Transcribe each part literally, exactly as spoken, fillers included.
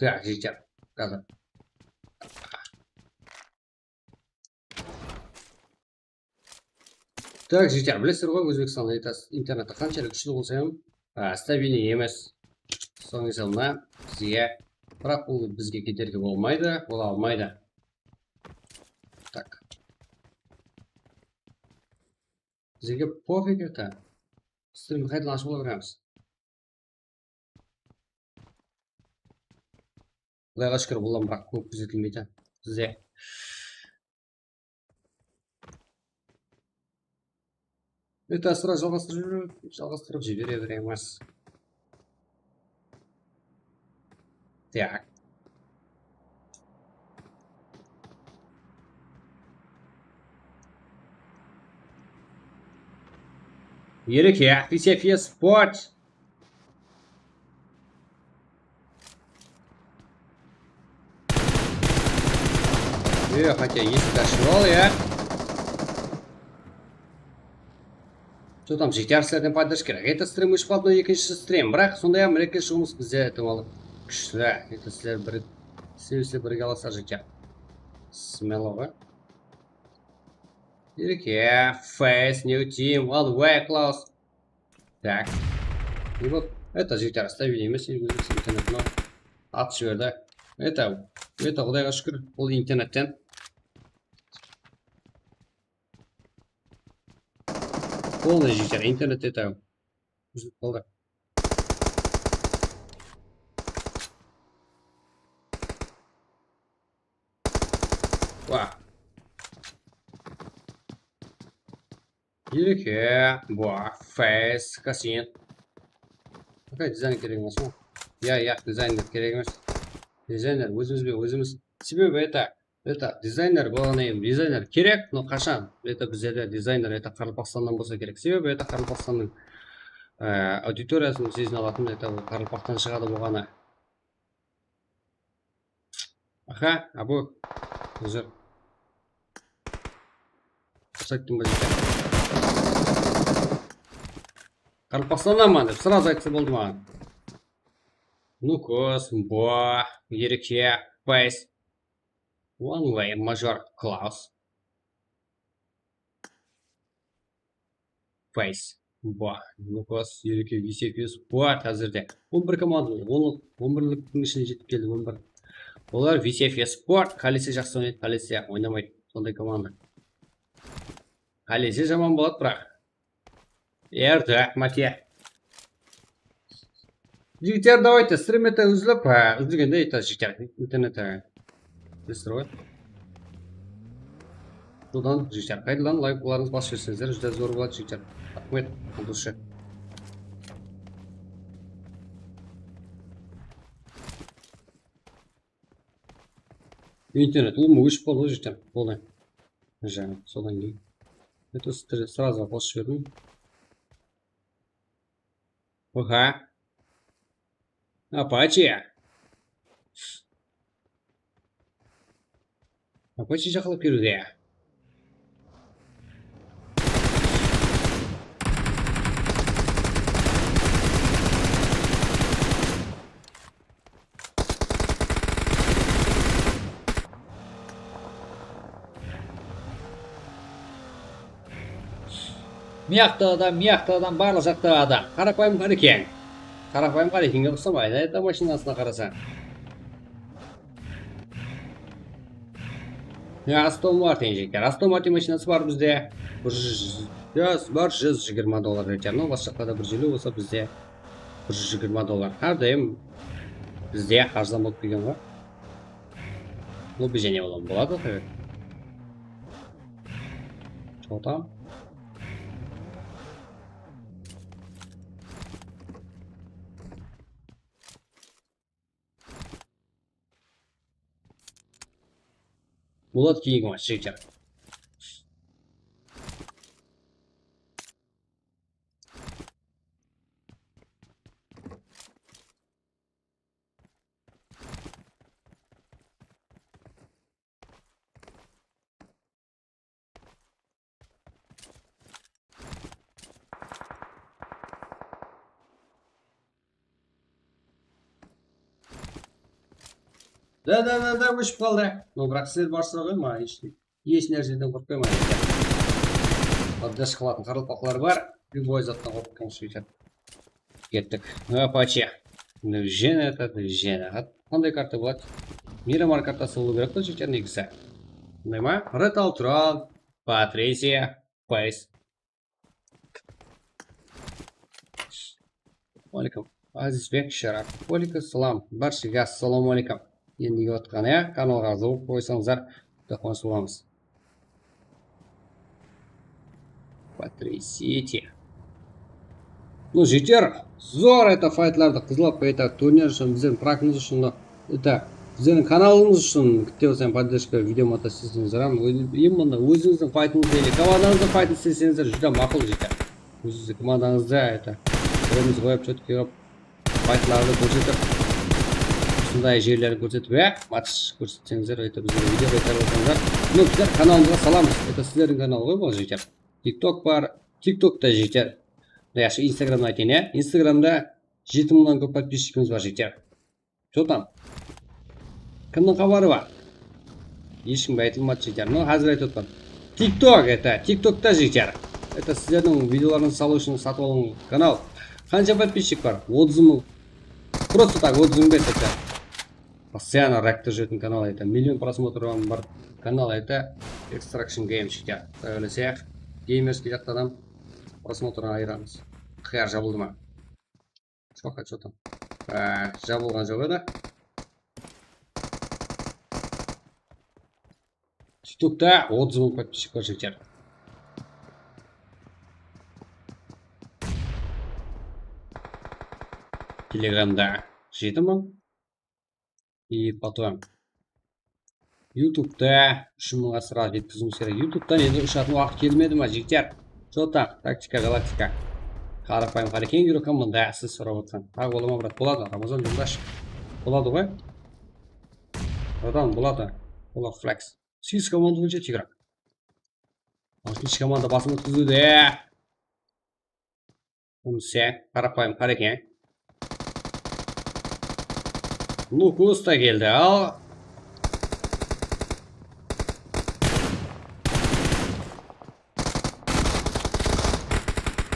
Tak, jigitler. Házir. Tak, jigitler, bilesizler ǵoy, Ózbekstanda aytasız, interneti qanshelli kúshli bolsa hám, a, stabilniy emes. Sonıń esabına bizge, biraq bul bizge kedergi bolmaydı, bola almaydı. Tak. Bizlerge pofig edi. Strimdi qaytadan ashıp ala beremiz. Qudayǵa shúkir, bunnan biraq kóp kúzetilmeydi bizde. Ete sıra jalǵastırıp jibere, jalǵastırıp jibere beremiz. Tak. Ерке, V C F S Sport. Э, хотя есik ashıp al, ya. Что там, jigitler, sizlerden podderjka kerek. Ete strim óship qaldı, ekinshi strim. Biraq sonday-aq, mireke shıǵıwımız bizde, ehtimal, kúshli. Ete sizler bir, sizler birge alasızlar, jigitler. Smelo ǵoy. Ерке, Face, New Team, One Way, Klaus. Так. И вот, это, jigitler, stabilniy emes, endi ózimiz internetine atıp jiberdi. Это, это, Qudayǵa shúkir, ol internetten. Полный, jigitler, internet, это, úzilip qaldı. Wa. Ерке, bua, Face, Kasin. Aqay, dizayn kerek emes pa? Ya, ya, dizayner kerek emes. Dizayner ózimiz be, ózimiz. Sebebi, это, это, dizayner bolǵannan keyin dizayner kerek, но qashan? Это bizlerde dizayner, это Qaraqalpaqstannan bolsa kerek. Sebebi, это Qaraqalpaqstannıń, e, auditoriyasın sezine alatın, это Qaraqalpaqtan shıǵadı bolǵanı. Aha, abu. Házir. Ayttım ba, jigitler? Qaraqalpaqstannanman dep, сразу aytsa boldı maǵan. Nukos, Boa, Erke, Pays, One Way, Major, Klaus. Pays. Boa, Nukos, Erke, V C F S, Boa házirde. On bir komanda, on, on birliktiń ishine jetip keldi, on bir. Olar V C F S, Boa, Kalise jaqsı oynaydı, Kalise oynamaydı. Sonday komanda. Kalise jaman boladı, biraq. Erdi, Matiya. Jigitler, давайте, strim ete úzilip, ha, úzilgende aytasiz, jigitler, internet, ha. Bilesizler ǵoy. Sodan, jigitler, qaytadan layk basıp jiberseńizler, júdá zor boladı, jigitler. Raxmet, Qudayǵa shúkir. Internet, ulıwma óship qaldı ǵoy, jigitler. Boldı. Jańa, sodan keyin. Это сразу qosıp jiberdim. Oha. Apache. Apache jaqlap keliwde. Mıyaqta adam, mıyaqta adam, barlıq jaqta adam. Qarapayım Qarekeń. Qarapayım Qarekenge uqsamaydı, это mashinasına qarasań. Ya, Aston Martin, jigitler. Aston Martin mashinası bar bizde. Bir júz, ya, bar júz jigirma dollar, jigitler. No, basqa jaqta bir júz eliw bolsa, bizde bir júz jigirma dollar. Hár dayım bizde arzan bolıp kelgen ǵoy. Lobbi jáne olam boladı, tabii. Что там? Boladı, keyingi match, jigitler. Da, da, da, da, óship qaldı. No, biraq sizler barsızlar ǵoy, maǵan hesh, hesh nársedен qorqpayman. Podderjka qılatın qaraqalpaqlar bar. Любой zattan qorqıp ketken. Kettik. Apache. Движение, это движение. Qanday karta boladı? Miramar kartası bolıw kerek ǵoy, jigitler, negizi. Qanday ma? Red Altron, Patricia, Face. Aleykum. Azizbek Sharaf. Aleykum salam. Bárshege assalamu aleykum. Endi kiyip atqan, ya, kanalǵa zıǵıp qoysańızlar, juda quwanıshlı bolamız. Patricia. Ну, jigitler, zor это faytlardı qızlap qoyatır. Turnir ushın, bizlerdiń praktımız ushın, это bizlerdiń kanalımız ushın bitta bolsa podderjka video mata isteseńizler, hám eń bolmaganda ózińizdiń faytıńızdı ele komandańızdıń faytın isteseńizler, júdá maqul, jigitler. Ózińizdiń komandańızdı, это, birimiz qoyıp, chetke urıp, faytlardı kórsetip, usınday jerlerin kórsetip, ya, match kórsetseńizler, это bizlerge video qaytarıp atsańızlar. Ну, bizler kanalımızǵa salamız. Это sizlerdiń kanal ǵoy, bul, jigitler. TikTok bar, TikTokta, jigitler. Yaqshı, Instagramdı aytayın, ya. Instagramda jeti mıńnan kóp podpischikimiz bar, jigitler. Что там? Kimniń xabarı bar? Hesh kimge aytılmadı, jigitler. Mına házir aytıp otırman. TikTok, это, TikTokta, jigitler. Это sizlerdiń videolarıńızdı salıw ushın satıp alǵan kanal. Qansha podpischik bar? Otız mıń. Просто так, otız mıń ber, это. Постоянно rankta júretin kanal, это. Million просмотрı bar kanal, это. Extraction Game, jigitler. Quday qálese, geymerskiy jaqtan hám просмотрdan ayıramız. Ixtiyar jabıldı ma? Что там? Á, jabılǵan joq edi. TikTokta otız mıń podpischik bar, jigitler. Telegramda jeti mıń. И потом. Yutubta úsh mıńǵa sıraq jetkiziwimiz kerek. Yutubtan endi ushatuǵın waqıt kelmedi ma, jigitler? Что там? Taktika Galaktika. Qarapayım Qarekeń, Yurokam mında, siz sorap otqan. Awa, bola ma, brat? Boladı, Ramazan joldash. Boladı ǵoy. Bratан, boladı. Boladı, Flex. Segiz komanda boyınsha Tigra. Altınshı komanda basım ótkiziwde. Bunısı, qarapayım Qarekeń. Nukus ta keldi, al.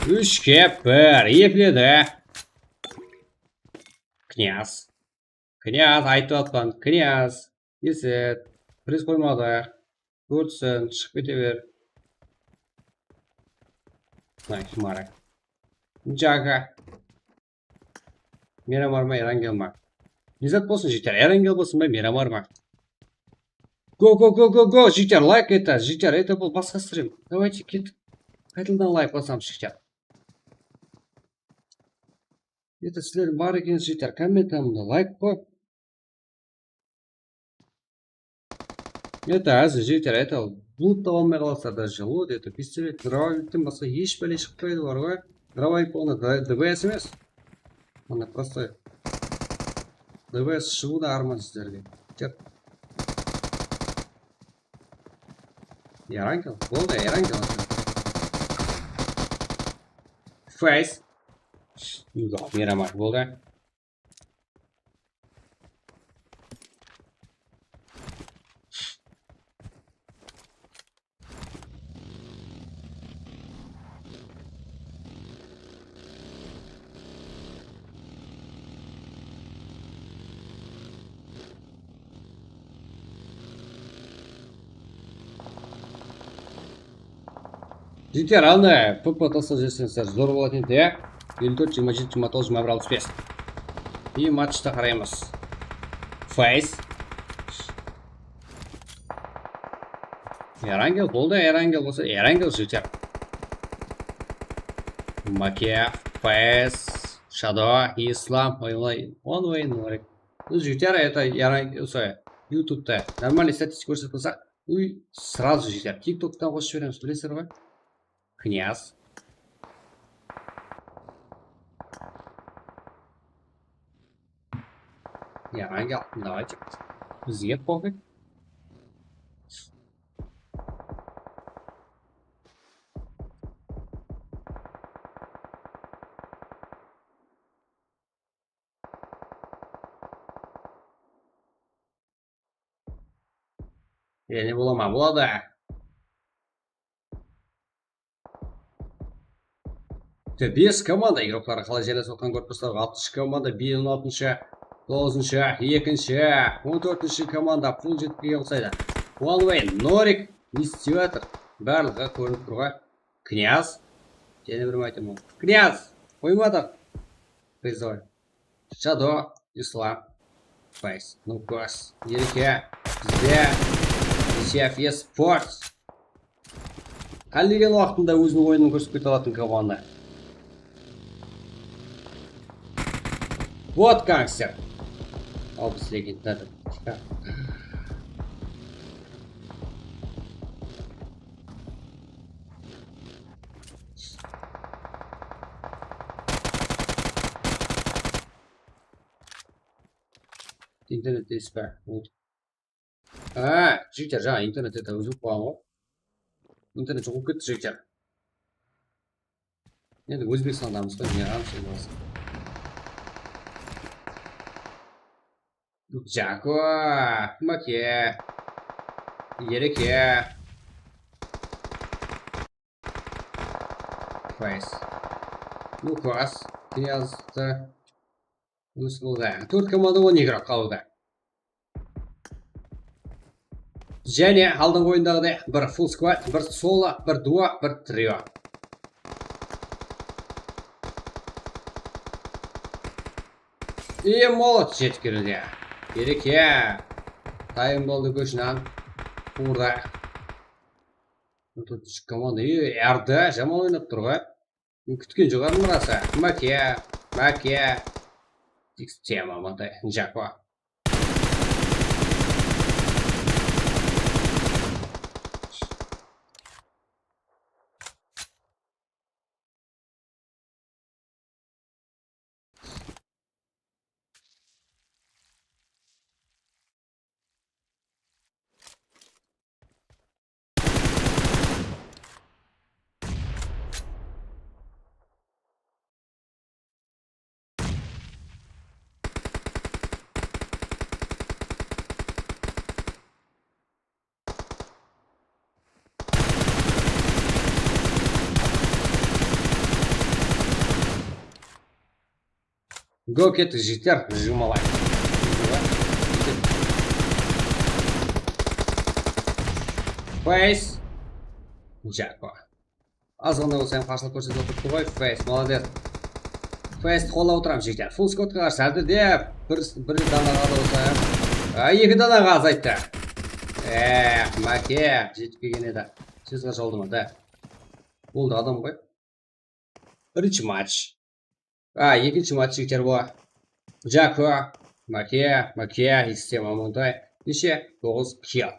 Úshke bir, epledi. Knyaz. Knyaz, aytıp atpan, Knyaz. Eset. Priz qoymadı. Kórsin, shıǵıp kete ber. Nay, Mara. Jaga. Miramar ma, Erangel ma? Ne zat bolsın, jigitler? Erangel bolsın ba, Miramar ma? Go, go, go, go, go, jigitler, layk eta, jigitler, eta bul basqa stream. Давайте, kettik. Qaytadan layk basamız, jigitler. Eta sizler bar ekensizler, kommentarımda layk qoyıp. Eta, házir, jigitler, eta, loot ta almay qalasızlar, даже loot, eta, pistolet, dробовикten basqa hesh bále shıqpaydı, bar ǵoy. Dробовик bolǵanda D-, DBS emes. Mına, prosto DBS shıǵıw da arman sizlerge. Ket. Erangel, boldı, Erangel. Face. Yoq, Miramar, boldı. Jigitler, anda P P taslap jiberseńizler zor bolatın edi, ya. Elli tórt, jigirma jeti, jigirma toǵız, jigirma bir, alpıs bes. I matchta qaraymız. Face. Erangel boldı, Erangel bolsa, Erangel, jigitler. Make, Face, Shadow, Islam, oynay, on oyın var. Jigitler, это Erangel, usı, yutubta нормальный statistika kórsetip qalsaq, uy, сразу, jigitler, tiktoktan qosıp jiberemiz, bilesizler ǵoy. Knyaz. Erangel, давайте. Bizge pofig. Jáne bola ma? Boladı. Bes komanda igrokları qalay jaylasıp atqanın kórip tursalar, altınshı komanda, on altınshı, toǵızınshı, ekinshi, on tórtinshi komanda pul jetip kelgen uqsaydı. One way, Norik, ne islep atır? Barlıǵı kórinip tur ǵoy. Knyaz. Jáne bir aytaman. Knyaz. Qoymadı. Призовой. Shadow, Islam. Фейс. Ну, Кос. Ерке. Bizde. Chef Esports. Qálegen waqtında óziniń oyının kórsetip kete alatın komanda. Вот gangster. Al, biz legenda. Internetteysizbe? A, jigitler, jańa internette de úzilip qalǵan ǵoy. Internet joq bolıp ketti, jigitler. Endi Ózbekstandamız ǵoy, ne qılamız endi basqa. Jako, Make, Ereke. Feys. Lukas, Knyazdı. Úsılda. Tórt komanda on eki igrok qaldı. Jáne aldınǵı oyındaǵıday bir full squad, bir solo, bir duo, bir trio. I, Molot jetip keledi. Ereke. Tayın boldı kóshinen. Urdı. Тут komanda, e, Arda jaman oynap tur ǵoy. Men kútken joq edim rasa. Make, Make. Tik tema mıntay, Jako. Go, kettik, jigitler, jumalayıq. Feys. Jako. Azǵana bolsa hám qarsılıq kórsetip otırıptı ǵoy. Feys, molodec. Feysti qollap otıramız, jigitler. Full squadqa qarsı, házir de bir, bir danaǵa da bolsa hám. A, eki danaǵa azayttı. Eh, Make, jetip kelgen edi. Sizge joldıma da. Boldı, adam ǵoy. Birinshi match. A, ekinshi match, jigitler, bu. Jako, Make, Make, Istem Amontay. Neshe? Toǵız kill.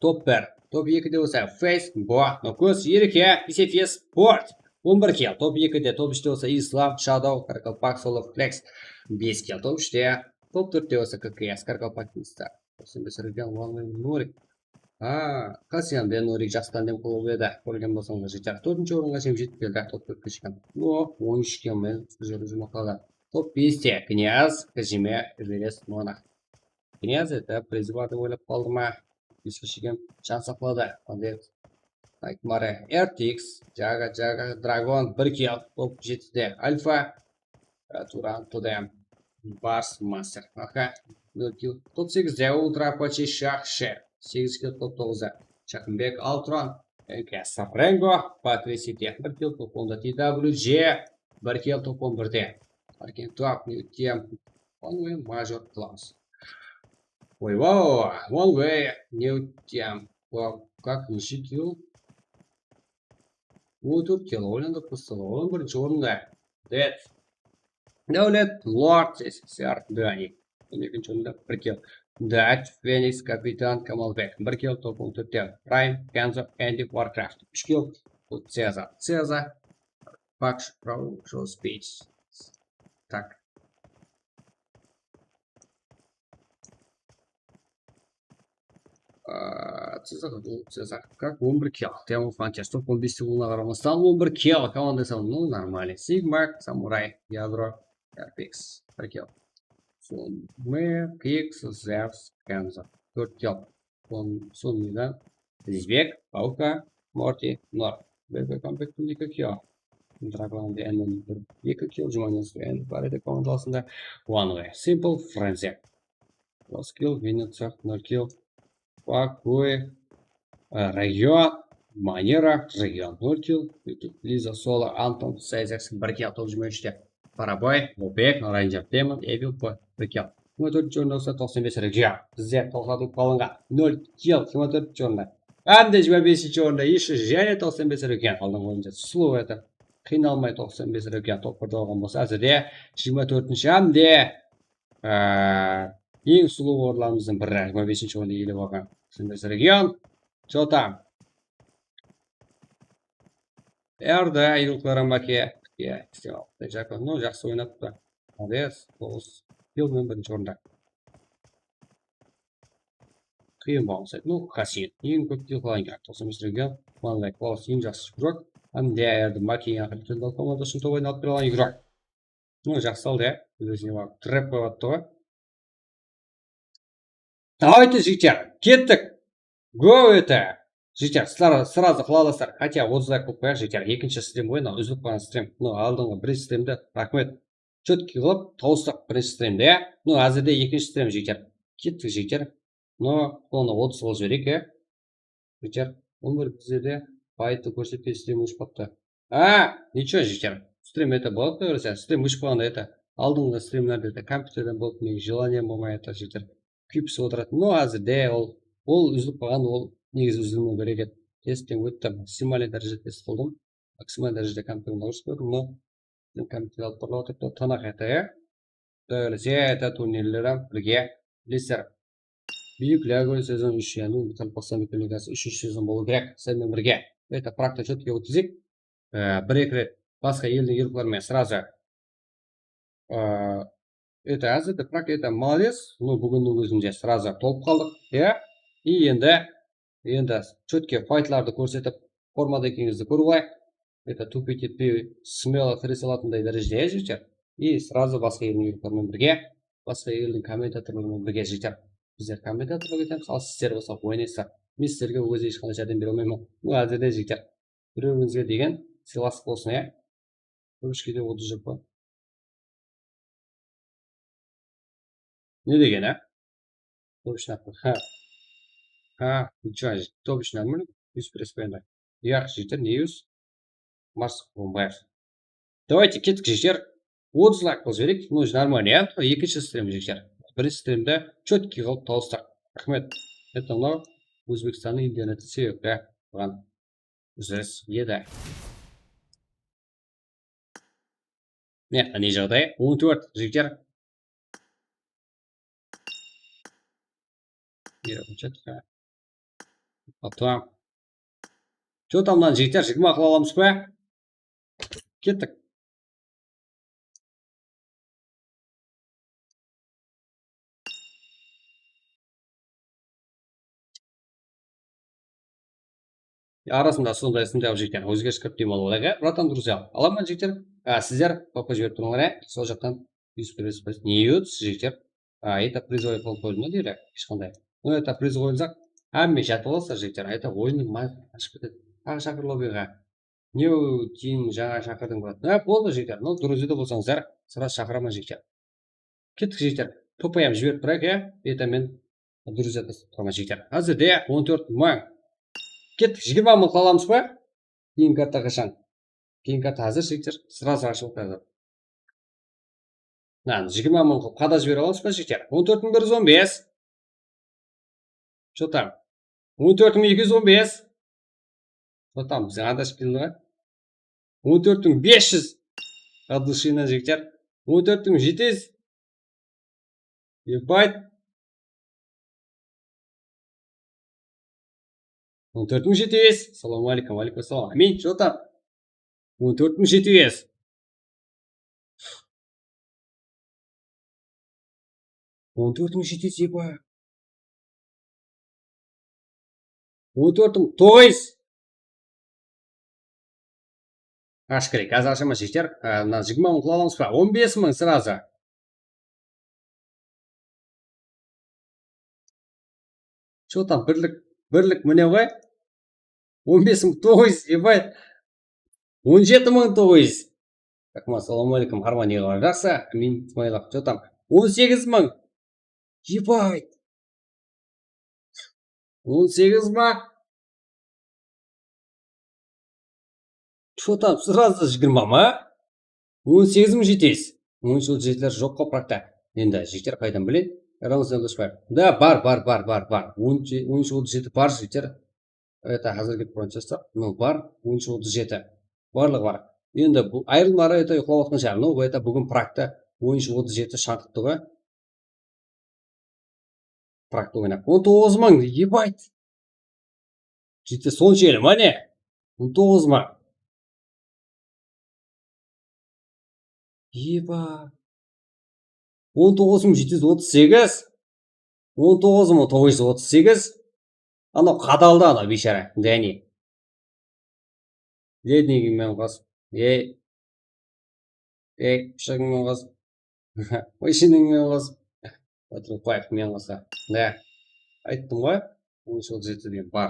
Top bir. Top ekide bolsa Feys, bu. Nokos, Ereke, Isefes, Sport. On bir kill. Top ekide, top úshte bolsa Islam, Shadow, Qaraqalpaq, Solo Flex. Bes kill. Top úshte. Top tórtte bolsa K K S, Qaraqalpaq Kingstar. Toqsan bes region, One Way, Nurik. Ha, Kasian Benorik jaqsıdan dem qılıp edi. Kórgen bolsańız, jigitler. Tórtinshi orınǵa shekem jetip keldi, top tórtke shekem. O, on úsh kill menen júrip júrmaqtadı. Top beste Knyaz, Kajime, Everest, Mona. Knyaz edi, prizi bar dep oylap qaldı ma? Bes shekem jan saqladı. Molodec. Nightmare, R T X, Jaga, Jaga, Dragon, bir kill, top jetide. Alfa, Turan, Tudem, Bars, Master. Aha, nol kill. Top segizde Ultra Apache, Shah, Shep. Segiz kill, top toǵızda Shaqınbek, Altron, N K S, Rengo, Patrisi, bir kill, top onda T W J, bir kill, top on birde. Arkin Tuap, New Team, One Way, Major, Klaus. Ой, вау, One Way, New Team. Вау, как, неше kill? On tórt kill, oylandı просто, on birinshi orında. Dead. Dáwlet, Lord, S S R, Dani. On ekinshi orında bir kill. Dad, Fenix, Kapitan, Kamalbek. Bir kill, top on tórtte. Prime, Kenzo, Andy, Warcraft. Úsh kill, Ceza, Ceza, Pax, Pro, Show Space. Tak. Aa, Cezar, Cezar, как, on bir kill. Temur Frontier, top on beste bolǵanına qaramastan, on bir kill. Komanda sanı, ну, нормально. Sigma, Samuray, Yadro, Apex, bir kill. Sonı, Kix, Zeus, Kenzo, tórt kill. Son, sonıyla Izbek, Pauka, Morty, Nor. Bebe komplektinde eki kill. Dragon de N bir eki kill, Jumaniyaz endi bar edi komandalarında. One Way, Simple, Frenzy. Dos kill, Vinetsa, nol kill. Pakui, e, Region, Manera, Region, nol kill. Liza, Solo, Anton, Sayzeks, bir kill, top jigirma úshte. Paraboy, Bobek, Ranger Demon, Evil, bir kill. Jigirma tórtinshi orında bolsa toqsan bes Region. Bizde toqtatılıp qalınǵan nol kill, jigirma tórtinshi orında. Hám de jigirma besinshi orında ещё jáne toqsan bes Region. Aldınǵı oyınshı slow etip, qıynalmay toqsan bes Region top birdi alǵan bolsa, házirde jigirma tórtinshi hám de Á, eń sulıw orınlarımızdıń biri, jigirma besinshi orındı iyelep alǵan Sındırsız Region. Jotam. Erdi, Ayıl Klaramake. Iya, islep aldı. Jakon, no, jaqsı oynaptı. Molodec, toǵız. Yıl men birinshi orında. Qıyın baǵın sayt. No, Kasin. Eń kóp kill qılan igrok. Toqsan bes Region. One Like Klaus eń jaqsı igrok. Hám de Erdi Maki eń aqırǵı killdi komanda ushın top oynap bere alǵan igrok. No, jaqsı aldı, ya. Ózine barıp trep qoyıp attı ǵoy. Давайте, jigitler, kettik. Go ete. Jigitler, сразу, сразу qıla alasızlar. Хотя otız layk qoyıp qoyayıq, jigitler. Ekinshi strim ǵoy, mınaw úzilip qalǵan strim. No, aldınǵı birinshi strimdi, raxmet. Chotkiy qılıp tawıstıq birinshi strimdi, ya. No, házirde ekinshi strim, jigitler. Kettik, jigitler. No, sonı otız qılıp jibereyik, ya. Jigitler, on bir bizlerde fayttı kórsetpey, strim óship qaptı. A, ничего, jigitler. Strim ete boladı, kórese, strim óship qalǵanda ete. Aldınǵı strimlerde ete kompyuterden bolıp, meniń желанием bolmay atır, jigitler. Kúyip-pisip otıratın. No, házirde ol, ol úzilip qalǵan, ol negizi úzilmew kerek edi. Testten ótti, maksimaliy dárejede test qıldım. Maksimaliy dárejede kompyuterden óship koydım, no. Kompyuter alıp turıp otırıptı, tanaq ete, ya. Quday qálese, ete turnirler hám birge bilesizler. Buyuk Lyagoy sezon úsh, yaǵnıy Qoraqalpaqstan Respublikası úshinshi sezon bolıwı kerek. Sen menen birge. Ete prakta chotkiy ótkizeyik. E, bir-eki ret basqa eldiń igrokları menen сразу. E, ete házirde prak ete молодец. No, búginniń ózinde сразу tolıp qaldıq. Ya. И endi Endi chotkiy faytlardı kórsetip, formada ekeningizni kórip alayıq. Это tupit etpey, смело kire salatınday dárejede, ya, jigitler. И сразу basqa eldiń igrokları menen birge, basqa eldiń kommentatorları menen birge, jigitler. Bizler kommentatorlıǵa ketemiz, al sizler bolsa oynaysızlar. Men sizlerge ózi hesh qanday járdem bere almayman. Bul házirde, jigitler, bir-birimizge degen sıylaslıq bolsın, ya. Kópishkede otız júr pa? Ne degen, á? Точно. Ha. Ha, ничего, точно. Yus press qoyanda. Yaq, jigitler, ne yus? Mars bombayev. Давайте, kettik, jigitler. Otız layk qılıp jibereyik. Ну, нормально, ya. Ekinshi strim, jigitler. Birinshi strimde chotkiy qılıp tawıstıq. Raxmet. Это mınaw Ózbekstannıń interneti sebepli. Buǵan úzilis edi. Mıyaqta ne jaǵday? On tórt, jigitler. Потом. Jotamnan, jigitler, jigirma qıla alamız ba? Kettik. Arasında sonday, sonday jigitler, ózgeriskirip dem alıp alayıq, á, братан, друзья. Alaman, jigitler, á, sizler kóp jiberip turıńlar, á, sol jaqtan yus press, news, jigitler. Á, это призовой qılıp qoydım da, deydi, hesh qanday. Ну, это приз qoyılsaq, hámme jatıp alasızlar, jigitler. Это oyınnıń mayqı ashıp ketedi. Taǵı shaqır lobbyǵa. New team, jańa shaqırdıń, brat. Há, boldı, jigitler. Ну, друзья da bolsańızlar, сразу shaqıraman, jigitler. Kettik, jigitler. P P M jiberip turayıq, ya. Это men друзья da turaman, jigitler. Házirde on tórt mıń. Kettik, jigirma mıń qıla alamız ba? Keyin karta qashan? Keyin karta házir, jigitler. Сразу ashılıp házir. Mına, jigirma mıń qılıp qada jibere alamız ba, jigitler? On tórt mıń bir júz on bes. Что там? On tórt mıń eki júz on bes. Что там? Bizden adashıp keldi ǵoy. On tórt mıń bes júz. От души, jigitler. On tórt mıń jeti júz. Ебать. On tórt mıń jeti júz. Assalamu aleykum, aleykum assalam. Amin, что там? On tórt mıń jeti júz. On tórt mıń jeti júz, eba. On tórt mıń toǵız júz. Ashkere, házir ashaman, jigitler. Á, mına jigirma mıń qıla alamız ba? On bes mıń сразу. Что там, birlik, birlik mine ǵoy. On bes mıń toǵız júz, ебать. On jeti mıń toǵız júz. Rahman, assalamu aleykum. Harman, ne qılaman? Jaqsı. Amin, Ismailov. Что там? On segiz mıń. Ебать. On segiz ma? Что там, сразу jigirma ma? On segiz mıń jeti júz. On jeti joq ǵo, prakta. Endi jigitler qaydan bileyin? Ramazan Dosbaev. Da, bar, bar, bar, bar, bar. On, on jeti bar, jigitler. Это házirgi proncestor. No, bar, on jeti. Barlıǵı bar. Endi bul ayırımları, это, uyıqlap atqan shıǵar. No, это búgin prakta on jeti shańqıptı ǵoy. Prakta oynap. On toǵız mıń, ебать. Jeti, sonshelli ma ne? On toǵız mıń. Eba. On toǵız mıń jeti júz otız segiz. On toǵız mıń toǵız júz otız segiz. Anaw qadaldı, anaw biyshara, Dani. Ledniging menen qos. Ey. Ey, pıshagıń menen qos. Mashinań menen qos. Otrıqbaev menen qosa. Da. Ayttım ǵoy. On jeti degen bar.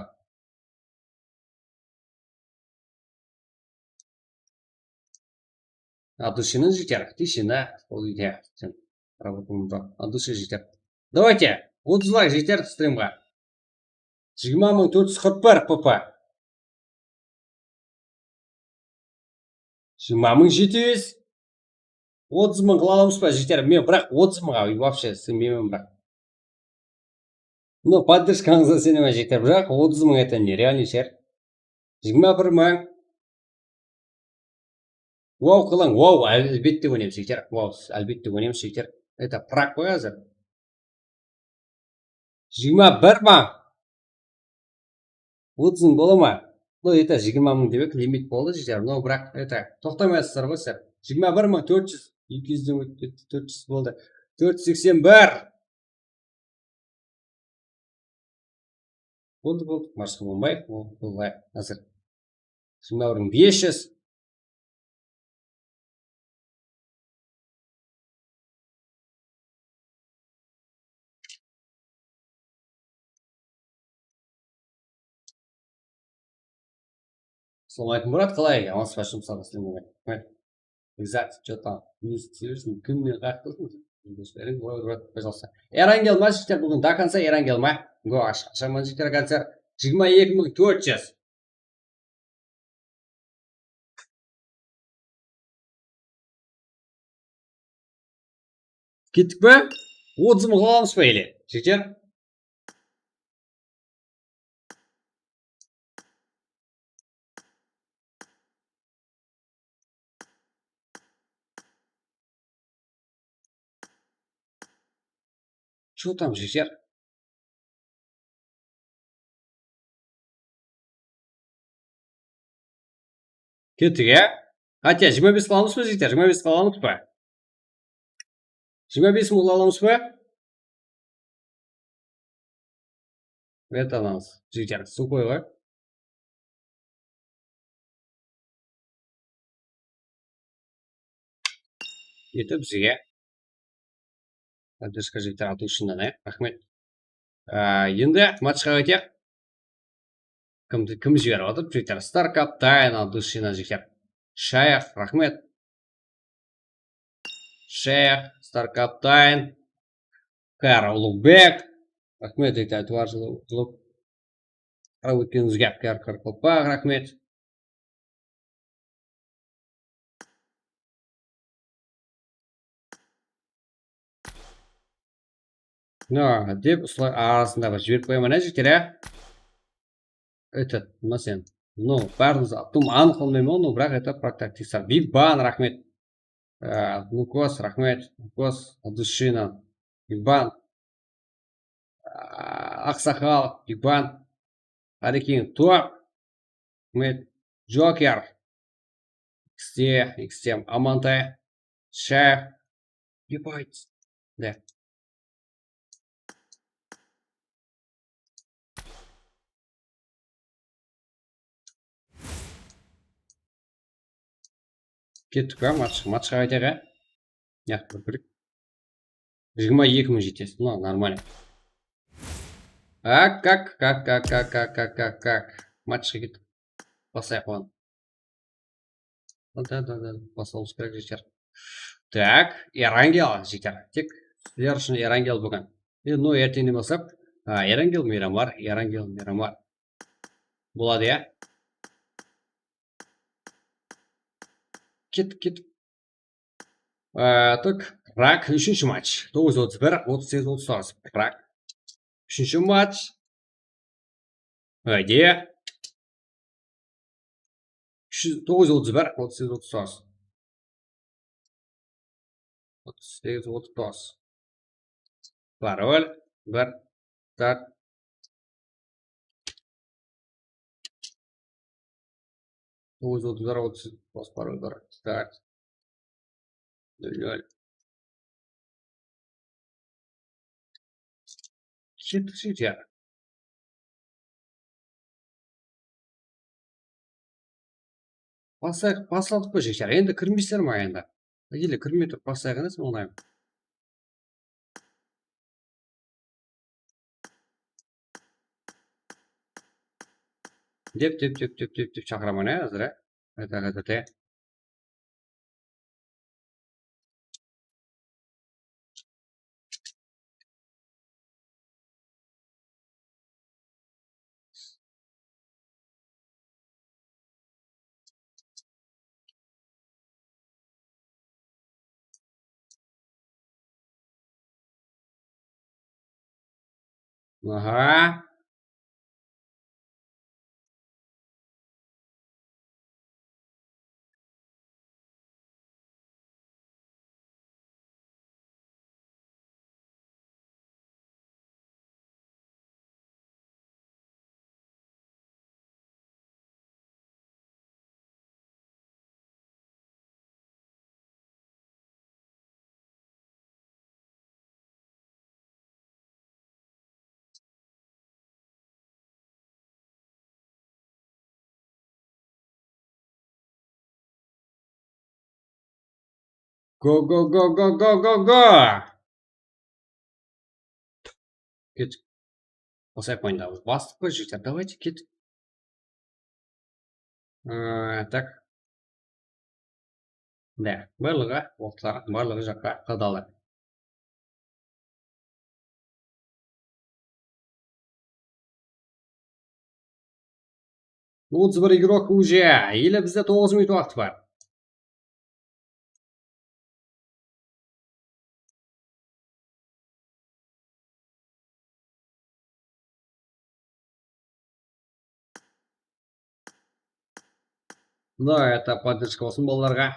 От души jigitler, тишина, ol úyde. Sen работаń bar. От души jigitler. Давайте, otız layk jigitler strimǵa. Jigirma mıń tórt júz qırq bir P P. Jigirma mıń jeti júz. Otız mıń qıla alamız ba, jigitler? Men, biraq, otız mıńǵa вообще isenbemen, biraq. No, поддержкаńızǵa isenemen, jigitler, biraq otız mıń это нереальный shıǵar. Jigirma bir mıń. Wow qılıń, wow, álbette kónemiz, jigitler. Wow, álbette kónemiz, jigitler. Это prak ǵoy házir. Jigirma bir mıń. Otız mıń bola ma? No, это jigirma mıń dep limit boldı, jigitler. No, biraq, это, toqtamaysızlar ǵoy sizler. Jigirma bir mıń tórt júz, eki júzden ótip ketti, tórt júz boldı. Tórt júz seksen bir. Boldı, boldı. Marshqa bolmay, boldı, boldı, házir. Jigirma bir mıń bes júz. Assalawma aleykum, Murat, qalay? Amansız ba, shımsaq islemegen. Exact, что там? Minus segiz, kim menen qayıp qılsın? Doslarım, Murat, Murat, пожалуйста. Erangel ma, jigitler, búgin до конца Erangel ma? Go, ash-, ashaman, jigitler, koncert. Jigirma eki mıń tórt júz. Kettik pe? Otız mıń qıla alamız ba ele? Jigitler? Что там, jigitler? Kettik, ya? Хотя, jigirma bes qıla alamız ba, jigitler? Jigirma bes qıla alamız ba? Jigirma bes mıń qıla alamız ba? Vet alamız, jigitler, suxoyǵa. Eti bizge. Поддержка, jigitler, от души-nan, ya, raxmet. Á, endi matchqa qaytayıq. Kim, kim jiberip atır, jigitler? Star Captain, от души-nan, jigitler. Shayx, raxmet. Shayx, Star Captain, Kar Ulugbek. Raxmet, jigitler, aytıp atır, Ulug. Qarap ótkenimizge, Kar Qaraqalpaq, raxmet. No, dep, usılar arasında bir jiberip qoyaman, á, jigitler, á? Этот, mına sen. No, bárimiz, dım anıq bilmeymen, no, biraq, это, praktaktik sar. Big Ban, raxmet. Á, Glukos, raxmet. Glukos, от души-nan. Big Ban. Á, Aqsaqal, Big Ban. Qarekeńev, top. Raxmet. Joker. X T, X T M, Amantay. Shayx. Ебать. Да. Kettik pa, match, matchqa qaytayıq, á? Yaq, bir, bir. Jigirma eki mıń jeti júz. No, нормально. Ak, ak, ak, ak, ak, ak, ak, ak, ak. Matchqa ketip baslayıq onı. Da, da, da, baslawımız kerek, jigitler. Tak, Erangel, jigitler. Tek sizler ushın Erangel búgin. E, no, erteńnen baslap. A, Erangel meyram bar, Erangel meyram bar. Boladı, ya? Kettik, kettik. Á, tak, Prag, úshinshi match. Toǵız otız bir, otız segiz, otız toǵız. Prag. Úshinshi match. Hayde. Úsh júz, toǵız júz otız bir, otız segiz, otız toǵız. Otız segiz, otız toǵız. Parol, bir, tórt. Toǵız júz otız bir, otız segiz, parol, bir, tórt. Nol, nol. Kettik, jigitler. Baslayıq, basladıq pa, jigitler? Endi kirmeysizler ma endi? Ele kirmey turıp baslayıq endi, ońlayın. Dep, dep, dep, dep, dep, dep shaqıraman, ya, házir, ya. Qayta, qayta, qayta. Aha. Go, go, go, go, go, go, go! Kettik. Basayıq oyındı. Bastıq pa, jigitler? Давайте, kettik. Ee, tak. Mine, barlıǵı oqlar, barlıǵı jaqqa qadalı. Otız bir igrok уже. Ele bizde toǵız minut waqıt bar. No, это поддержка bolsın balalarǵa.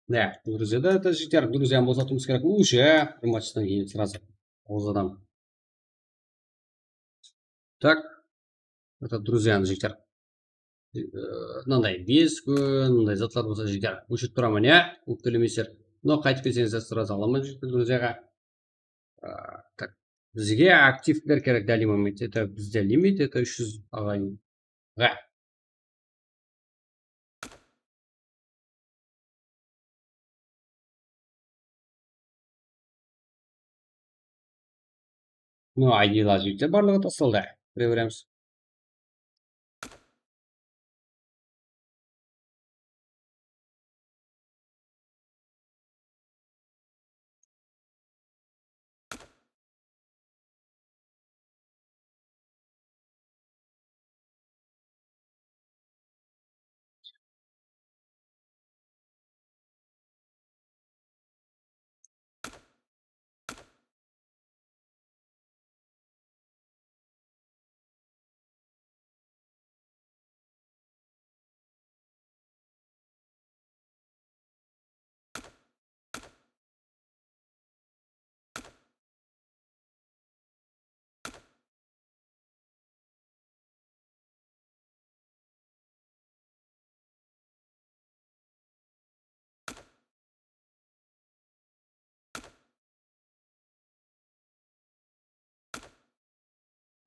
Ne, Gruziya da, это, jigitler, Gruziyani bosatıwımız kerek. Уже bir matchtan keyin сразу toǵız adam. Так. Это, Gruziyanı, jigitler. Ee, mınanday bes kún, mınanday zatlar bolsa, jigitler, óshirip turaman, ya? Ópkelemeysiz. No, qaytıp kelseńiz, сразу alaman, jigitler, Gruziyaǵa. Aa, так. Bizge aktivler kerek, dáliyman, это, bizde limit, это, úsh júz aǵayinǵa. No, I D'lar, jigitler, barlıǵı tastaldı. Kire beremiz.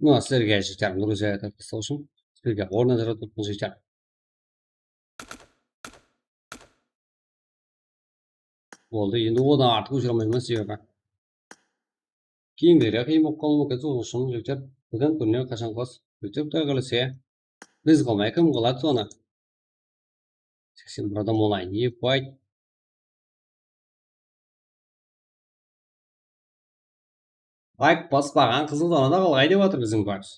Mına sizlerge jigitler, Nurgúzey aytıp taslaw ushın sizlerge ornatırıp turıppan jigitler. Boldı, endi odan artıq óshire almayman, sebebi keyingilerge qıyın bolıp qalıwı múmkin. Sol ushın jigitler, búgin kúnine qashan qılasiz? Jigitler, Quday qálese, biz qılmay kim qıladı sonı? Seksen bir adam onlayn. Ебать. Layk baspaǵan qızıl zona da qalǵay dep atır biziń bas.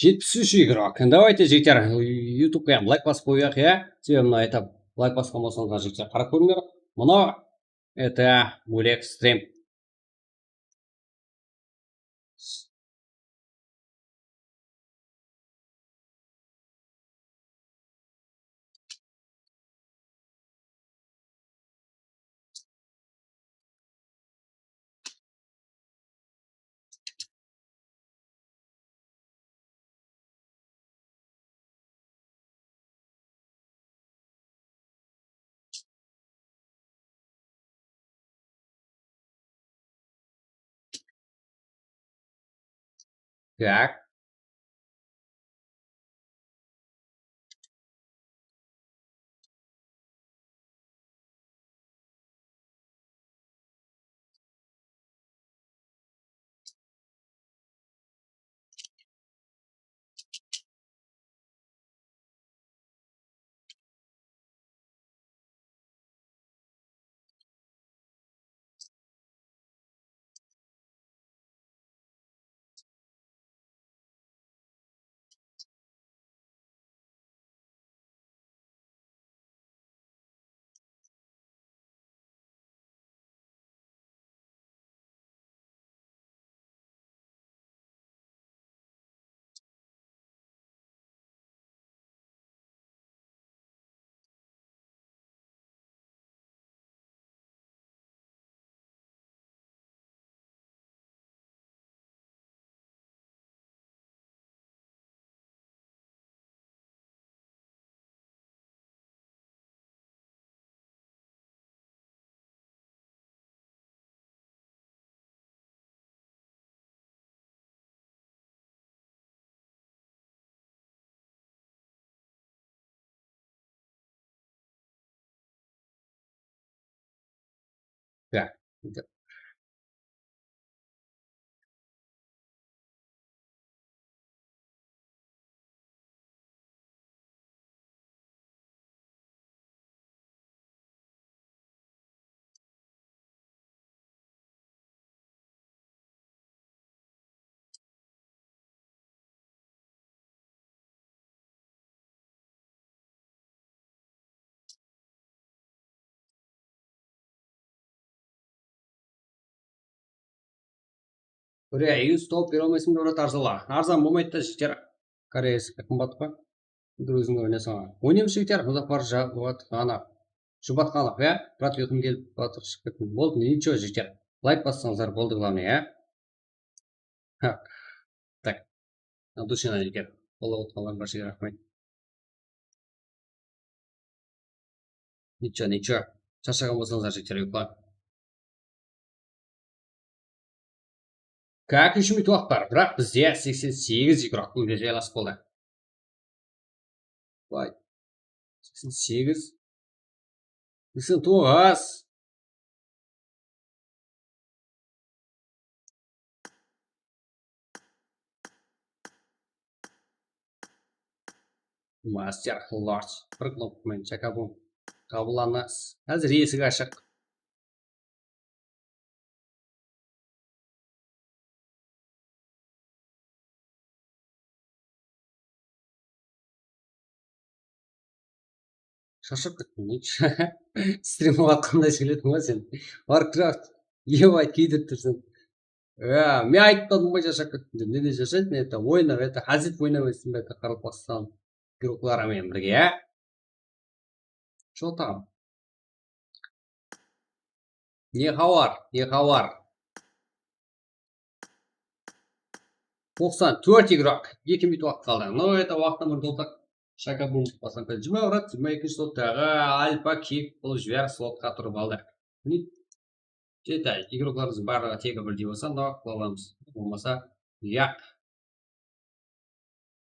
Jetpis úsh igrok. Davayte, jigitler, YouTubege hám layk basıp qoyayıq, ya. Sebebi mına aytıp, layk basqan bolsańızlar, jigitler, qarap kórmey. Mına, это, bólek strim. Так. Ya. Bre, yüz top bere almaysań, Davlat, arzanla. Arzan bolmaydı da, jigitler. Koreys qımbat pa? Druzin oynasań. Oynaymız, jigitler. Muzaffar Jubatxanov. Jubatxanov, ya? Brat, uyqım kelip atır, shıǵıp kettim. Boldı, nicho, jigitler. Layk bassańızlar, boldı, главное, ya? Ha. Tak. От души, jigitler. Qollap otqanlar, bárshege raxmet. Nicho, nicho. Sharshaǵan bolsańızlar, jigitler, uyqılań. Kak úsh minut waqıt bar, biraq bizde seksen segiz igrok, bul jaylasıp boldı. Vay. Seksen segiz. Seksen toǵız. Master Lord. Bir knopka menen chakabum. Qabıllanasız. Házir esik ashıq. Sharshap kettim, neydi? Strim atqanda jigledim ǵoy sen. Warcraft, ебать, kiydirip tursań. Ya, men aytpadım ǵoy, sharshap kettim dep. Neden sharshaydı? Men это, oynaǵan, это, házir oynamaysań ba, это, Qaraqalpaqstan igrokları menen birge, ya? Что там? Ne xabar? Ne xabar? Toqsan tórt igrok, eki minut waqıt qaldı. No, это waqıttan burın toqtaq. Shaka bum, basqan jigirma vrat, jigirma ekinshi slottıǵı Alfa kik bolıp jiber, slotqa turıp aldı. Mine, это, igroklarımızdıń barlıǵı tegi birdey bolsa, no, qıla alamız. Bolmasa, yaq.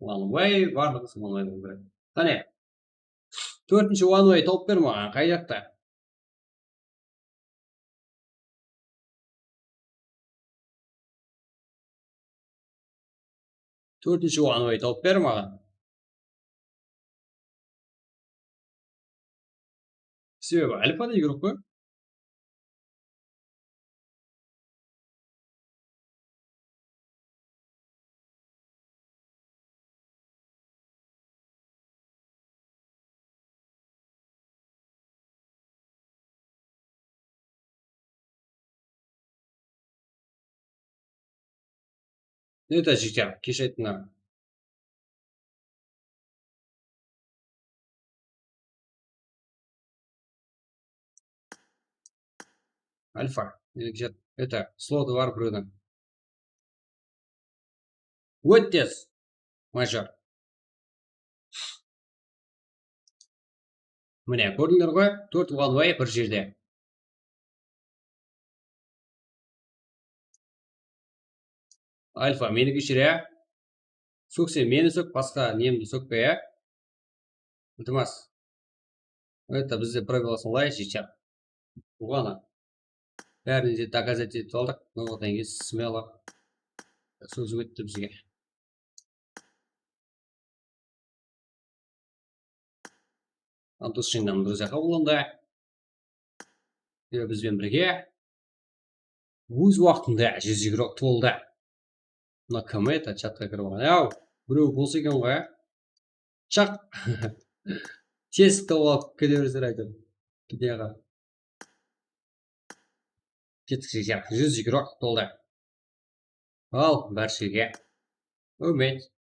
One way, barlıǵı one way bolıw kerek. Qáne. Tórtinshi one way tawıp ber maǵan, qay jaqta? Tórtinshi one way tawıp ber maǵan. Sebebi Alfada igrok qoy. Ne tashikcha, kesh ayttıńlar. Alfa, это, sloty bar birewdiń. Ót tez, major. Mine, kórdińler ǵoy, tórt one way bir jerde. Alfa, meni keshir, ya. Sókseń, meni sók, basqa nemdi sókpe, ya. Iltimas. Это bizde правилосın layıqsha. Buǵana. Bárin de доказать etip aldıq. Noǵadan keyin смело sózip ótti bizge. Antushınnan друзья qabıllandı. Mine, bizben birge. Óz waqtında júz igrok toldı. Mına kim, это, chatqa kirip alǵan? Aw, birew bolsa eken ǵoy, a? Shaq. Tez tawıp alıp kete berseler, áytewir. Gideyaǵa. Kettik, júz igrok toldı. Al, bárshege. Úmit.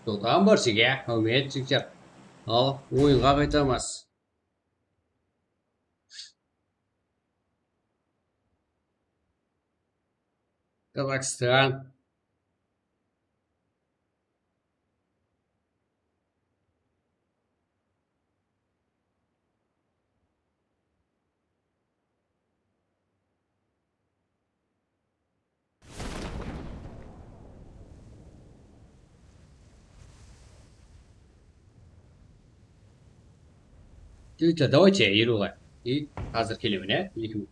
Sultan Barsiga, Háwmet Jigitjaq. Al, oyınǵa qaytamız. Qazaqstan. Jigitler, давайте, eliwlay. И házir kelemen, ya, ekew.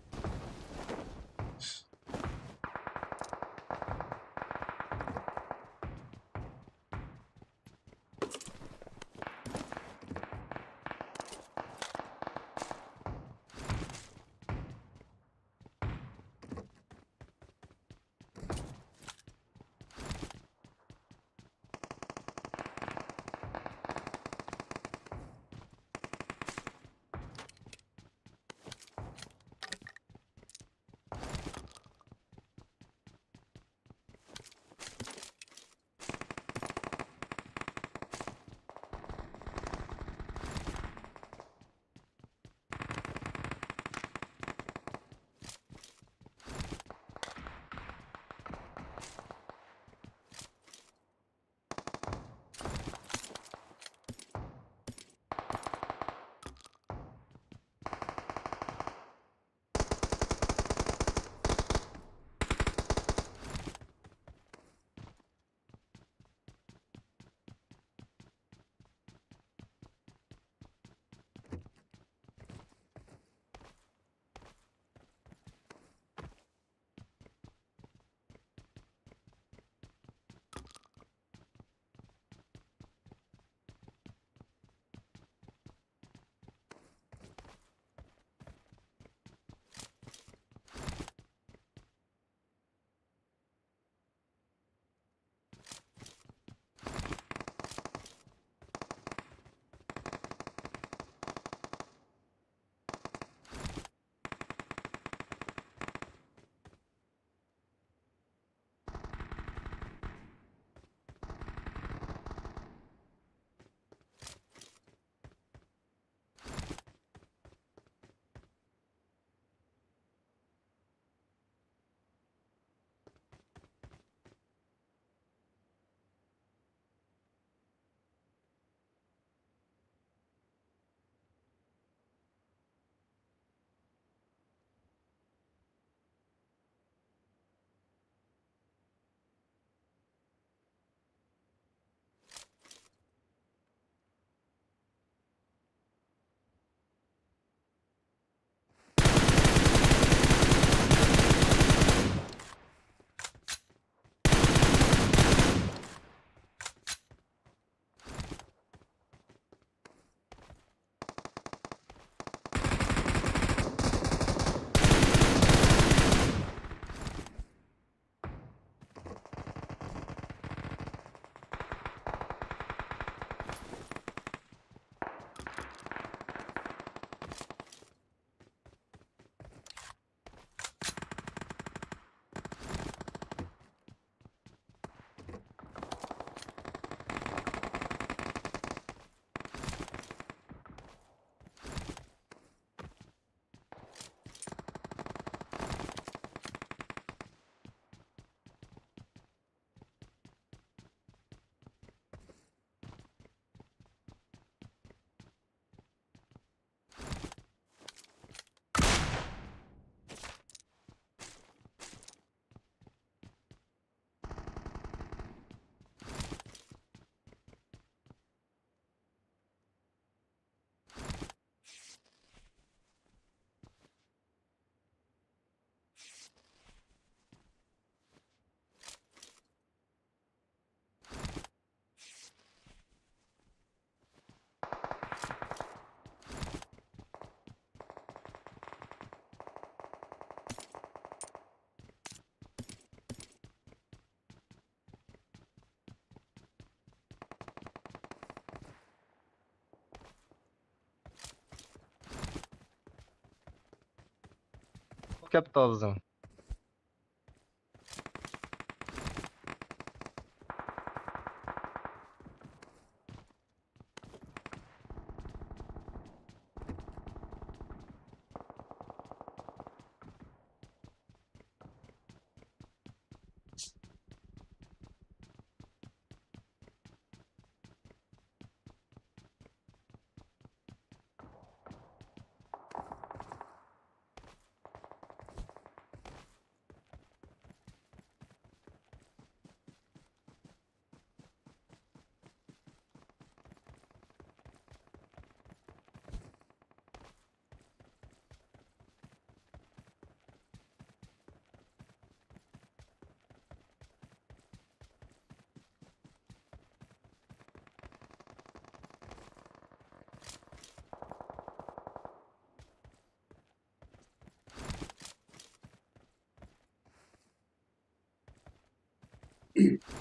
Kepti bizden.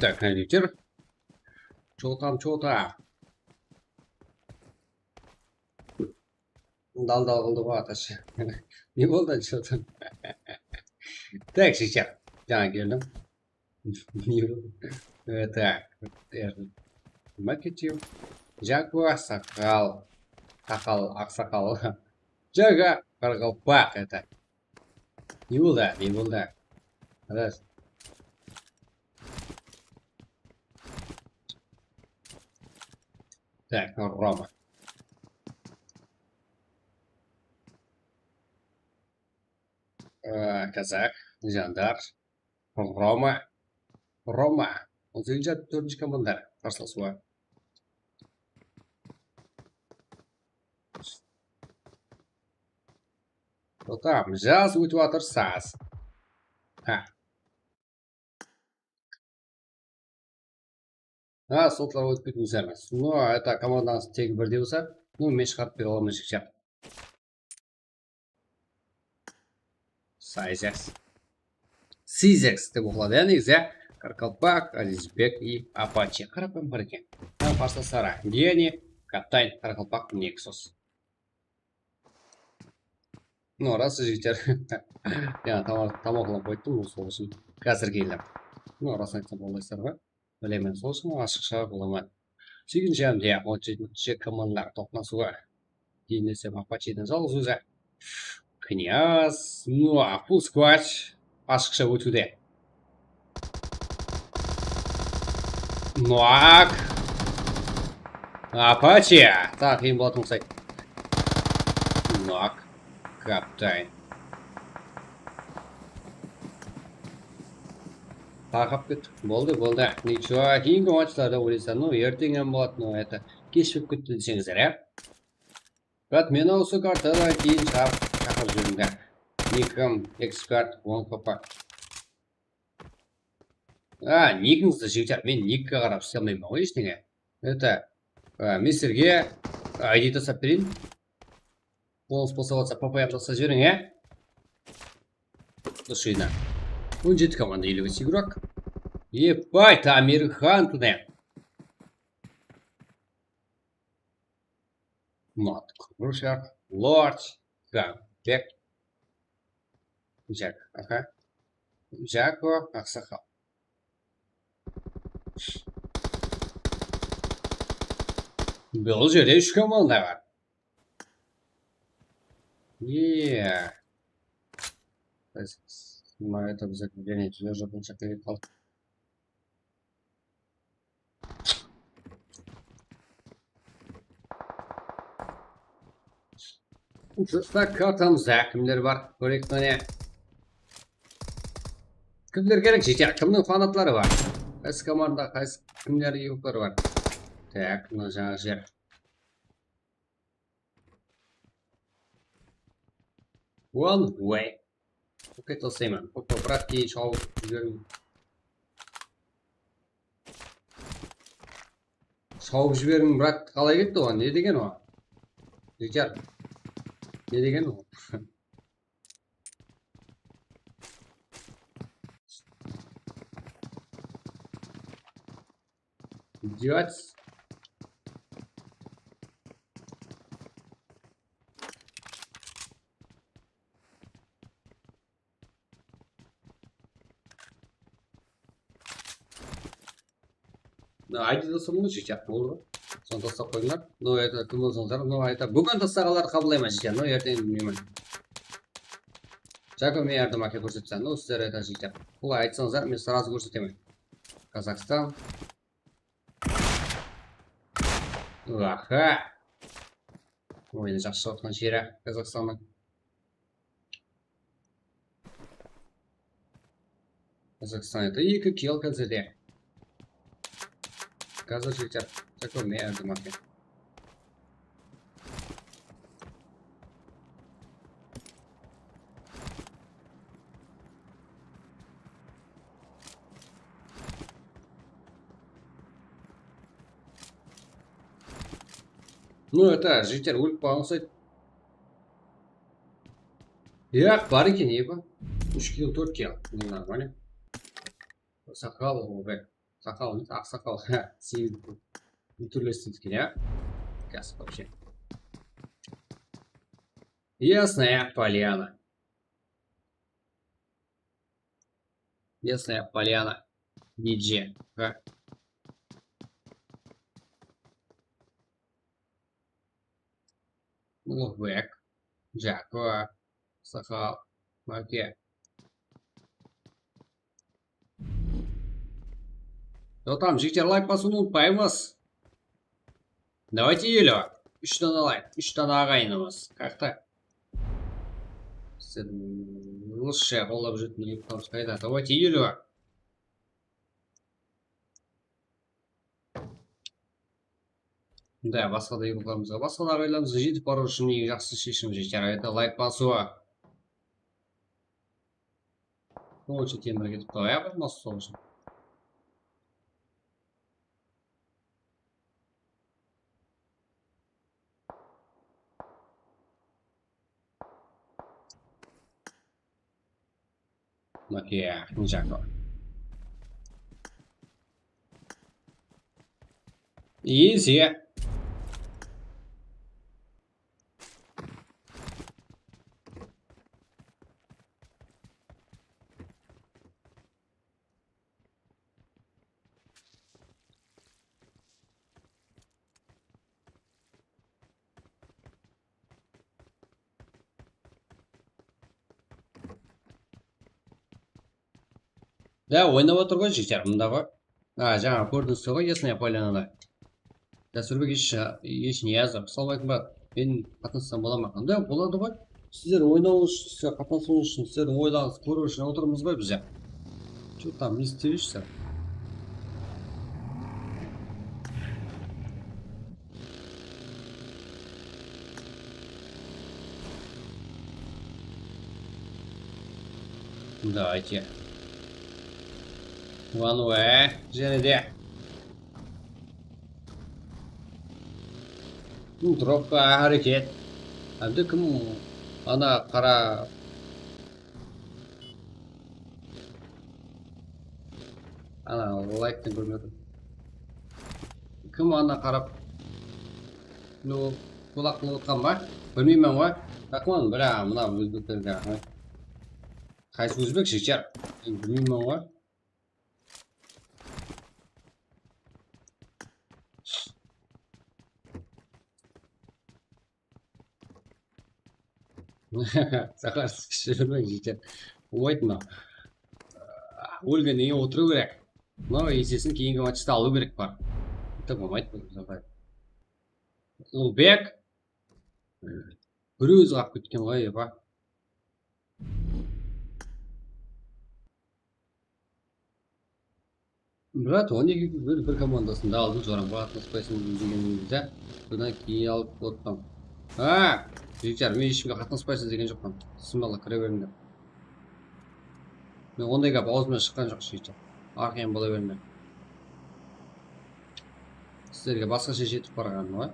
Так, kompyuter. Чё там, чё там? Dal-dal qıldı ǵoy, Atash. Ne boldı, чё там? Tak, shesher. Jańa keldim. Ne boldı? E, tak. Nima keteyim? Jako, aqsaqal. Saqal, aqsaqal. Jańa qaraqalpaq, это. Ne boldı? Ne boldı? Раз. Так, Roma. Ee, Kazak, Jandar, Roma, Roma. On segizinshi, tórtinshi komandar qarsılasıwǵa. Toqta, jaz ótip atır, saz. Ha. Ha, slotlar ótip kettińizler. No, это komandańız tegi birdey bolsa, no, men shıǵarıp bere alaman, shekshap. Sizeks. Sizeks dep oqıladı, ya, negizi, ya. Qaraqalpaq, Alizbek и Apache. Qaraqalpaq bar eken. Ha, parslasları. Geni, Kaptan, Qaraqalpaq, Nexus. No, rası, jigitler. Ya, tamam, tamam qılıp qoydım, sol ushın. Házir keldim. No, rasın aytsam, olaysalar ǵoy. Bilemen, sol ushın ashıqsha bolaman. Segizinshi hámde on jetinshi komandalar toqnasıwı. Keyin desem, Apachiden jalǵız ózi. Knyaz, no, full squad. Ashıqsha ótiwde. Noak. Apache. Taǵı qıyın bolatuǵın uqsaydı. Noak. Kaptan. Tarqap kettik. Boldı, boldı. Ничего, keyingi matchlarda oylaysań. No, erteń hám boladı. No, это, kesh bolıp ketti deseńizler, ya. Brat, meni usı kartadan keyin shaq-, shaqırıp jiberiń, da. Nikim, ekspert, on K P. A, nikińizdi, jigitler, men nikke qarap isley almayman ǵoy eshteńe. Это, a, men sizlerge I D taslap bereyin. Bonus bolsa WhatsApp P P M taslap jiberiń, e? Dusina. On jeti komanda, elli besh игрок. Ебать, Амирхан туда. Mat, Крушер, Лорч, Гамбек. Джек, aha. Jako, aqsaqal. Bul jerde úsh komanda bar. Yeah. Biz, mına, это, bizge, jáne, júz jaqın shaqırıp qaldı. Júrsak, kartamızda kimler bar? Kóreyik, mine. Kimler kerek, jigitler? Kimniń fanatları bar? Qaysı komanda, qaysı, kimler, yurtları bar? Tak, mına jańa jer. One way. Okey, taslayman. Hoppa, brat, keyin shawıp jiberiń. Shawıp jiberiń, brat, qalay ketti oǵan? Ne degen o? Jigitler. Ne degen o? Idiot. Mına, I D tasladım ǵoy, jigitler, boldı. Sonı taslap qoyıńlar. No, это, kim bolsańızlar, no, это, búgin taslaǵanlardı qabıllayman, jigitler, no, erteń bilmeymen. Jako, men yardım áke kórsetsem, no, sizler, это, jigitler. Bul aytsańızlar, men сразу kórsetemen. Kazakstan. Aha. Oyın jaqsı shıǵıp atqan jeri Kazakstannıń. Kazakstanda eki kill házirde. Házir jigitler, Jako, men yardım áke. Ну, это, jigitler, ólip qalǵan uqsaydı. Yaq, bar eken, eba. Úsh kill, tórt kill. Ну, нормально. Saqal, o, bir. Saqal, aqsaqal. Sen bir túrlestik eken, ya? Gaz вообще. Ясная Поляна. Ясная Поляна. G G. Ha. Uluǵbek, Jako, Saqal, Make. Jotam, jigitler, layk basıwdı umıtpaymız. Давайте елу. Úsh dana layk, úsh dana aǵayinimiz. Как-то. Sizler лучше qollap júrgen yurtlarımız qayda? Давайте елу. Da, basqa da yurtlarımızǵa, basqa da aǵayinlarımızǵa jetip barıw ushın eń jaqsı sheshim, jigitler, это layk basıwı. Onshı temir ketip qalay, ya, bolmasa sol ushın. Makiya, Jako. Easy. Da, oynap atır ǵoy, jigitler, mında ǵoy. A, jańa kórdińiz ǵoy, Ясная Поляна. Dásturbek Esh-, Eshniyazov, assalawma aleykum, brat. Men qatnassam bola ma? Qanday boladı ǵoy? Sizler oynawıńız ushın, sizler qatnasıwıńız ushın, sizlerdiń oylarıńızdı kóriw ushın otırmız ǵoy biz. Что там, не истеришься? Давайте. One way, jáne de. Dropqa háreket. Endi kim ana qara, ana layktan kórmedim. Kim ana qarap, no, qulaq qılıp otqan ba? Bilmeymen ǵoy. Raqman, bra, mına ózbeklerge raxmet. Qaysı ózbek, jigitler? Men bilmeymen ǵoy. Saqar, kishirmeń, jigitler. Bolmaydı mınaw. Ólgennen keyin otırıw kerek. Mınaw esesin keyingi matchta alıw kerek bar. Bitta bolmaydı bul. Ulbek. Birew ózi qalıp ketken ǵoy, epa. Brat, on eki bir, bir komandasında aldım, Joran, qatnaspaysań degenimizde, sodan keyin alıp otpań. Ha, jigitler, men eshkimge qatnaspaysız degen joqpan. Bismillah, kire berińler. Men onday gáp awzımnan shıqqan joq, jigitler. Arqayın bola berińler. Sizlerge basqasha jetip barǵanım ǵoy.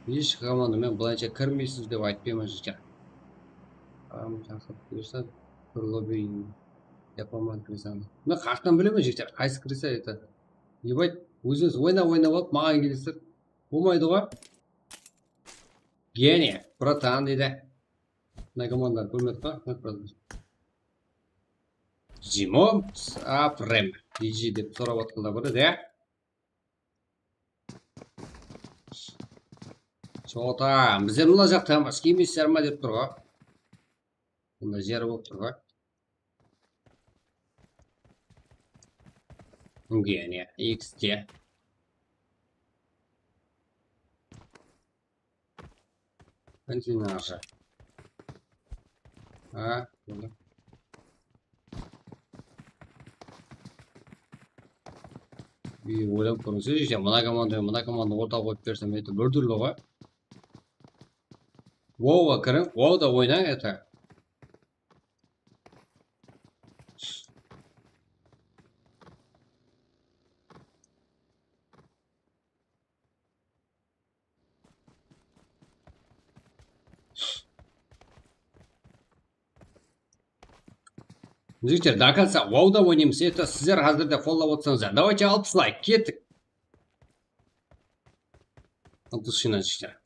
Hesh komanda men bılayınsha kirmeysiz dep aytpayman, jigitler. Aǵam shaqırıp qoysa, bir lobby yapaman, kirisaman. Men qayaqtan bilemen, jigitler, qaysı kirse, это. Ебать, ózińiz oynap, oynap alıp, maǵan kelesizler. Bolmaydı ǵoy. Gene, bratan, deydi. Mına komandanı kórmedik pa? Zimom Saprem, D J dep sorap atqanlar bar edi, ya? Chota, bizler mına jaqta mashka emassizler ma dep tur ǵoy. Bunda jer bolıp tur ǵoy. Gene X T. Konteyneri. Ha, boldı. Ey, oylap kórińiz, mına komanda, mına komanda ortaǵa qoyıp bersem, это bir túrli ǵoy. Vova kiriń, Vova da oynań, это. Jigitler, до конца вовда oynaymız. Это sizler házirde qollap otsańızlar. Давайте alpıs layk, kettik. Alpıs shınan jigitler.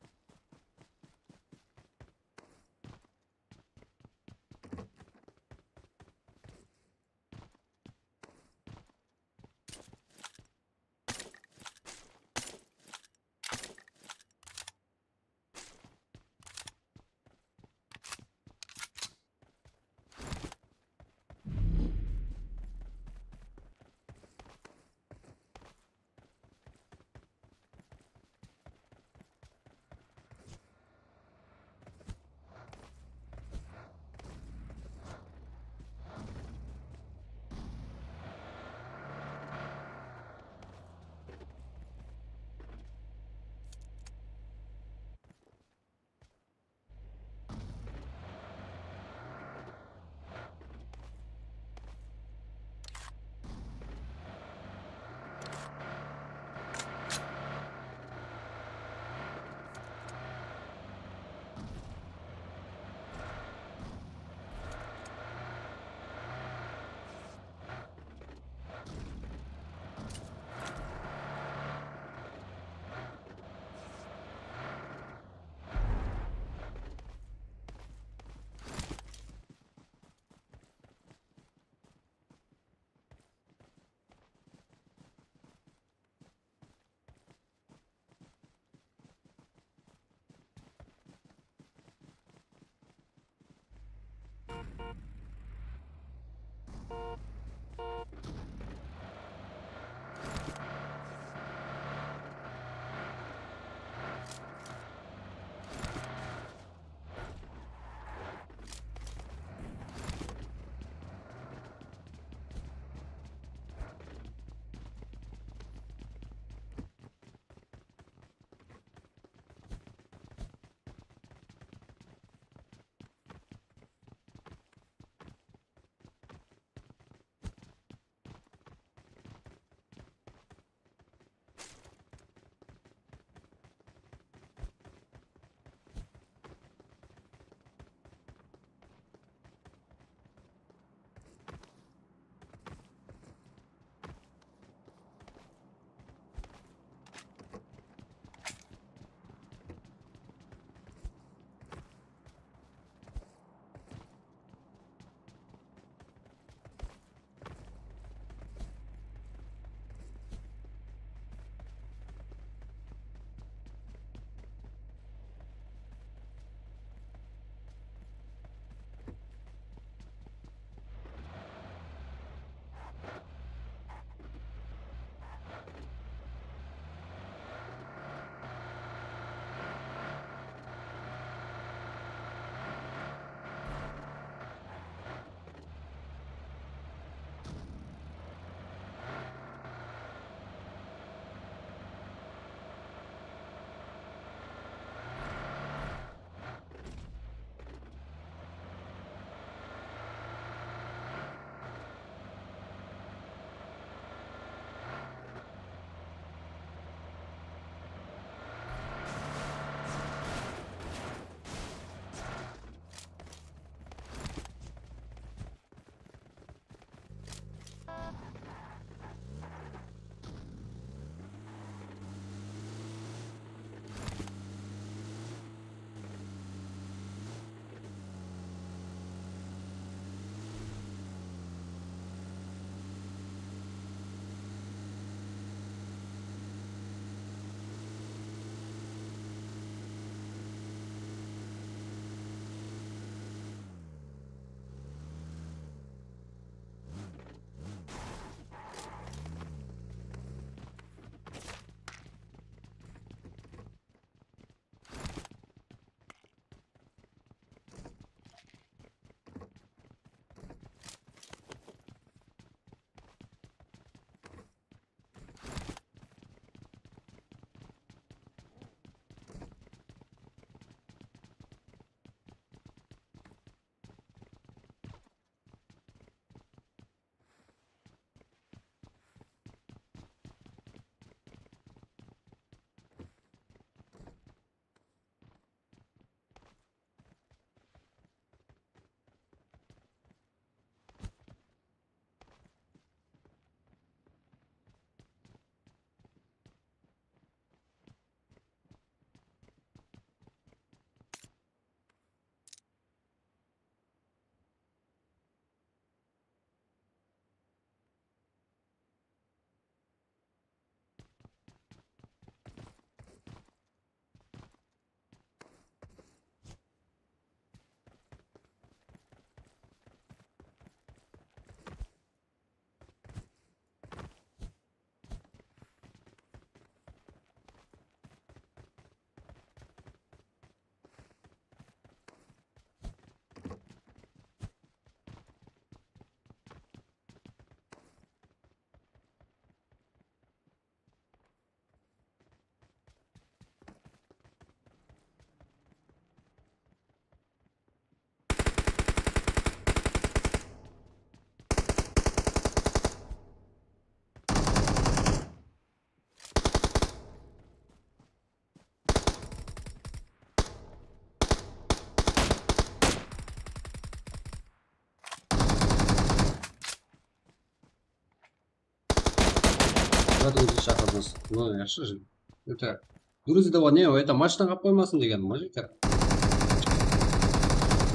Потом shaqırdıńız. Ну, yaqshı. Это, Gruziyada var, ne, это, mashina qap qoymasın degen, mujikler.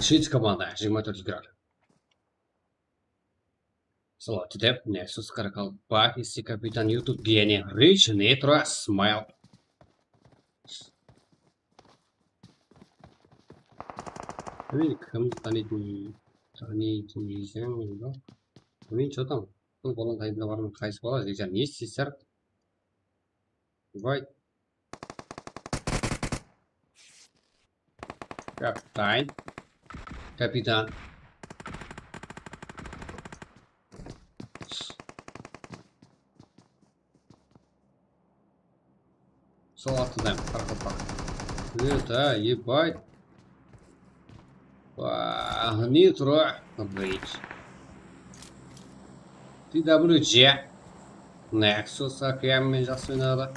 Shvets komanda, jigirma tórt yigirma. Salat dep, Nexus, Qaraqalpaq, Issi, Kapitan, YouTube, Geni, Rich, Nitro, Smile. Bilmeydi, kim tanıytın, tanıytın deseń, bilmeydi, что там. Bul bolan qayda barın, qaysı bola, ne isteysizler? Vay. Kapitan. Kapitan. Sol attıdan, qaraqalpaq. Это, ебать. Вау, Nitro, Rich. T W G. Nexus, Akıyan men jaqsı oynadı.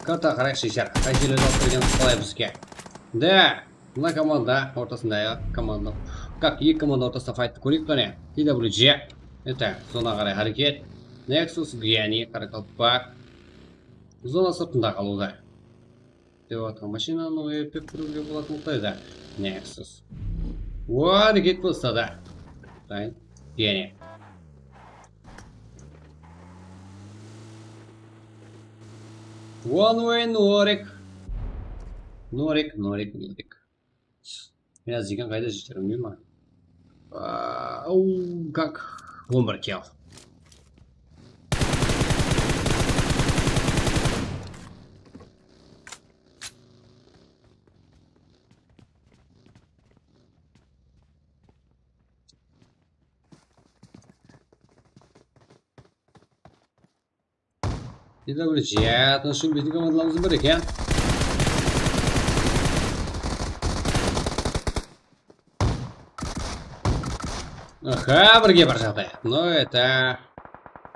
Karta qarayıq, sheshar. Qaysi jerlerdi alıp bergen qalay bizge? Da, mına komanda ortasındaǵı komanda. Как, eki komanda ortasında fayttı kóreyik qáne. T W G. Это, zona qaray háreket. Nexus, Geni, Qaraqalpaq. Zona sırtında qalıwda. Dep atqan mashinanı oyıp kiriwge bolatuǵın qıtayda. Nexus. Wá, háreket bolsa da. Dayın. Geni. One way, Norik. Norik, Norik, Norik. Mine, Zigan qayda júr, bilmeymen. Aa, au, как? On bir kill. T W G, ya, tınıshın, biziń komandalarımız bir eken. Aha, birge bir jaǵday. No, это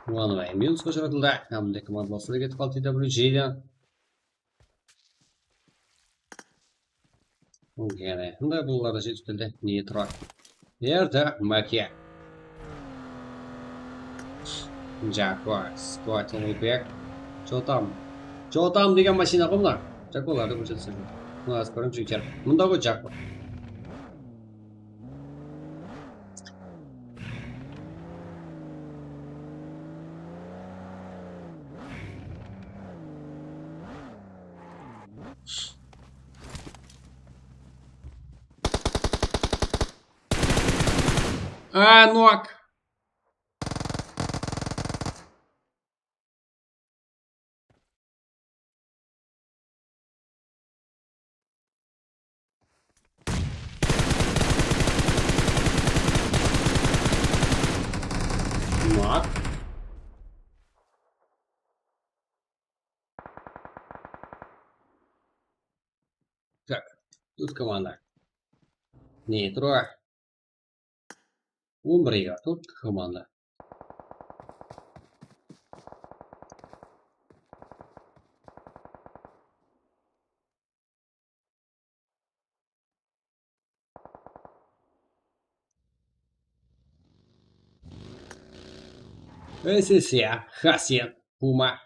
one way. Minusqa ushıratıldı. Hám de komandalar sizlerge ketip qaldı T W G-den. Jáne, mında bular da jetip keldi. Nitro. Erta, Makiya. Jako, Squat, Ulbek. Chotam. Chotam degen mashina ǵoy mına. Jakolardı kórsetsin. Mına, az kórim, jigitler. Mında ǵoy Jako. А, нок. Нок. Так, тут команда. Nitro. On bir ega, тут команда. S S ya, Hasen, Puma.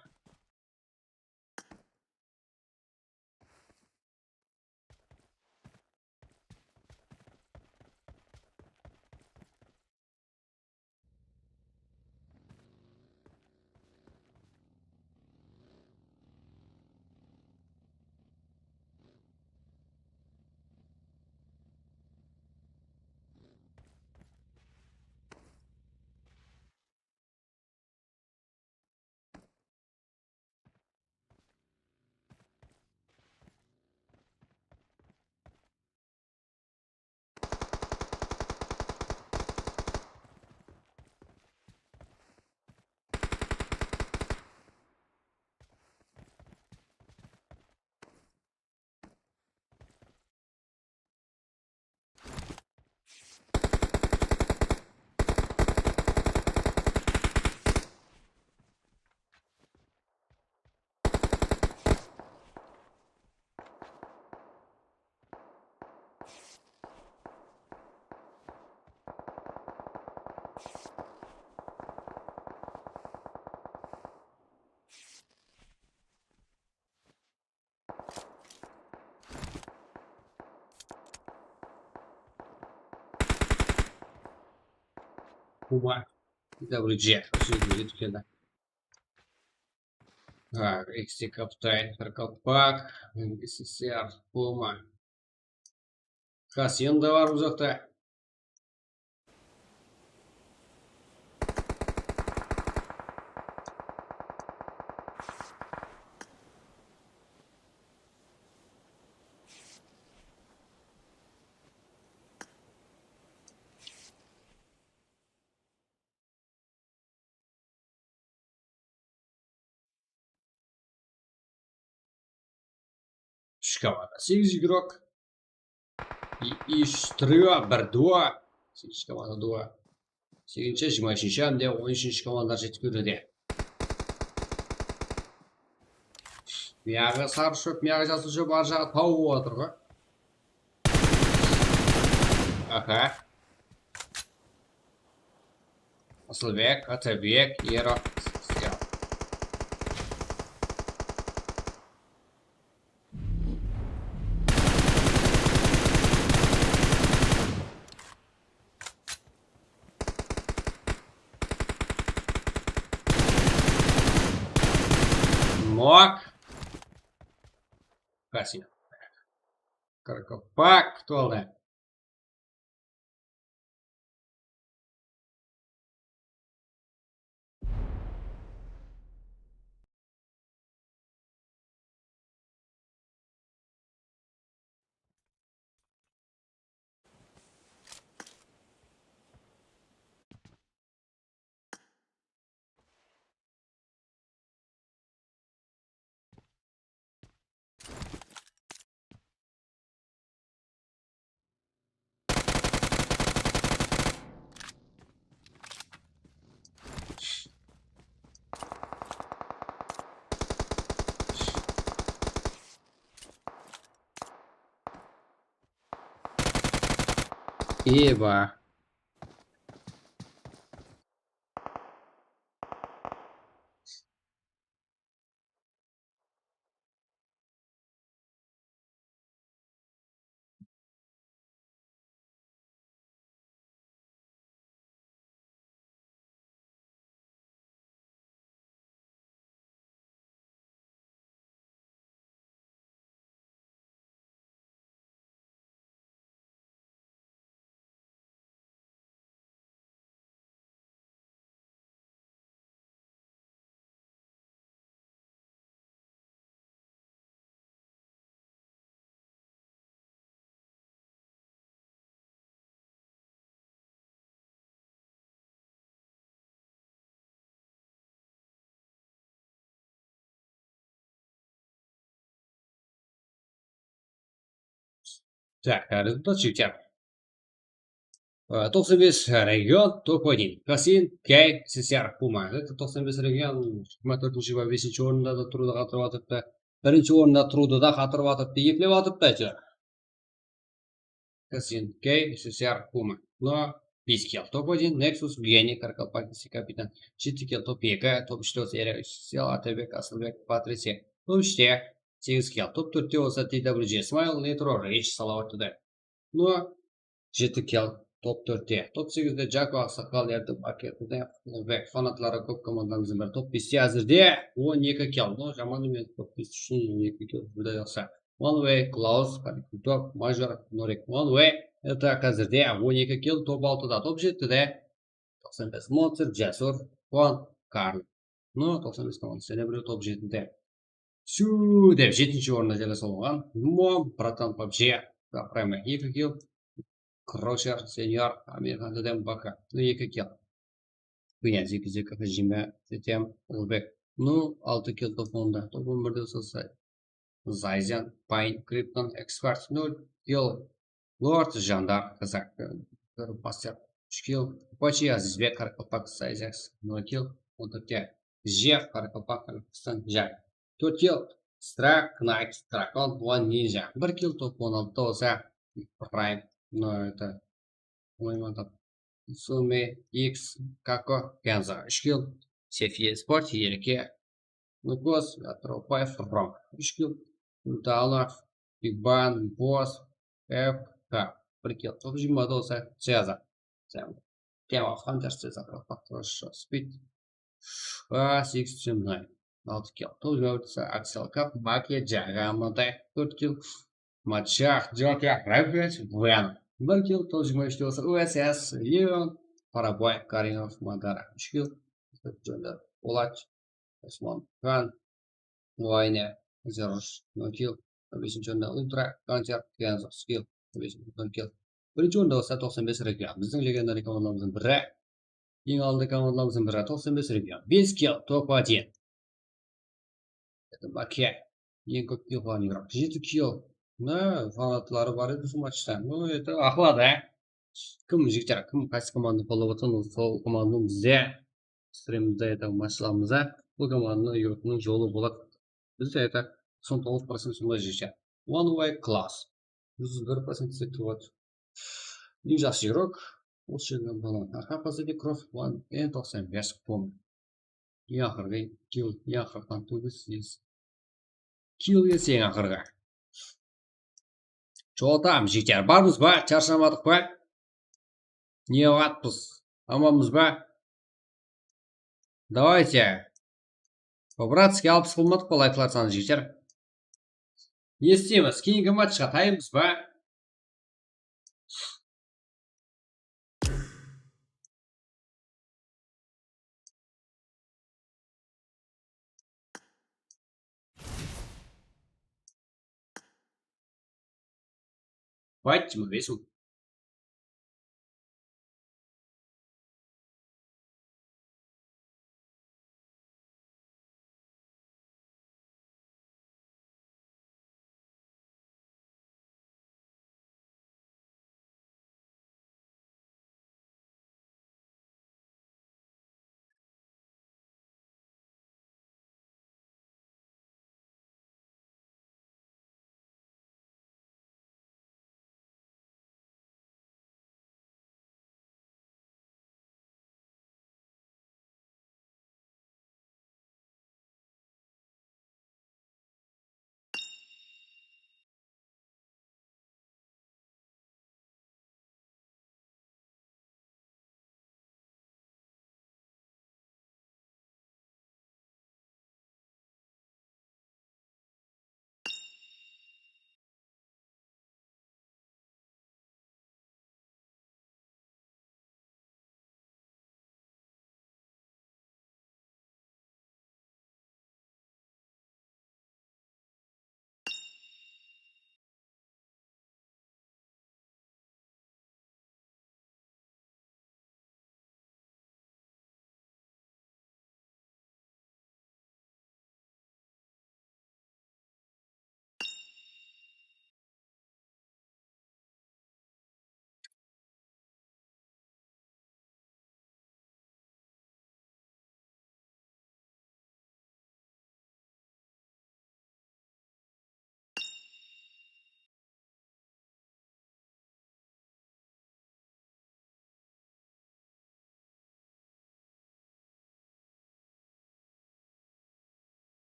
Puma, T W G. Usı jerge jetip keldi. Tak, X T Kaptan, Karkalpak, S S R, Puma. Kassin de bar bul jaqta. Úsh komanda, segiz igrok. I, ish, trio, bir duo. Segizinshi komanda duo. Segizinshi, jigirma úshinshi hámde on úshinshi komandalar jetip keldi. Miyaǵı sarı shóp, miyaǵı jasıl shóp, arı jaǵı taw bolıp atır ǵoy. Aha. Asılbek, Atabek, Ero. Nok. Kasino. Karkalpak, кто? Eba. Tak, rezultat jigitler. Ee, toqsan bes region, top один. Kassin, Key, S S R, Puma. Toqsan bes region jigirma tórtinshi, jigirma besinshi orında da turıwdı qatırıp atırıptı. Birinshi orında turıwdı da qatırıp atırıptı, eplep atırıptı, áytewir. Kassin, Key, S S R, Puma. No, bes kill. Top один, Nexus, Geni, Karkalpak, S S R, Kapitan. Jeti kill. Top eki, top úshte bolsa Erek, Sel, Atabek, Asılbek, Patrice. Top úshte segiz kill. Top tórtte bolsa T W G, Smile, Nitro, Rich, Salawat, Tuday. No, jeti kill. Top tórtte. Top segizde Jako, Aqsaqal, Erdim, Aketinde, Ulbek. Fanatları kóp komandamızdıń biri. Top beste házirde on eki kill. No, jaman emes, top bes ushın on eki kill. Bunday jaqsı. One Way, Klaus, Kalikultov, Major, Norik. One Way, это házirde on eki kill, top altıda, top jettide toqsan bes, Monster, Jasur, Juan, Karl. No, toqsan bes komanda, jáne birew top jettide. Shu dep jetinshi orında jerlesip alǵan. Mom, Bratan, PUBG, Prime eki kill, Crusher, Senior, Amerikan Dedem, Baka. No, eki kill. Knyaz, Zeki, Zeki, Hajime, Setem, Ulbek. No, altı kill top onda. Top on birde bolsa Zayzen, Payn, Kripton, Expert, nol kill. Lord, Jandar, Kazak, Master, úsh kill. Apache, Azizbek, Qaraqalpaq, Zayzeks, nol kill. On tórtte Jeff, Qaraqalpaq, Qazaqstan, Jak, tórt kill. Strak, Knight, Drakon, One Ninja, bir kill. Top on altıda bolsa Prime, no, это, Sumi, X, Kako, Kenzo, úsh kill. Sefi Sport, Erke, Lukos, Atropaev, Rom, úsh kill. Ultanov, Big Ban, Boss, F K, bir kill. Top jigirmada bolsa Cezar. Game of Hunters, Zaprov, Faktor, Speed. Va segiz Gemini. Altı kill. Toǵız Gemini, Axial Cap, Makia, Jagamada, tórt kill. Machax, Joker, Rampage, Wen. Bir kill. Toǵız Gemini, tórt kill. U S S, Leon, Paraboy, Karinov, Madara, úsh kill. Jondar, Ulaç, Osman, Khan, Muayne, Zerosh, nol kill. Besinshi orında Ultra, Gunter, Kenzo, Skill, besinshi orında nol kill. Birinshi orında bolsa toqsan bes region. Biziń legendariy komandalarımızdıń biri. Eń aldı komandalarımızdıń biri, toqsan bes region. Bes kill, top один. Это Make. Eń kóp kill qılǵan igrok. Jeti kill. Mına, fanatları bar edi usı matchta. Ну, это aqladı, á. Kim, jigitler, kim qaysı komandani qollap atırsań, sol komandani bizde strimimizde, это, matchlarımızda bul komandanıń, igroktıń jolı boladı. Bizde, это, toqsan toǵız procent sonday jigitler. One Way Class. Júz bir procent desek boladı. Eń jaqsı igrok. Usı jerden balan. Arqa pozadiy Krof, One, N toqsan bes, pum. Eń aqırǵı kill, eń aqırǵı qan tógiz, segiz. Kill ese eń aqırǵı. Jotam, jigitler, barmız ba? Sharshamadık pa? Ne qılatpız? Amanbız ba? Давайте. По-братски alpıs qılmadıq pa layklar sanın, jigitler? Ne isteymiz? Keyingi matchqa tayınbız ba? Fight jigirma bes mıń.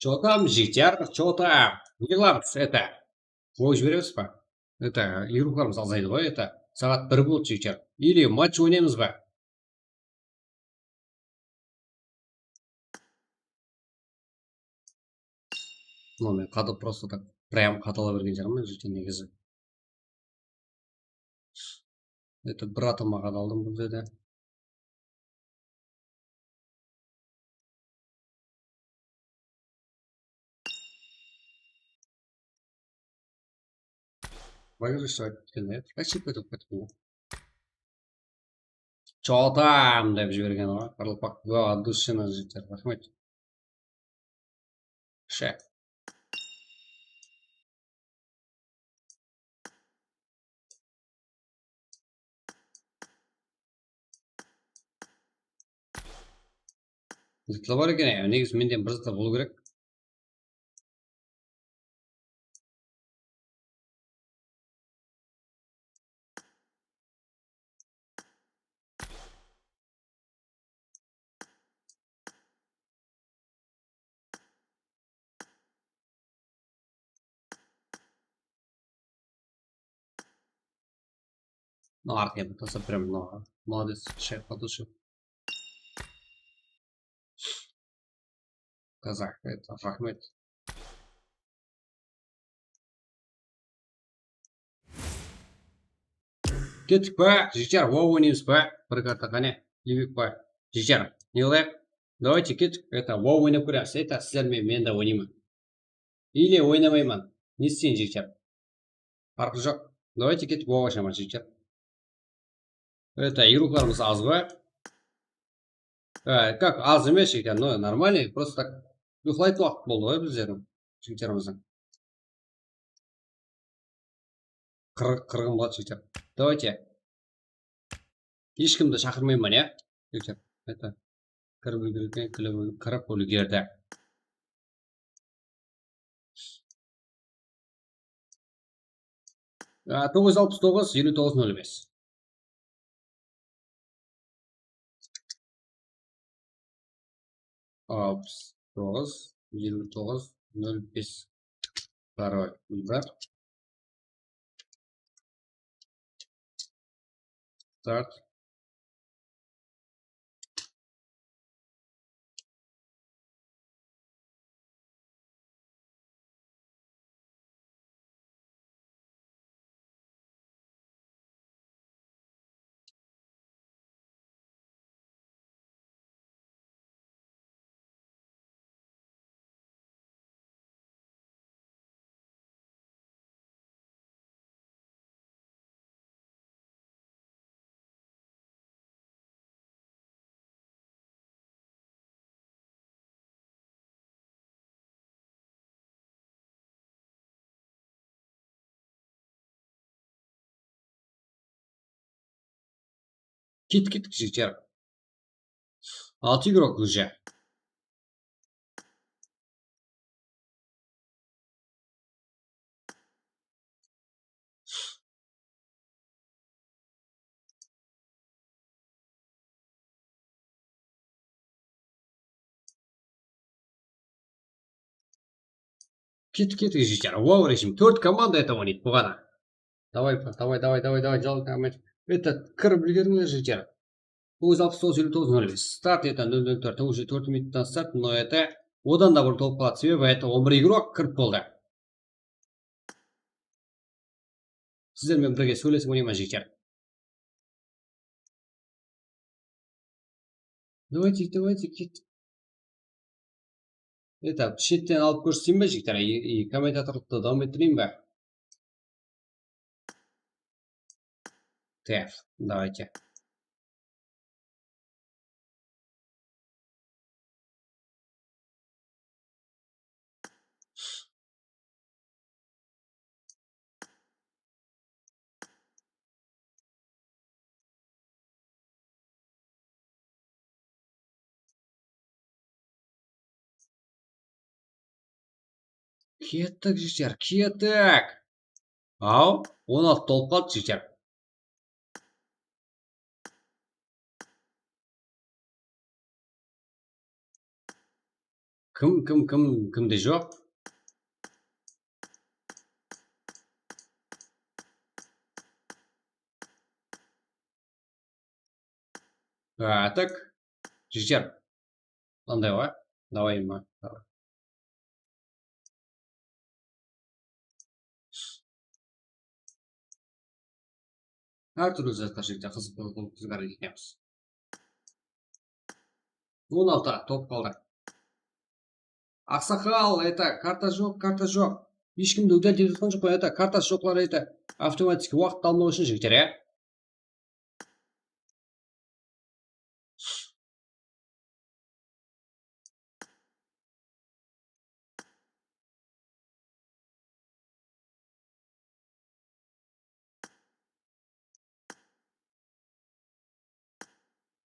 Чё там, жігіттер, чё там? Не qılamız, это? Qoyıp jiberemiz ba? Это, игрухамыз azaydı ǵoy, это. Saat bir boldı, jigitler. Или матч oynaymız ba? Mına men qata, просто так прям qatala bergen shıǵarman, jigitler, negizi. Это, bir atama qadaldım bul jerde. Выигрыш aytıp ketken edi. Qaytip ketip ketken edi. Чё там dep jibergen ǵoy. Qırlıpaq два от души, jigitler. Raxmet. Shek. Zıtlı bar eken, ya, negizi menden bir zıtlı bolıw kerek. Mına arqaǵa tasap beremen, mına. Molodec, shayqatıwshı. Kazak, это, raxmet. Kettik pa, jigitler? Wow, oynaymız ba? Bir karta qáne, iybek pa? Jigitler, ne qılayıq? Давайте kettik, это, wow oynap kóremiz. Это, sizler menen, men de oynayman. Или oynamayman. Ne isteyin, jigitler? Farqı joq. Давайте kettik, wow ashaman, jigitler. Это, игрокlarımız az ǵoy. Э, как, az emes, jigitler, но нормальный, просто так. Uyqılaytın waqıt boldı ǵoy bizlerdiń, jigitlerimizdiń. Qırq, qırqım qaladı, jigitler. Давайте. Hesh kimdi shaqırmayman, ya? Jigitler, это, kirip úlgergen, kirip úl-, kirip úlgerdi. Á, toǵız júz alpıs toǵız, eliw toǵız, nol bes. Alpıs toǵız, eliw toǵız, nol bes. Parol. Bir. Start. Kettik, kettik, jigitler. Altı игрок уже. Kettik, kettik, jigitler. Wow, rejim. Tórt komanda это oynaydı, buǵana. Давай, давай, давай, давай, давай, jalqaman. Это, kirip úlgerińler, jigitler. Toǵız júz alpıs toǵız, eliw toǵız, nol bes. Start это nol nol tórt, уже tórt minuttan start, но это odan da burın tolıp qaladı, sebebi это on bir игрок kirip boldı. Sizler menen birge sóylesip oynayman, jigitler. Давайте, давайте, ket. Это, shetten alıp kórseteyin be, jigitler? И, и kommentatorlıqtı dawam ettireyin be? Так, давайте. Kettik, jigitler, kettik. Aw, on altı tolıp qaldı, jigitler. Kim, kim, kim, kimde joq? А, так. Jigitler. Qanday ǵoy? Давай, ma. Hár túrli zatlar, jigitler, qızıq, qızıq, qızıq etemiz. On altı, tolıp qaldı. Aqsaqal, это, karta joq, karta joq. Hesh kimdi údal etip atqan joq pa, это, kartası joqlar, это, avtomatiki waqıttı almaw ushın, jigitler, ya.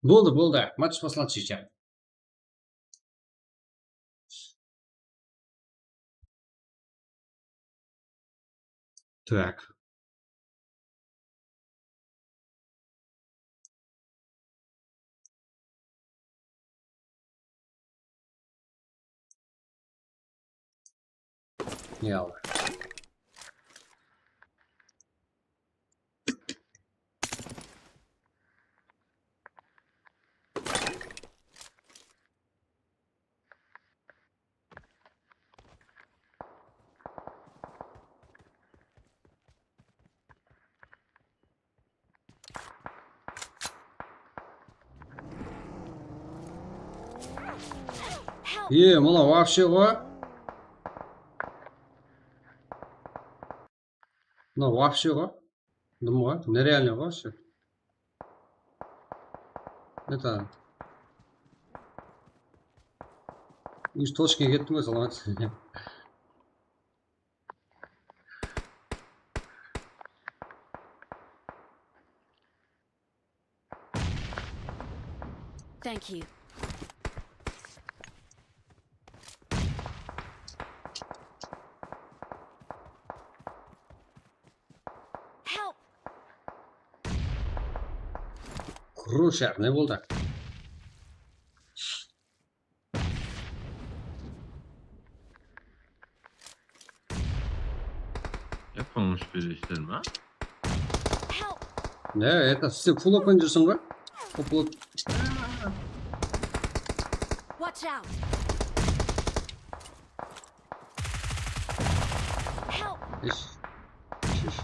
Boldı, boldı. Match baslandı, jigitler. Так. Yalla. E, mına вообще ǵo. Mına вообще ǵo. Dım ǵo. Nerealnıy ǵo вообще. Это. Úsh точкаǵa kettim ǵoy, salamat. Thank you. Help! Krusher, ne boldı? Ya, pomosh bereysizler ma? Help! Ne, это, sen full open júrseń ba? Full, full. Watch out! Help! Ish. Ish, ish.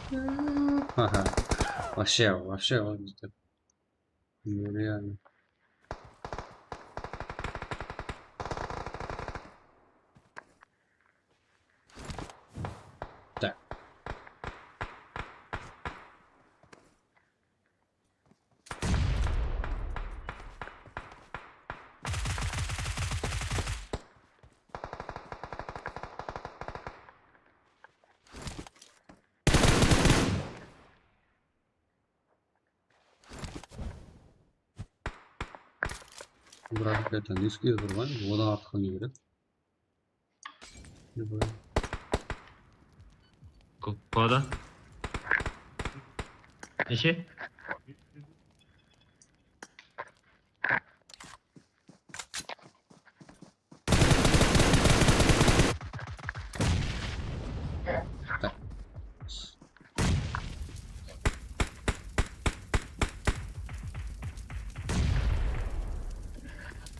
Aha. Вообще, вообще, он. Nerealnıy. Так. Bırak, это, nizkiyde turǵan, odan artıq ne kerek? Kóp qaladı. Neshe?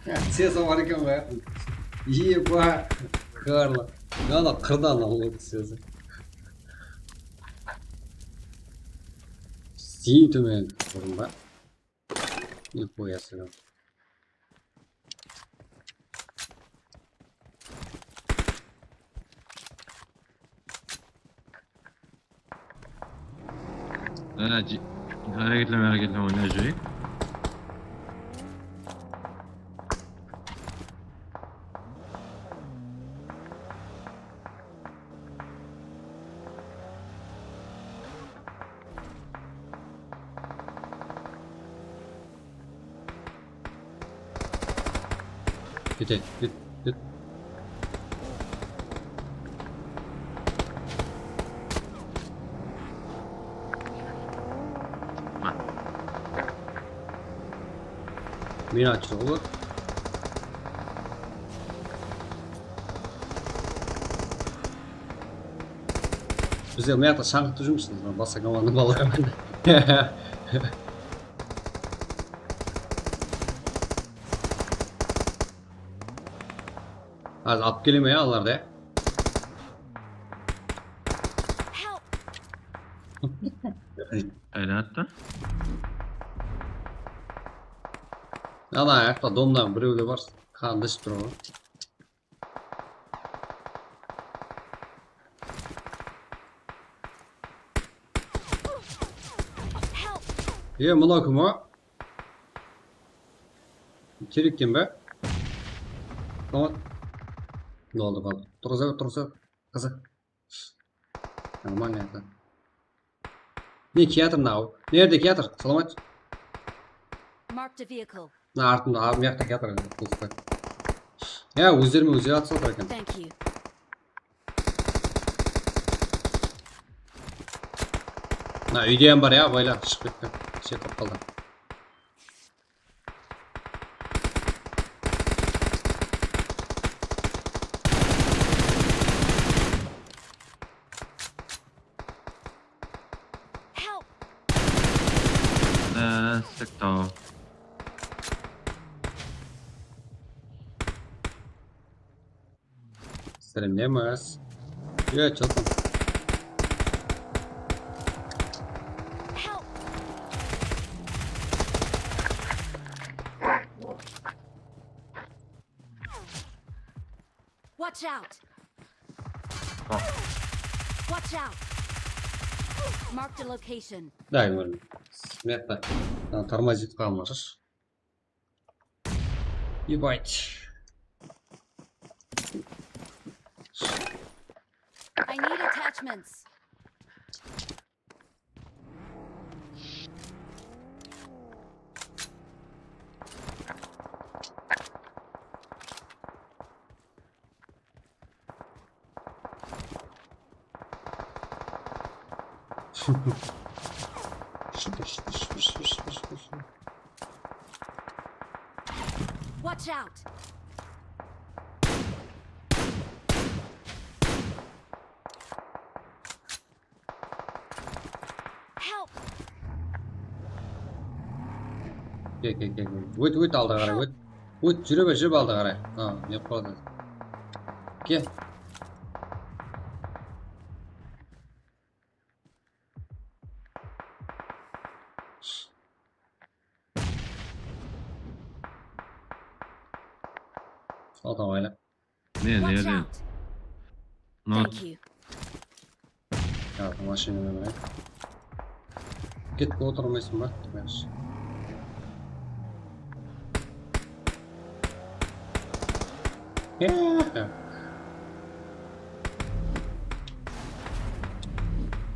Ya, Ceza bar eken ǵoy. Eba, Karla. Ana qırdan alıp Ceza. Sen tómen turın ba? Нихуя себе. Há, háreketleme, háreketleme, oynap júreyik. Kete, ket, ket. Meni atshı ǵoy. Bizler mıyaqta shańıraqta júrmiz, basqa komanda balalar. Házir alıp keleme ya, alardı ya. Aylanıptı. Ana, ayaqta domda birewler bar. Qandı iship tur ǵoy. E, mınaw kim o? Terekten be? Tamam. Ne oldı, qaldı? Turǵıza ber, turǵıza ber. Qızı. Нормально это. Ne kiyatır mınaw? Nerede kiyatır? Salamat. Marked a vehicle. Mına artımda, a, mıyaqta kiyatır. Ya, ózlerime ózleri atsa otır eken. Thank you. Mına úyde hám bar ya, abayla shıǵıp ketken. Shep qaldı. Help! Ee, sıktı. Sırım ne emas. Yo, çılsın. Help! Watch out! Watch out! Marked a location. Да, Юрий. Смета. Там тормозит kalmasız. Ебать. I need attachments. Watch out! Help! Kel, kel, kel, kel. Ót, ót, aldı qaray, ót. Ót, júre ber, júre ber, aldı qaray. Ha, ne qıladı? Kel. Sol tabayla. Ne, ne Watch jerde? Out! Not. Thank you. Ya, bu mashinada ne? Ketip otırmaysań ba? Yaxshi.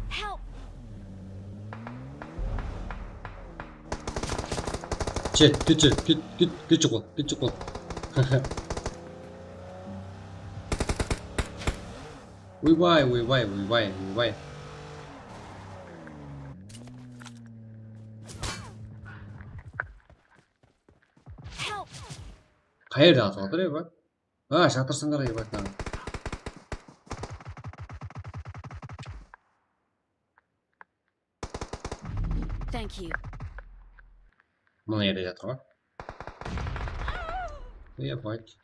Help! Ket, ket, ket, ket, ket, ket, ket, ket, ket. Oybay, oybay, oybay, oybay. Help! Qayerde atıp atır, eba? Ha, jatırsań qaray, eba. Thank you. Mına jerde jatır ǵoy. Ey, aqıwayt.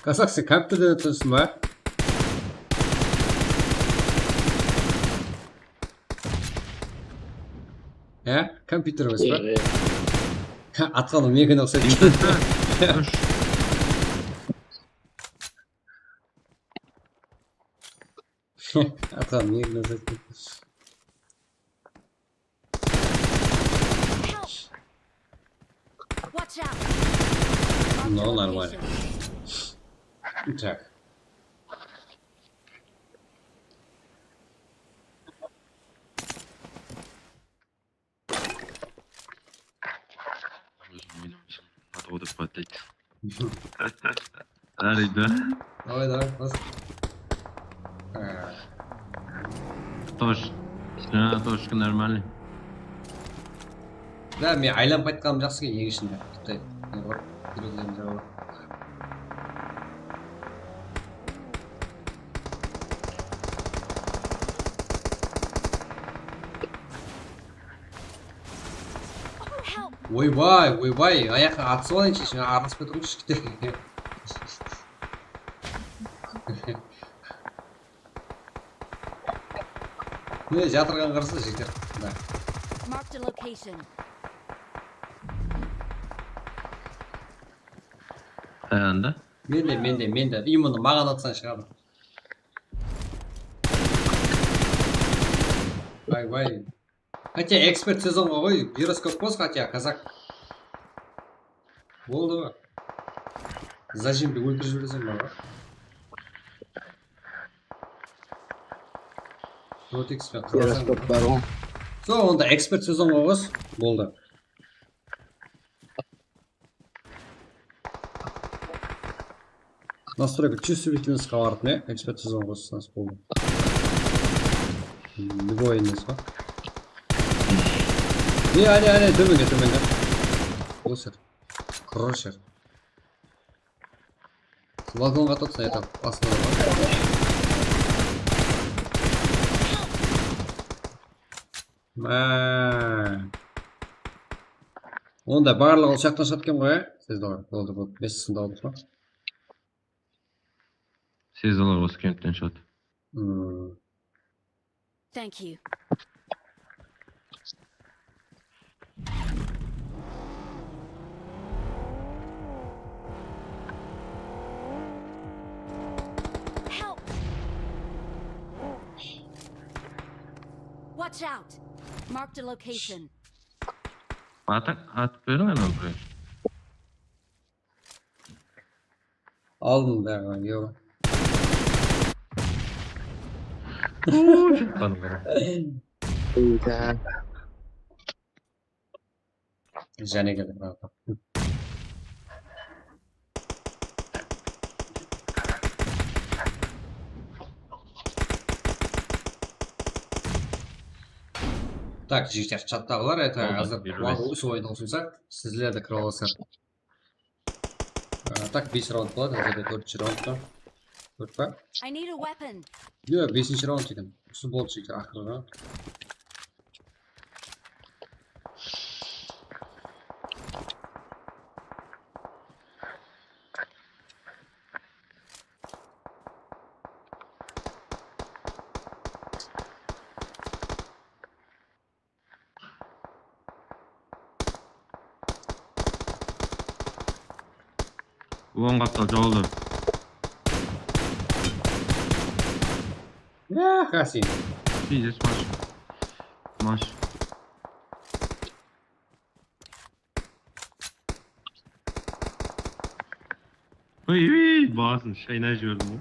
Kazak, sen kompyuterden ótenseń ba? Há? Kompyuter emes pa? Yoq, yoq. Atqanım meniki uqsaydı. Úsh. Atqanım meniki uqsaydı. Watch out! No, нормально. Так. Ózim oynamasam, надо odırıp qoyadı deydi. Araydı. Давай, давай, bas. Ha. Tosh. Jańa toshka нормальный. Da, men aylanıp qaytqanım jaqsı eken, eń ishinde. Bitta, ne bar? Gúrelerim jawı. Oybay, oybay, ayaqqa atısıp alayınshı, ishine aralısıp ketip alsın. Mine, jatırǵan qırsı jeter. Da. Marked a location. Qayanda? Mende, mende, mende. Именно maǵan atsań shıǵadı. Vay, vay. Хотя, ekspert sezonǵa ǵoy, giroskop bos, хотя, kazak. Boldı ǵoy. Zajimdi óltirip jiberseń bar ǵoy. Dot X pe qarasań. Giroskop bar ǵoy. Sol, onda ekspert sezonǵa qos, boldı. Настройка чувствительностьқа barıp, ne? Ekspert sezon qossańız boldı. Любой emes pa? E, áne, áne, tómenge, tómenge. Bul ser. Qırır ser. Balkonǵa atıp atsa, aytap, astına bar. Má. Onda barlıǵı usı jaqtan shıǵadı eken ǵoy, á? Sezdalar, boldı, boldı. Bes sındı aldıq pa? Sezdalar usı kentten shıǵadı. Hmm. Thank you. Watch out! Marked a location. Atıp, atıp beriń anaw bir. Aldım bárin, euro. Uuu, jatqanım qara. Jáne keldi. Tak, jigitler, chattaǵılar, это házir usı oyındı usınsaq, sizler de kire alasızlar. A, tak, bes raund boladı, házirde tórtinshi raund pa? Tórt pa? I need a weapon. Yoq, besinshi raund eken. Usı boldı, jigitler, aqırǵı raund. Oń qaptal jawıldı. Ya, Hasin. Pizdes mash. Mash. Uy, uy, basın shaynay jiberdim ǵoy.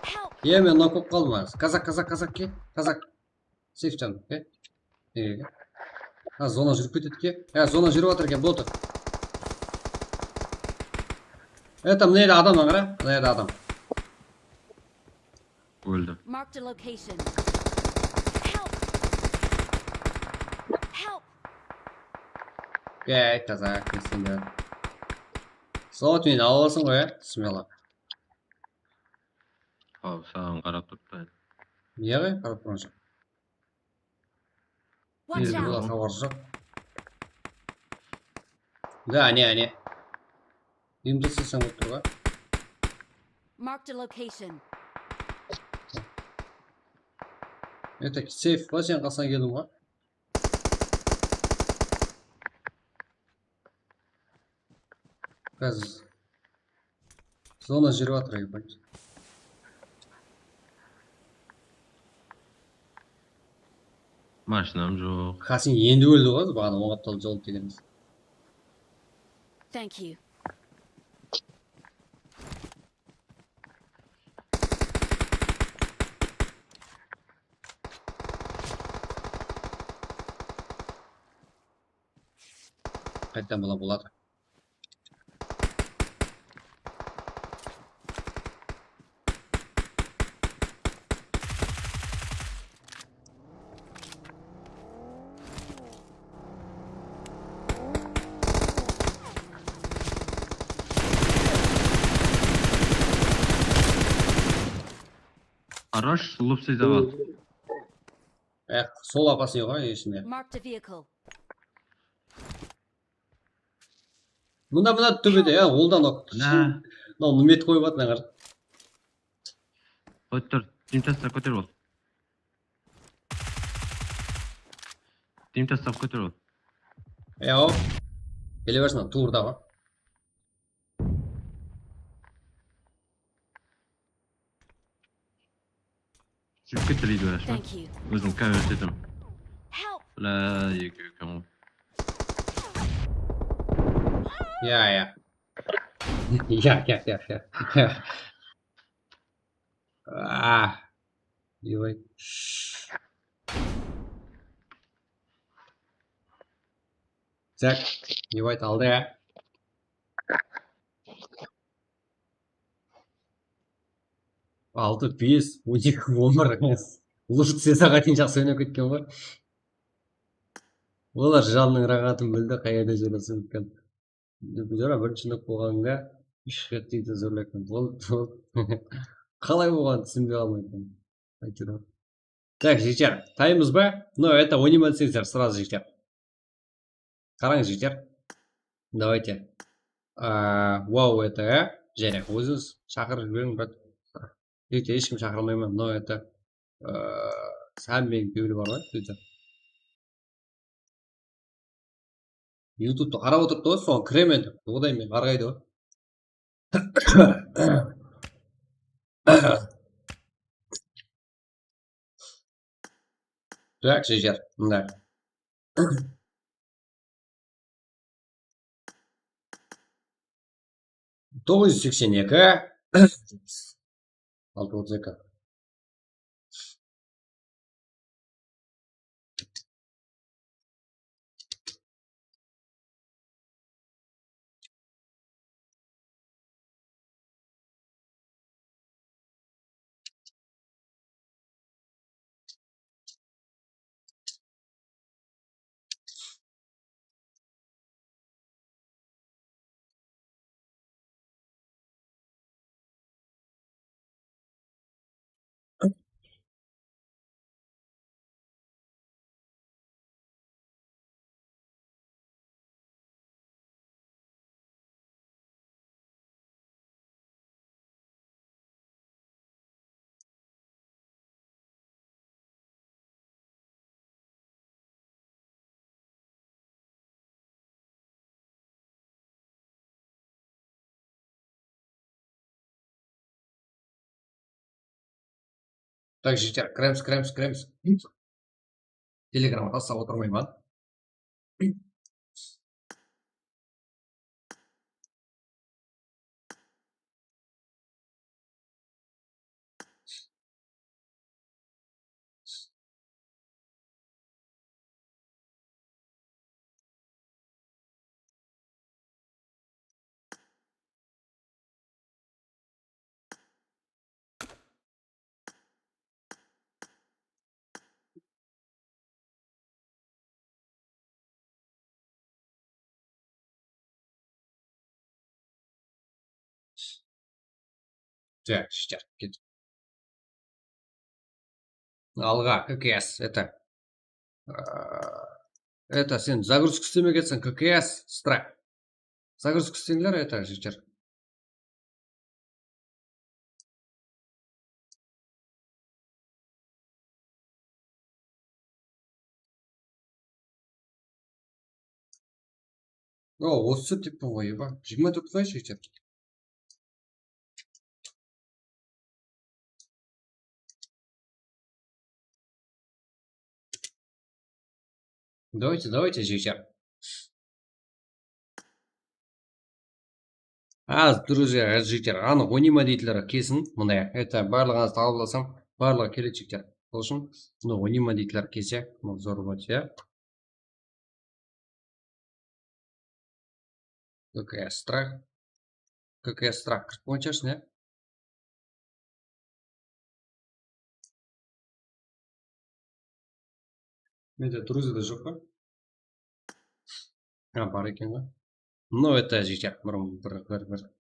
Help! Ye, men nok bolıp qaldım házir. Kazak, kazak, kazak, ke. Kazak. Seyften, ke. Nege? Ha, zona júrip ketedi ke. Ha, zona júrip atır eken, boldı. E, tam mına jerde adam, qara. Mına jerde adam. Óldi. Marked a location. Help! Help! Gel, kazak, ne sende? Slot meni alasın ǵoy, ya, smelo. Haw, saǵan qarap turıptı. Nege qarap turǵan joq? Watch Endi out! bular xabar joq. Da, áne, áne. Uyımdı silsem bolıp tur ǵoy. Marked a location. Это сейф pa, sen qasına keldim ǵoy. Házir zona júrip atır, eken. Mashinam joq. Hasin endi óldi ǵoy, baǵana oń qaptal jol degenimiz. Thank you. Qayttan bala boladı. Хорош, лупсый завал. Eh, sol apası ǵoy esime. Marked a vehicle. Mında, mına tóbede, ya, ol da nok. Mına. Mınaw nime etip qoyıp atır, qara. Qoyıp tur. Dim tastap kóterip al. Dim tastap kóterip al. Yaw. Kele bersin, tuwrıda ǵoy. Júrip ketti deydi, báshi. Thank you. Ózim konvert etem. Help! Bla, ekew eken ǵoy. Ya, ya. Ya, ya, ya, ya. Ah. Eway. Tak, eway, aldı ya. Altı, bes, on eki, on bir. Lust sezaqqa deyin jaqsı oynap ketken ǵoy. Olar jannıń raxatın bildi, qayerde jerlesip ketken. Jora birinshi nok bolǵanǵa úsh ret deydi, zórlep. Ol, ol qalay bolǵanın túsinbey qalmayman. Aytır. Так, jigitler, taymız ba? No, это oynayman desengizler, сразу, jigitler. Qarań, jigitler. Давайте. А, вау, это, jáne ózińiz shaqırıp jiberiń, brat. Jigitler, hesh kim shaqırmayman, но это, а, hámmeniń kewli bar ǵoy, jigitler. YouTube'tı qarap otırıptı ǵoy, soǵan kiremen dep. Oday men qarǵaydı ǵoy. Так, jigitler, mına. Toǵız júz seksen eki, altı otız eki. Так, jigitler, kiremiz, kiremiz, kiremiz. Telegramǵa taslap otırmayman. Так, jigitler, ket. Alǵa, K K S, это, а, это, sen загрузка islemegenseń, K K S, strike. Загрузка isledińler, это, jigitler. O, otız tórt deppiń ǵoy, eba. Jigirma tórt qoyayınshı, jigitler. Давайте, давайте, jigitler. Az, durıs, jigitler, anıq oynayma deydiler, kesin. Mına, это, barlıǵıńızdı alıp alsam, barlıǵı keledi, jigitler. Sol ushın, mına, oynayma deydiler, kelse, mına, взорвать, ya. K K S strike. K K S strike kirip qoyınsharsın, ya. Mende Druzada joq pa? Ha, bar eken ǵoy. Ну, это же, bir, bir, bir, bir.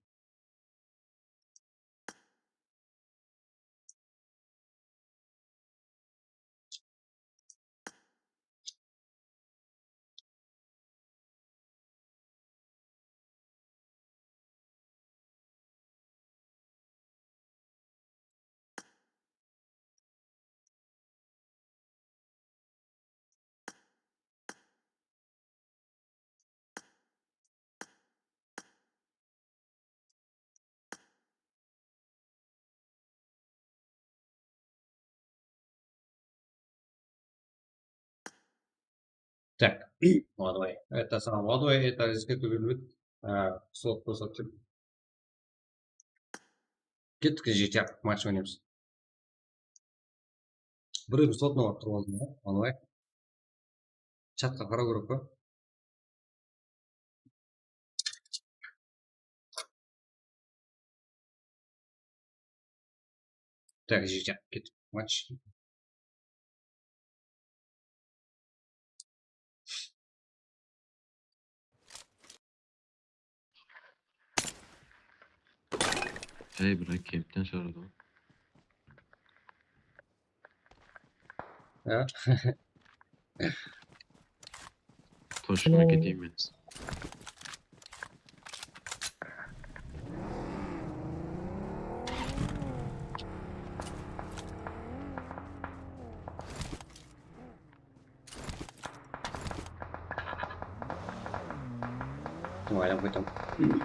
Так, Ладуай. Это самый Ладуай, это резко төгілмейді. А, слот просто тік. Kettik, jigitler, match oynaymız. Birewdiń slotına barıp turıp aldım ya, Ладуай. Chatqa qaraw kerek pa? Так, jigitler, kettik. Match. Ey, bırak, kempten shıǵardı ǵoy. Ya. Toshkentke keteyin men. Aylanıp keteyin.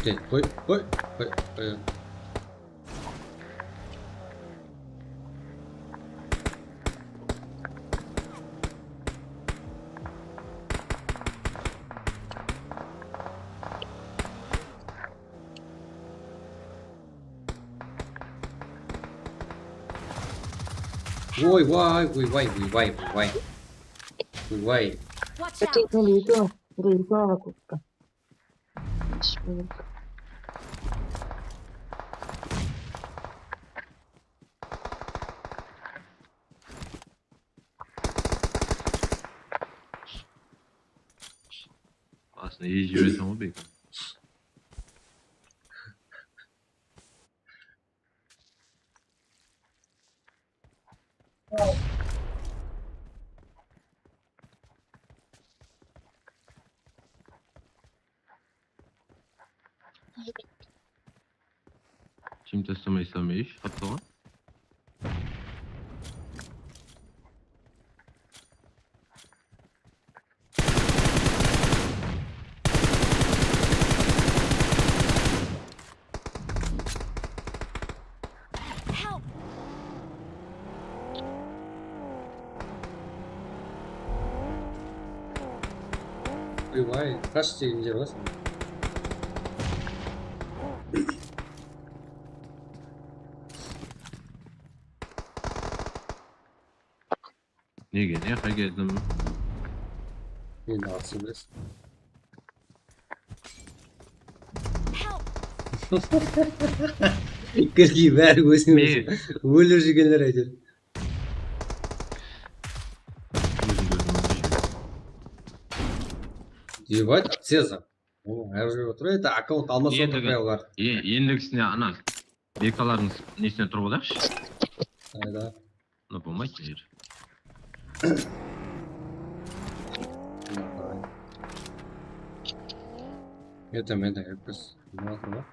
Ey, qoy, qoy, qoy, qoy. Oy, vay, oy, vay, oy, vay, oy, vay. Oy, vay. Watch out! Dur, dur, dur, dur, dur. Basına ezip jibereseń ǵoy, Beyka. Kim taslamaysań, ish, qattıǵan. Help! Oy, vay, kash degen jer bar. Nege, ne qay keldim? Endi atsa bilesiz. Kirgi bári ózin-ózi óldirip júrgenler áytedi. Ебать, Cezar. Ol hár jerge otır. Edi, akkaunt almasa otırmay olar. E, endigisine ana Bekalardıń nesine turıp alayıqshı. Ayda. Mına bolmaydı jer. Ete, mende, biz. Ne atır ba?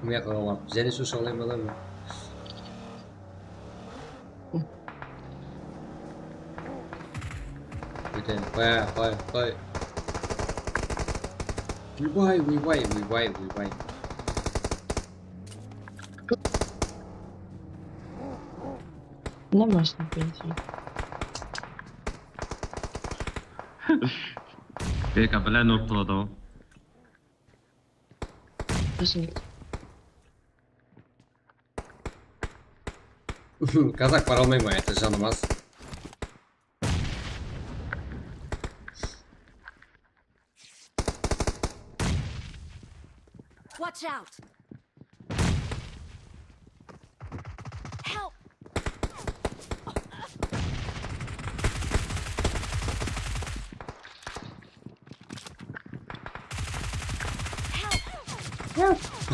Mına jaqqa alayın, jáne sóz alayın ba? Kete, qoy, qoy, qoy. Uybay, uybay, uybay, uybay. Mına mashina benzin. Beka bilen urıp turadı ǵoy. Kazak bara almayman, это janım az. Watch out! Help!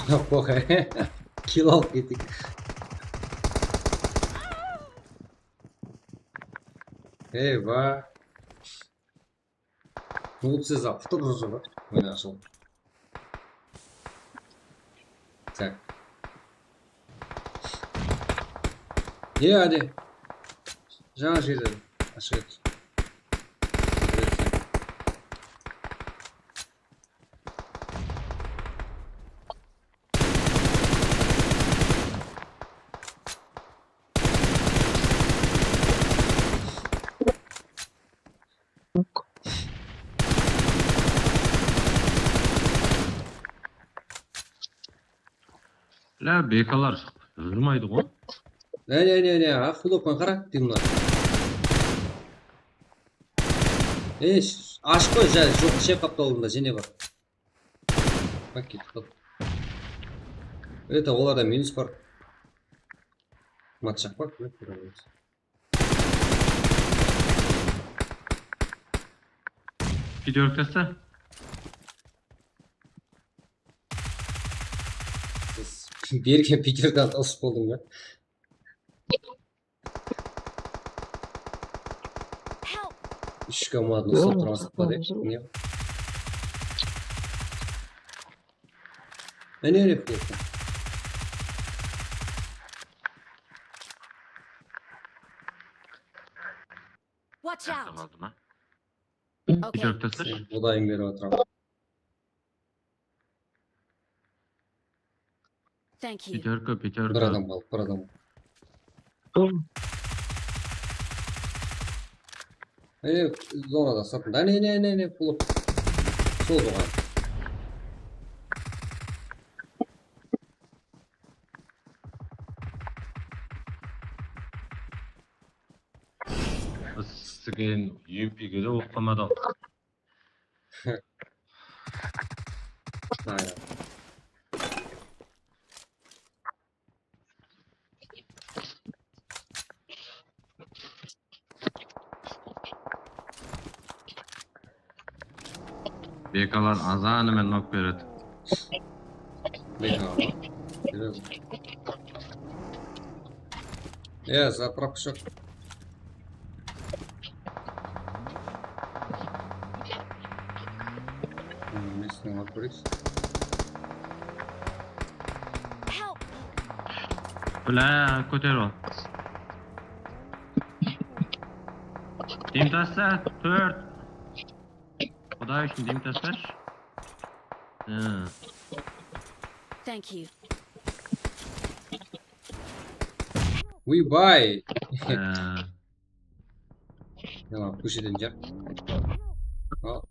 Help! Kill alıp kettik. Eyba. Noob siz-aq, qutırıp júr ǵoy. Oyna ashıl. Tak. E, áne. Jańa jerden ashıp ketip. Lá, bekalar jırmaydı ǵoy. Ne, ne, ne, ne, a, xudokpan qara, dımlar. Ey, ashıp qoy, ja, joq, ishep qaptı aldında, jáne bar. Bak, ketip qaldı. Это, olarda minus bar. Matchaq pa? Пятёркасы. Bergen pyaterkanı tawsıp boldıń ba? Úsh komandını uslap turǵan sıyaqlı. Ne? Áne, áne, bu. Watch out! Aldı ma? Piterka taslar. Sen Qudayın berip atırman. Thank you. Piterka, piterka. Bir adam qaldı, bir adam. Ey, zonada sırtında. Ne, ne, ne, ne, pulıq. Sol buǵan. Issigen U M P ge de oqlamadı. Aynen. Bekalar azanı menen nok beredi. Bekalar. Beredi. Ya, zapravka joq. Mınaw nesini alıp kóreyik. Help! Bla, kóter ol. Dem tasla, tórt. Quday ushın dem taslashı. Hı. Thank you. Uybay! Ee. Tamam, kósheden jap. Al.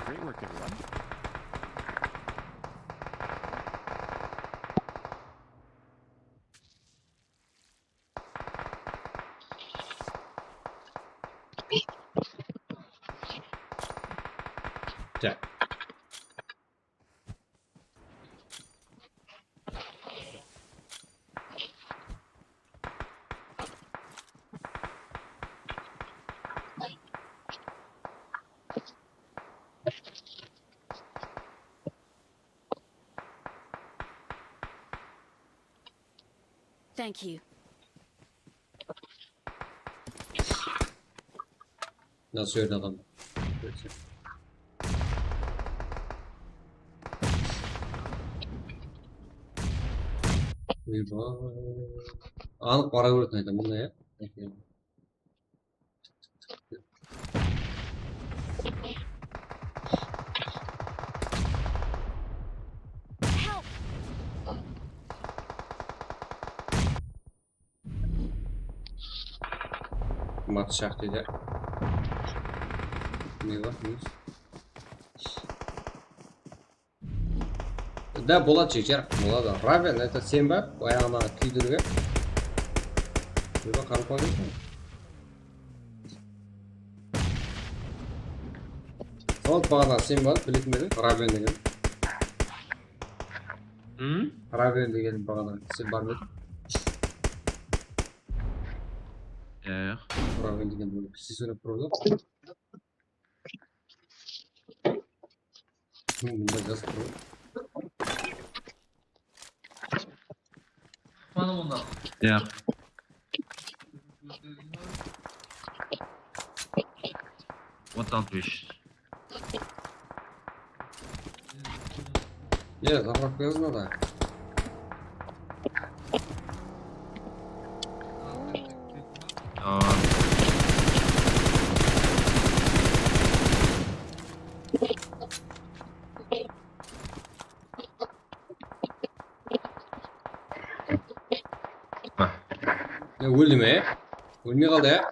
Great work, everyone. Thank you. Nasıl yerde adam? Anıq bara beretin aytaman da, ya. Mat shaq deydi. Ne bar, ne? Da, boladı, jeker, boladı. Raven, это sen ba? Bayaǵınaǵı kúydirgen. Neba qarıp aldıń sen? Sol baǵana sen ba, bilip edim, Raven degen. Hı? Raven degen baǵana sen bar ma ediń? Yoq. Raven degen bir kisi sóylep turdı. Bunda jazıp tur. Mana bunda. Yoq. Otız altı beş. Ya, zapravka yazma da. Aa. Ya, óldi me? Ólmey qaldı, ya?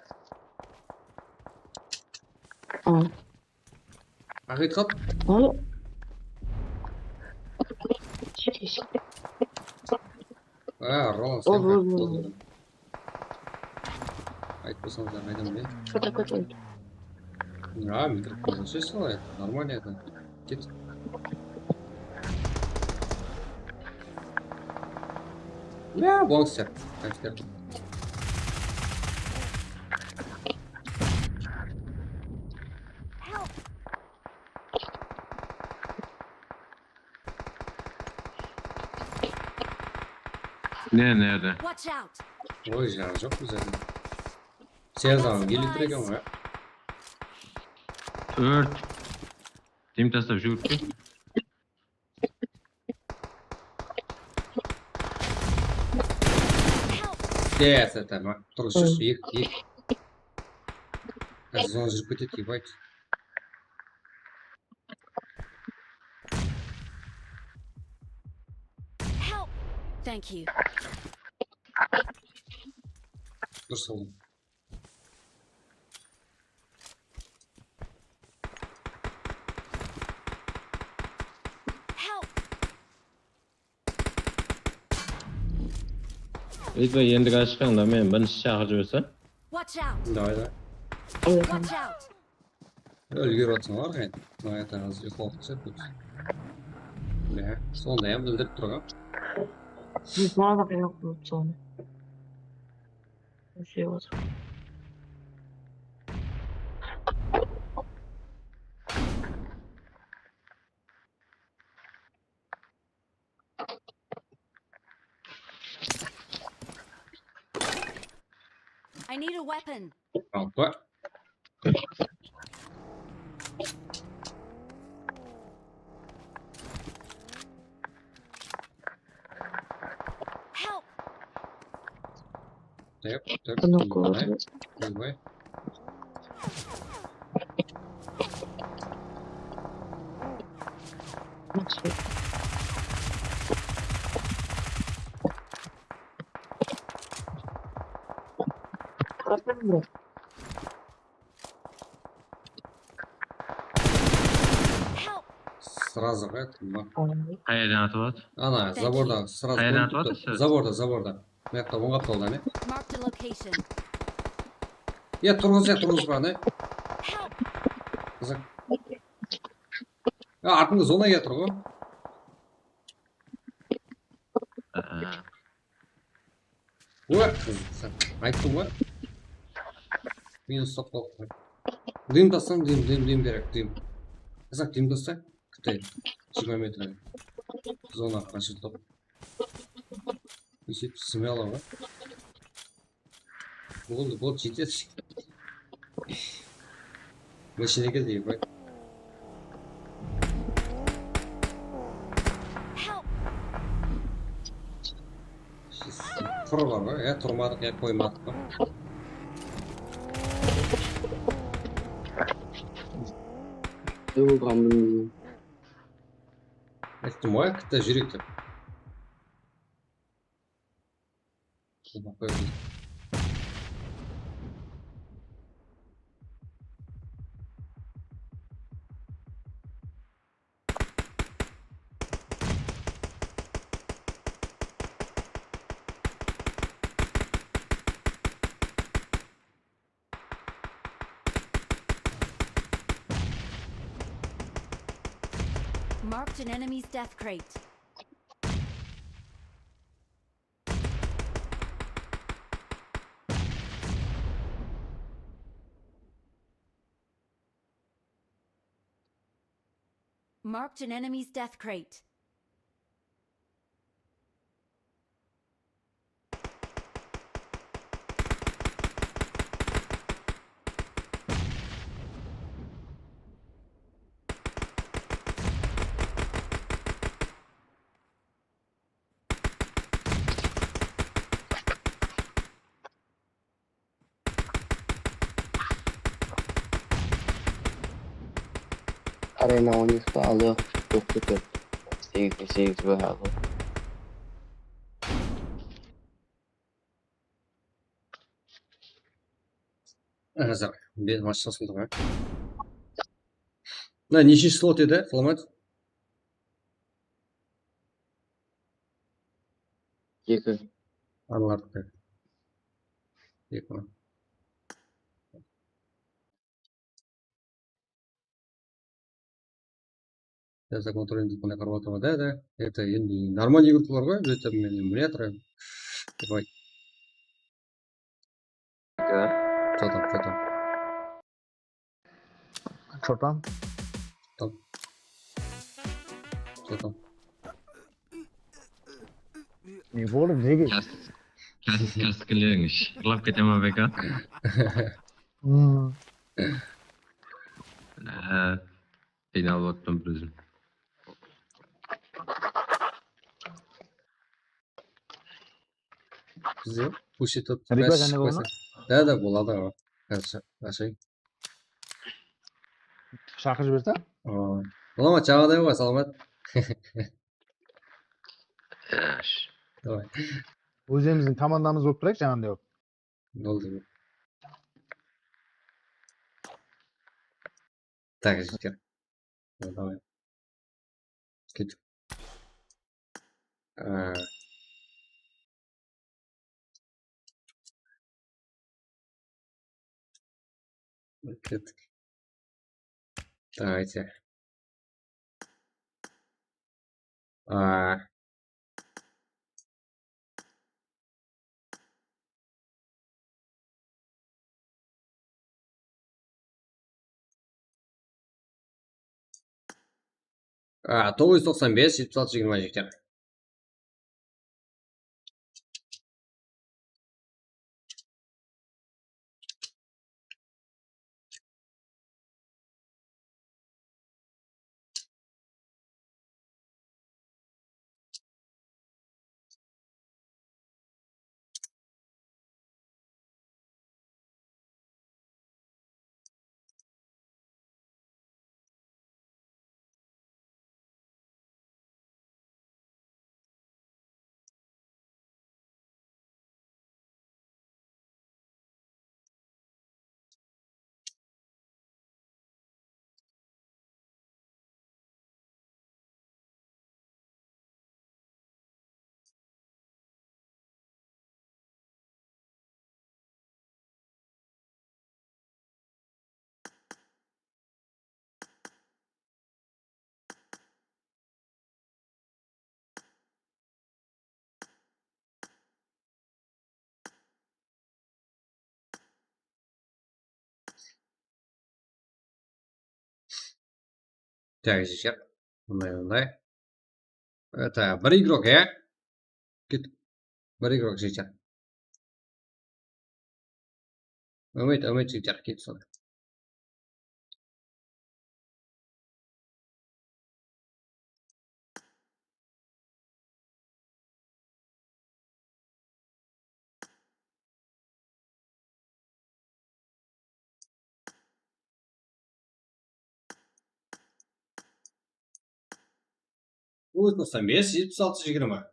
Aa. Aqıyt qal. Al. A, Roland, sen qayt. Aytpasańız da qaydan bileyim? Что такое? А, mikrofon вообще сломает. Нормально это. Ket. Ya, bolsa. Qayt. Ne, nerede? Watch out! Oy, janı joq bizlerde. Sen zaman gelip tur eken ǵoy. Tórt. Dim taslap júgirip kel. Yes, tamam. Turıs, eki, eki. Házir zona júrip ketedi, ебать. Help! Thank you. Durıs aldım. Help! Eytpe, endigi ashqanda men birinshi shaqırıp jiberse. Watch out! Давай, давай. Watch out! Úlgerip atsań ǵoy, ǵayt. Mayata házir uyqı waqtı shıǵıp ketsin. Mine, sonday hám bildirip turǵan. Biz balaǵa yoq bolıp sonı. Jep atır. I need a weapon. Alpa. Help! Tep, tep, Bunı tep, koyalım. Tep, tep. Nasıl? Problem yok. Srazı ǵoy, tınma. Qayerden atıp atır? Ana, zaborda, srazı. Qayerden atıp atır? Zaborda, zaborda. Mıyaqta oń qaptalda, ne? Marked a location. Ya, turǵız, ya, turǵız ba, ne? Help! Qızıq. Ya, artıńda zona kiyatır ǵoy. Aa. Oy, qız, sen ayttım ǵoy. Meni uslap qalıptı. Dım taslań, dım, dım, dım berek, dım. Qızıq, dım tasta. Kte, jigirma metr. Zona qashırtıq. Ósip, smela ǵoy. Boldı, boldı, jetedi. Mashinege de, ебать. Help! Qurı bar ǵoy, ya turmadıq, ya qoymadıq pa? Ne bolǵanın bilmeymen. Ayttım ǵoy, kta júrek dep. Marked an enemy's death crate. Marked an enemy's death crate. Arena on eki pa, al, yoq, yoq, yoq. Segiz, segiz be, al. Házir, belim ashılsın da. Mına neshinshi slot edi, Flomat? Eki. Anlardıki. Eki. Я законтролирую, да, да. Это endi нормальный игрокlar ǵoy, это men emulyator. Давай. Что там, что там? Что там? Что там? Что там? Ne boldı, nege? Kas, kas, kas kilińiz. Urlap kete ma, beka? Hmm. Ee, Qıynalıp atırman bir ózim. Bizde push etip Ribka, jáne bola ma? Da da boladı aǵa. Házir ashayın. Shaqırıp jiberse? Salamat, jaǵaday ǵoy, salamat. Yash. Davay. Ózimizdiń komandamız bolıp turayıq, jaǵanday bolıp. Boldı. Tak, jigitler. Davay. Ket. Á. Kettik. Давайте. Á. Á, toǵız júz toqsan bes, jetpis altı, jigirma jigitler. Так, jigitler. Mınday, mınday. Это, bir igrok, ya? Ket. Bir igrok, jigitler. Umid, Umid, jigitler, ket sonı. Toqsan bes, jetpis altı, jigirma.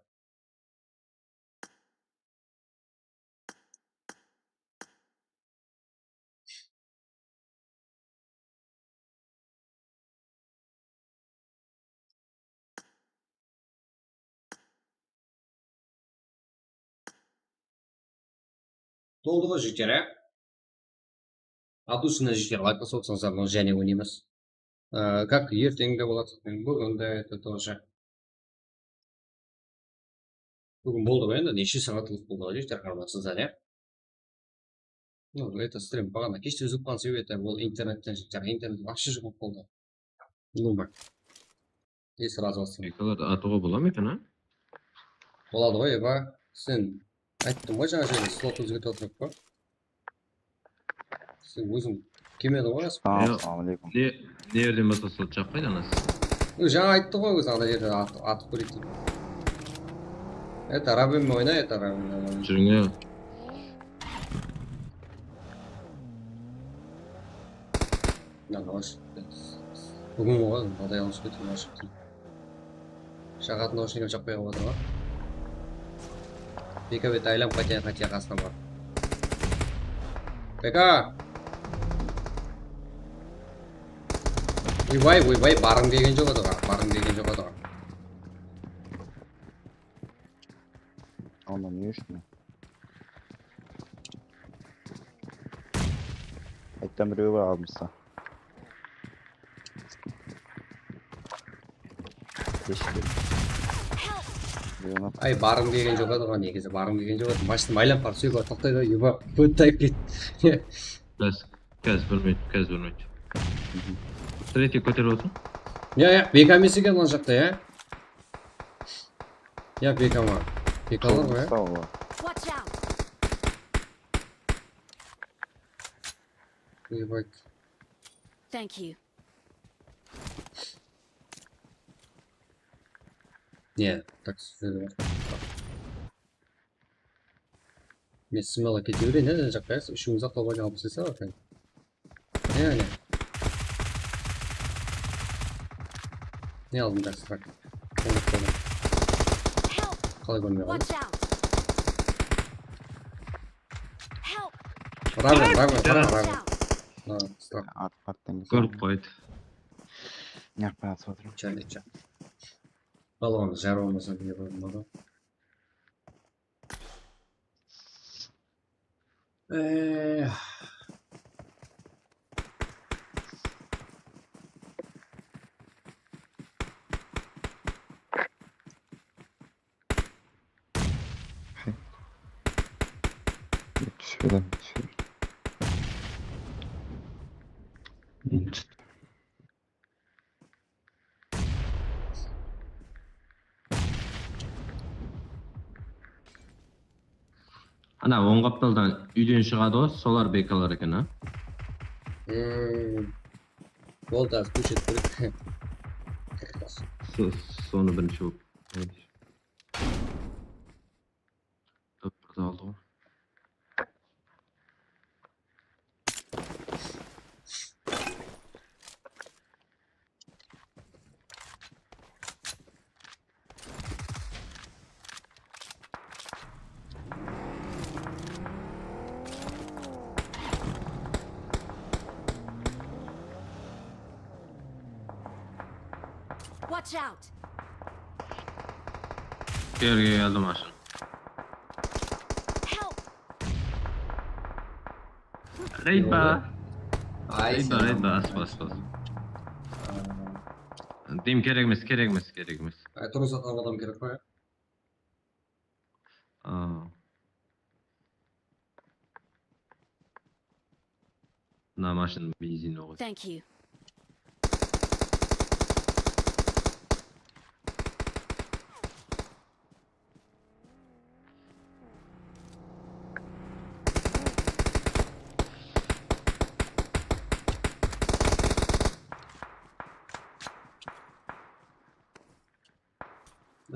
Toldı ǵoy, jigitler, á? От души, jigitler, layk basıp atsańızlar, bunı jáne oynaymız. Á, как erteń de boladı, búgin de, это тоже. Búgin boldı ǵoy endi, neshe saatlık boldı ǵoy, jigitler, qarap atsańızlar, ya. Ну, это стрим baǵana keshte úzilip qalǵan sebebi, это, ol internetten, jigitler, internet вообще joq bolıp qaldı. Ну, bak. И сразу astım. Ekaladı atıǵa bola ma eken, a? Boladı ǵoy, Eba. Sen ayttım ǵoy jańa jerde slot ózgertip atırıp pa? Sen óziń kelmediń ǵoy, Asım. Tamam, Ya. Assalamu aleykum. Ne, ne jerden basqa slot jaqqaydı anası? Jańa ayttı ǵoy ózi, ana jerde at-, atıp kóreyik dep. Это, Ravin oyna, это, Ravin oyna. Júriń, ya. Mına, nosh. Búgin ǵoy, mınaday alışıp ketken, alışıp ketken. Shaxat noshnik jaqpay qalıp atır ǵoy. Beka beti aylanıp qaytayın, qáte qasına barıp. Beka! Oybay, oybay, barǵım kelgen joq edi ǵoy, barǵım kelgen joq edi ǵoy. Onda ne ushın? Qayttan birew bar aldımızda. Keshke. Birewin at. Ay, barǵım kelgen joq edi ǵoy, negizi barǵım kelgen joq edi. Mashinam aylanıp barıp, sóyip toqtaydı ǵoy, Eba, ótip ketip. Gaz, gaz, bir minut, gaz, bir minut. Tretий kóterip otır. Ya, ya, B K emes eken mına jaqta, ya. Ya, B K ma? B K lar ǵoy, ya. Sol, sol. Watch out! Ебать. Thank you. Ne? Tak, sizler. Men smelo kete bereyin, ne jaqqa, úshiwińiz-aq tawıp alsaysa, aka. Ne, ne? Ne aldın, Jaksırak? Qońdaq boldı. Qalay kórmey qaldım? Watch out! Help! Raven, Raven, Raven, Raven. Watch out! Ha, Strap. At, attan kórip qoydı. Mıyaqqa asıp atırman. Chale, chale. Balonı jarıp almasam ne bolmadı. Eee. Túsip berem, túsip berem. Ana, oń qaptaldan úyden shıǵadı ǵoy, solar bekalar eken, a? Hmm. Boldı, házir push etip beredi. So-, sonı birinshi bolıp. Birdi aldı ǵoy. Watch out! Jerge keldi mashın. Help! Reyd ba? Ay, reyd ba, reyd ba, aspa, aspa. Aa. Dim, kerek emes, kerek emes, kerek emes. Ay, turıp zatırǵan adam kerek pa? Aa. Mına mashın benzin oǵoy. Thank you.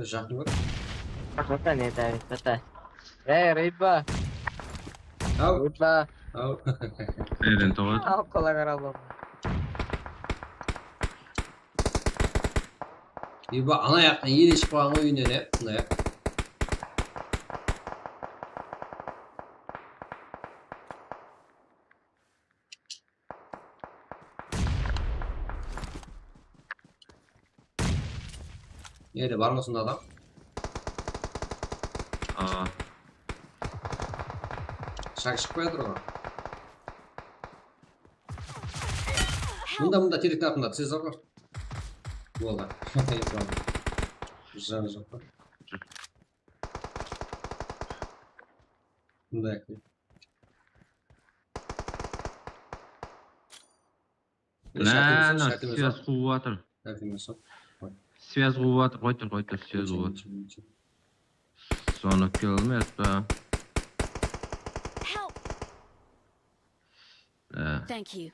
Jaqın kór. Jaqın ne tayın, tata. Ey, Reyba. Aw. Reyba. Aw. Eren toǵat. Al, qola qara. Eba, ana jaqtan ele shıqpaǵan ǵoy úyinen, e, mına jaq. Nede, bar ma sonda adam? Aa. Shaq shıqpay atır ǵoy. Mında, mında, terektiń artında, tez bar. Boldı. Janı joq pa? Mınday. Mına, mına, shárt emes, shárt emes, shárt emes. Shárt emes, shárt emes. Shárt emes, qoy. Shárt emes, qoy. Shárt emes, qoy. Qoy tur, qoy tur, shárt emes, qoy tur. Shárt emes, shárt emes. Sonı kelmedi. Help! Á. Thank you.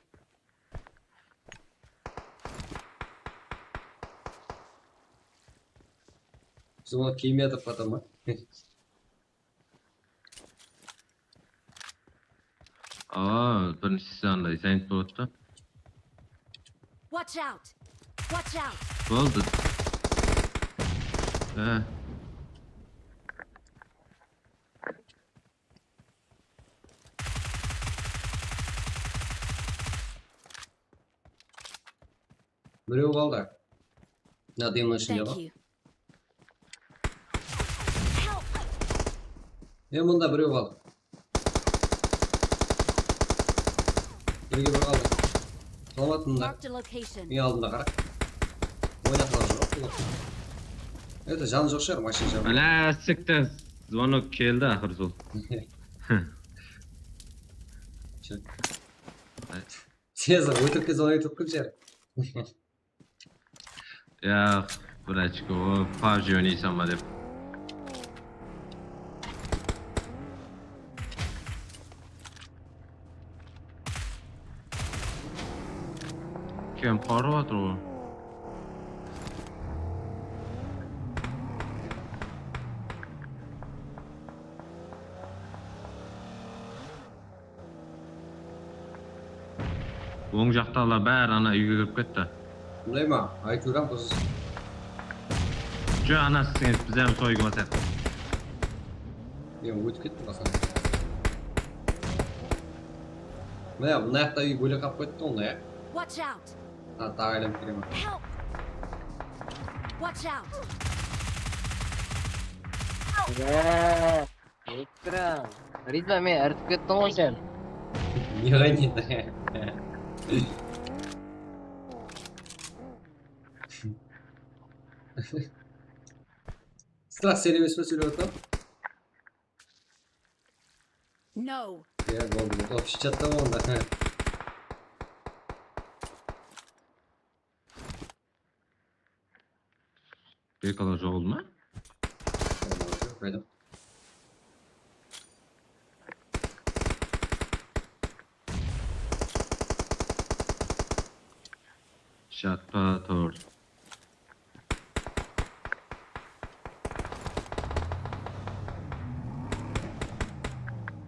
Biz oǵan kelmey atır, pata ma? Aa, birinshisi anday zayıp bolıptı. Watch out! Watch out! Boldı. Á. Birew qaldı. Mına demniń ishinde ǵoy. Thank you. Help! E, mında birew qaldı. Birge bir qaldı. Salamat mında. Marked a location. Eń aldında qara. Oynatılǵan joq. Ete, janı joq shıǵar, mashina janı. Ana, siktir. Zvonok keldi, aqır sol. Tez, ótirip kez, ótirip kez. Yaq, bir ochko, pabji oynaysań ba dep. Kim qarıp atır ǵoy? Oń jaqtaǵılar bári ana úyge kirip ketti. Bunday ma? Aytıwram bız. Júr, ana siz, biz hám soyǵı basayıq. Men ótip kettim basqa. Mine, mına jaqta úy bólek alıp qoyıptı onday, ya. Watch out! Ha, taǵı aylanıp kelemen. Help! Watch out! Eee, Viktor, Rizma, meni irkitip kettiń ǵoy sen. Ne qáytedi? Strah, sen emes pe sóylep atırǵan? No. Ya, boldı. Общий chatta onda. Bekalar joǵaldı ma? Joq, qayda? Jatpa tur.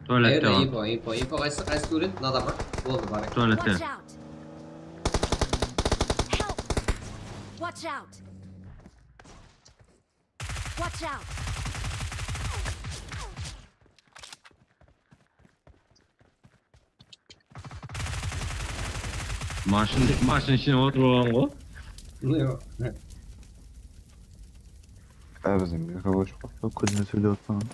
Tualette. Qayerda bar. Info, info, info qaysı, qaysı tualet? Mınada ma? Boldı, bar. Tualette. Watch out! Help! Watch out! Watch out! Mashın, mashın ishine otırıp alǵan ǵoy. Yoq. Á, bizde mikrofon joq, kúnde sóylep atırmız.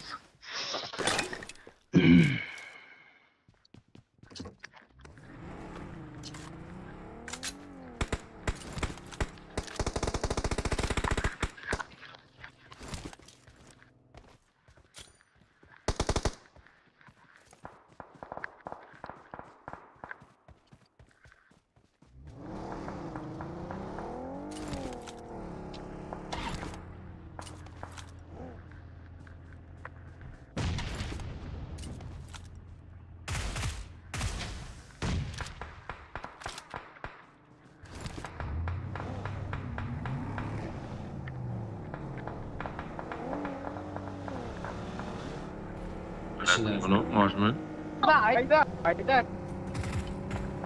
Mına, mashina. Ayda, ayda.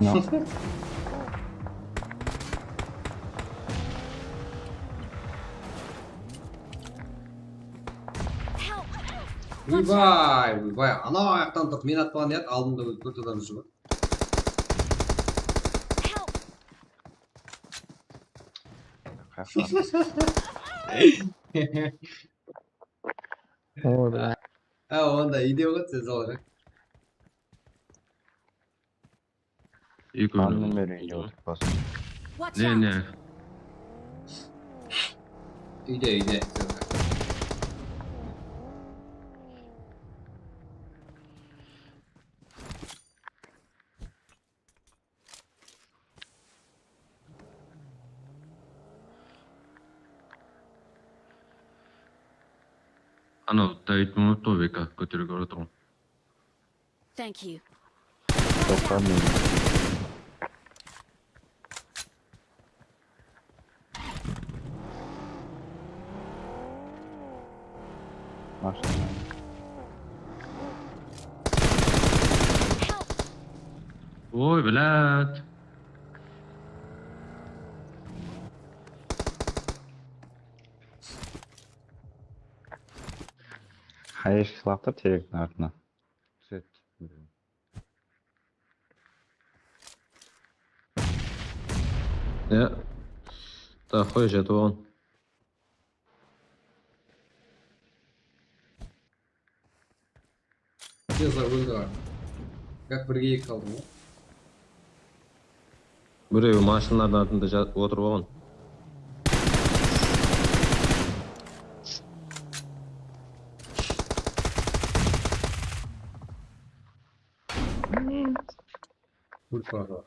No. Oybay, oybay, anaw ayaqtan turıp men atpaǵan edi, aldımda ólip ketip adam júr. Oy, bile. Ha, onda úyde ǵoy, sen solar. Ekewi. Annan beri úyde otırıp basın. Watch out! Ne, ne? Úyde, úyde. Anaw Dawid mıńıp tur, beka, kóteriwge urıp turǵan. Thank you. Toqta men. Mashina. Oy, blad. Hayır, qıslap tur terektiń artına. Set. Ya. Da, qoy, jetip alǵan. Tez óldi ǵoy. Gak birge eki qaldı ǵoy. Birewi mashinalardıń artında ja-, otırıp alǵan. Ult bar ǵoy.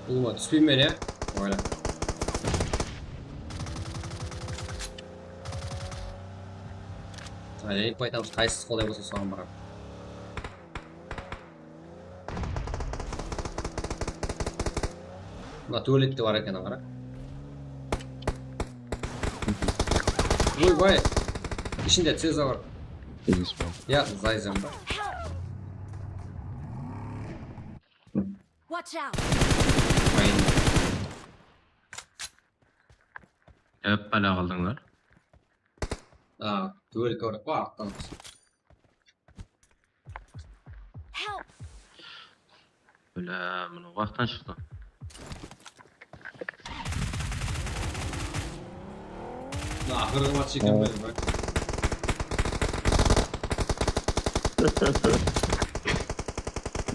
Ulıwma túspeymen, ya? Oyla. Aylanıp qaytamız, qaysısı qolay bolsa soǵan baramız. Mına tualette bar eken, qara. Oybay. Ishinde Ceza bar. Business man. Ya, Zayzen bar. Watch out! Mayın. Hep bala qaldıńlar. A, tualette bar eken, arttan. Help! Bile, mına waqtan shıqtı. Mına aqırǵı match eken be, bak.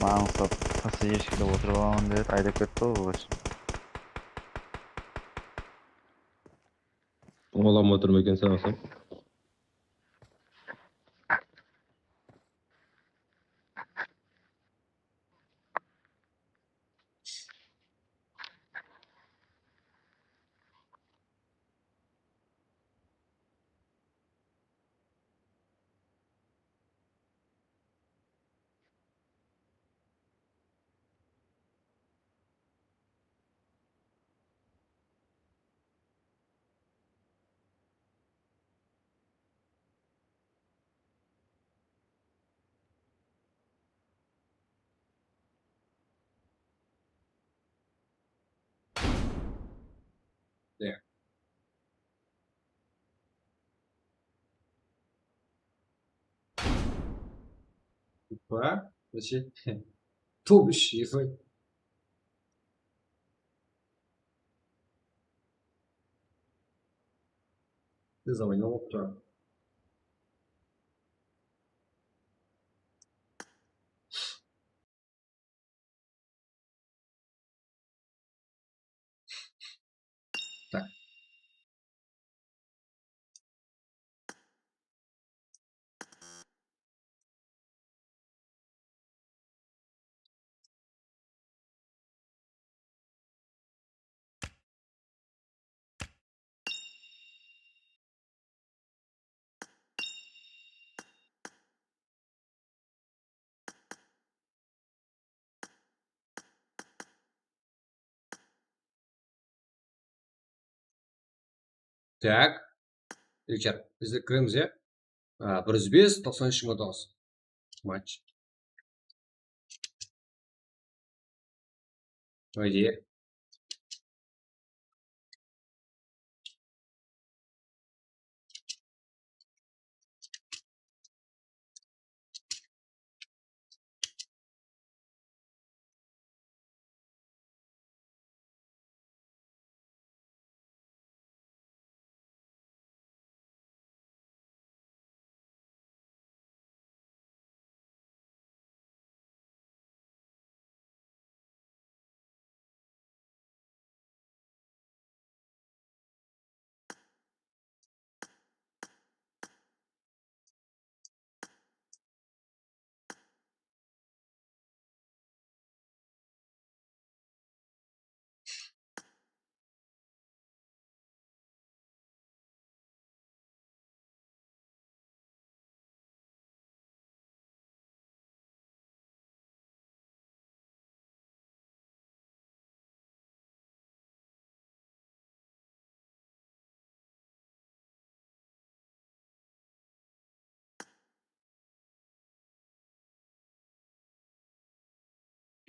Mańsat passajirskide otırıp alaman dep aydap ketti ǵoy, bul. Olam otır ma eken, sen alsam? There. Upa, вообще. Top úsh, ефай. Tez oynap tur. Tak. Tak. Richard, bizler kiremiz, ya? A, bir júz bes, toqsan úsh, jigirma toǵız. Match. Haydi.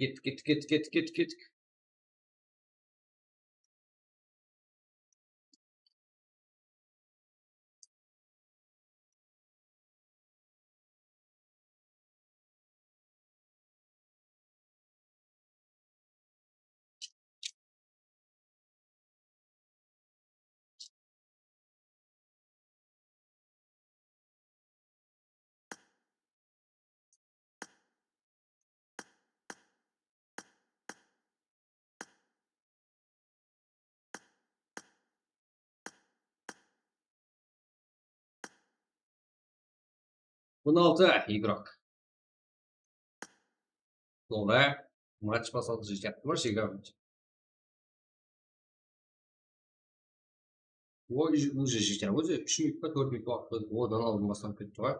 Kettik, kettik, kettik, kettik, kettik, kettik. On altı игрок. Sonda match baslandı, jigirma minut. O, уже jeter. Ózi úsh minut pa, tórt minut waqıt qoldı. Odan aldın baslanıp ketti ǵoy.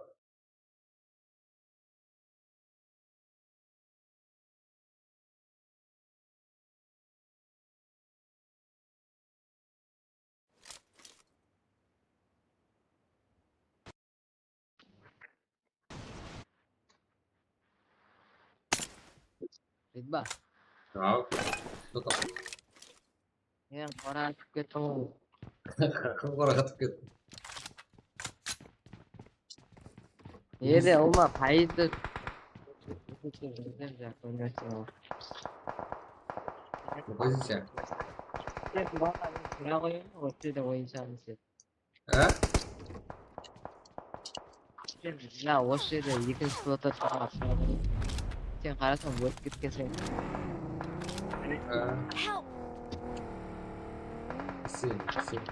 Ritba. Al. Toqta. Men qora atıp kettim. Qora atıp kettim. Ede, ulıwma, qaysı? Poziciya. Tek bala, bala qoyayın, o jerde oyınshaǵın sen. Á? Mına, usı jerde ekinshi slotı taǵap. Sen qarasań, ólip ketkenseń. Á. Sen, sen.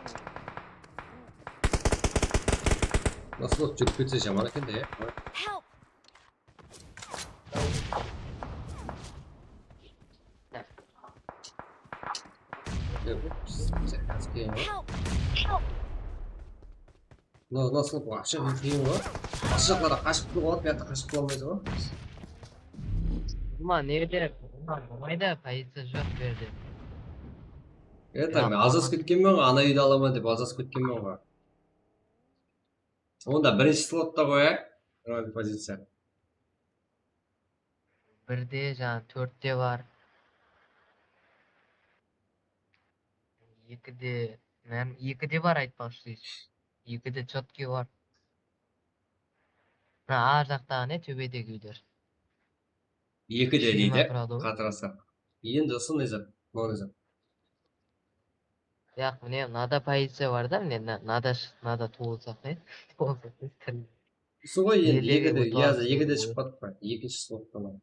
Mına slot júrip ketse jaman eken de, ya. Mına, mına slot wapshe qıyın ǵoy. Basqa jaqlarda qashıp turıp aladı, buyaqta qashıp tura almaydı ǵoy. Ulıwma, ne jerde? Ulıwma, bolmaydı, poziciya joq bu jerde. Eto, men azasıp ketkenmen ǵoy, ana úydi alaman dep azasıp ketkenmen ǵoy. Onda birinshi slotta qoyayıq. Nurali, poziciya. Birde, jańa, tórtte bar. Ekide, men ekide bar, aytpaqshı. Ekide chotki bar. Mına, ar jaqtaǵı ne, tóbedegi úyler. Ekide deydi, qatırasaq. Endi usı ne zat? Mınaw ne zat? Yaq, mine, mınada poziciya bar da, mine, mına, mınada, mınada tuwılsaq, ne? Tuwılsaq, ne? Usı ǵoy endi, ekide, ya, ekide shıqpatıq pa? Ekinshi slottan.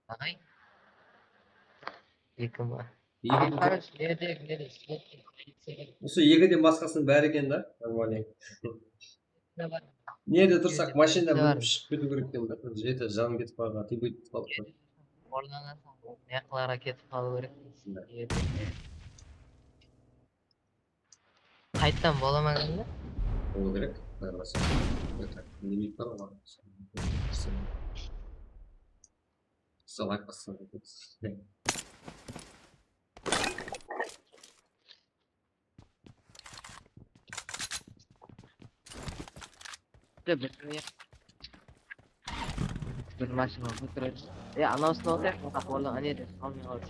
Ay. Eki ma? Eki. Usı ekiden basqasınıń bári eken da, normalnıy. Nerde tursaq, mashinadan minip shıǵıp ketiw kerek eken da. Jete janım ketip qalǵan, tibit qaldı. Ornanasań, mıyaqlara ketip qalıw kerek. Qayttan bola ma endi? Bolıw kerek. Limit bar ǵoy. Salak basqa. Bir mashina otıradı. E, anawsın otır, qapı boldı, ane de, qalmay qaldı.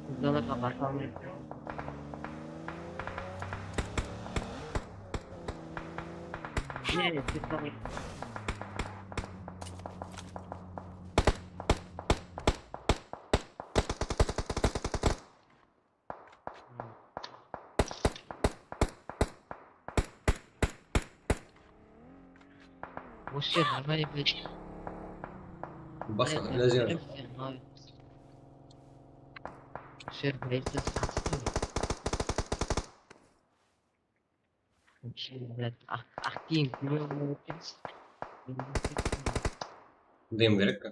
Qızlarǵa basalmay. Ne, ne, ne. Вообще нормально, блядь. Basqa ilajı joq. Вообще, блядь, вообще, блядь, aq, aq kiyim kiyip. Dem kerek pa?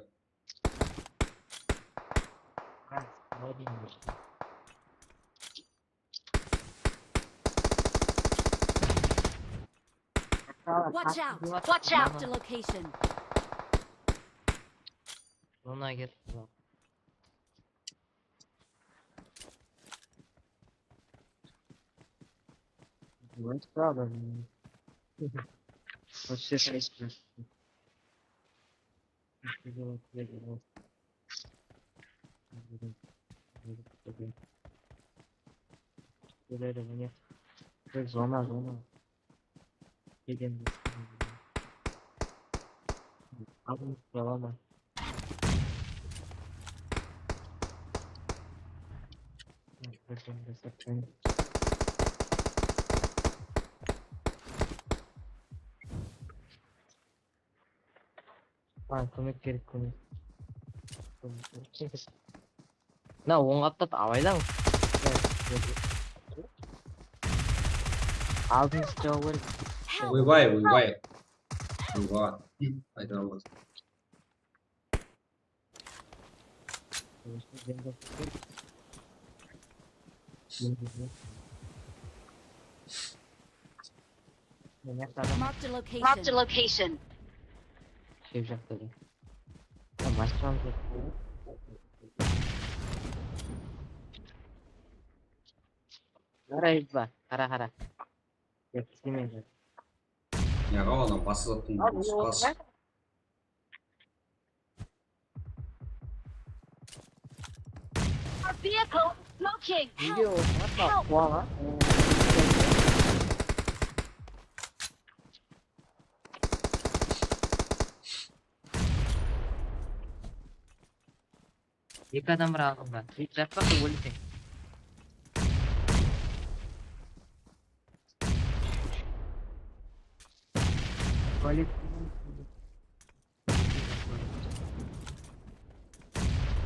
Watch out! Watch out! The location. Zona ketip. Вообще, zona, zona. Aldım, yalan. Ha, kómek kerek, kómek. Mına oń qaptat, abaylań. Aldın jawıp kerek. Oybay, oybay. Oybay. Ayta almasın. Mına jaqta adam. Marked a location. Marked a location. Shep jaqta da. Ya, mashqam joq. Qaray ba, qara, qara. Yetkispeymen. Yaǵa, onı bası zattıń bası. Our vehicle smoking. Nege o atpa quwaǵa? Eki adam bir aldımda. Eki jatpaq da ólseń. Tualet.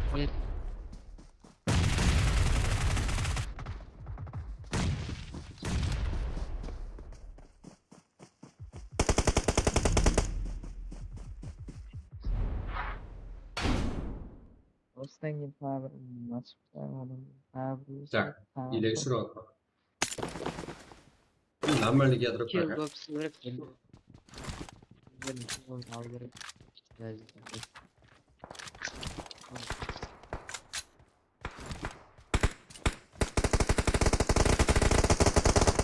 Tualet. Osıdan keyin tawır, mashıp, tawır. Tak, elegi shıraw. Нормально, я друг. Kill box.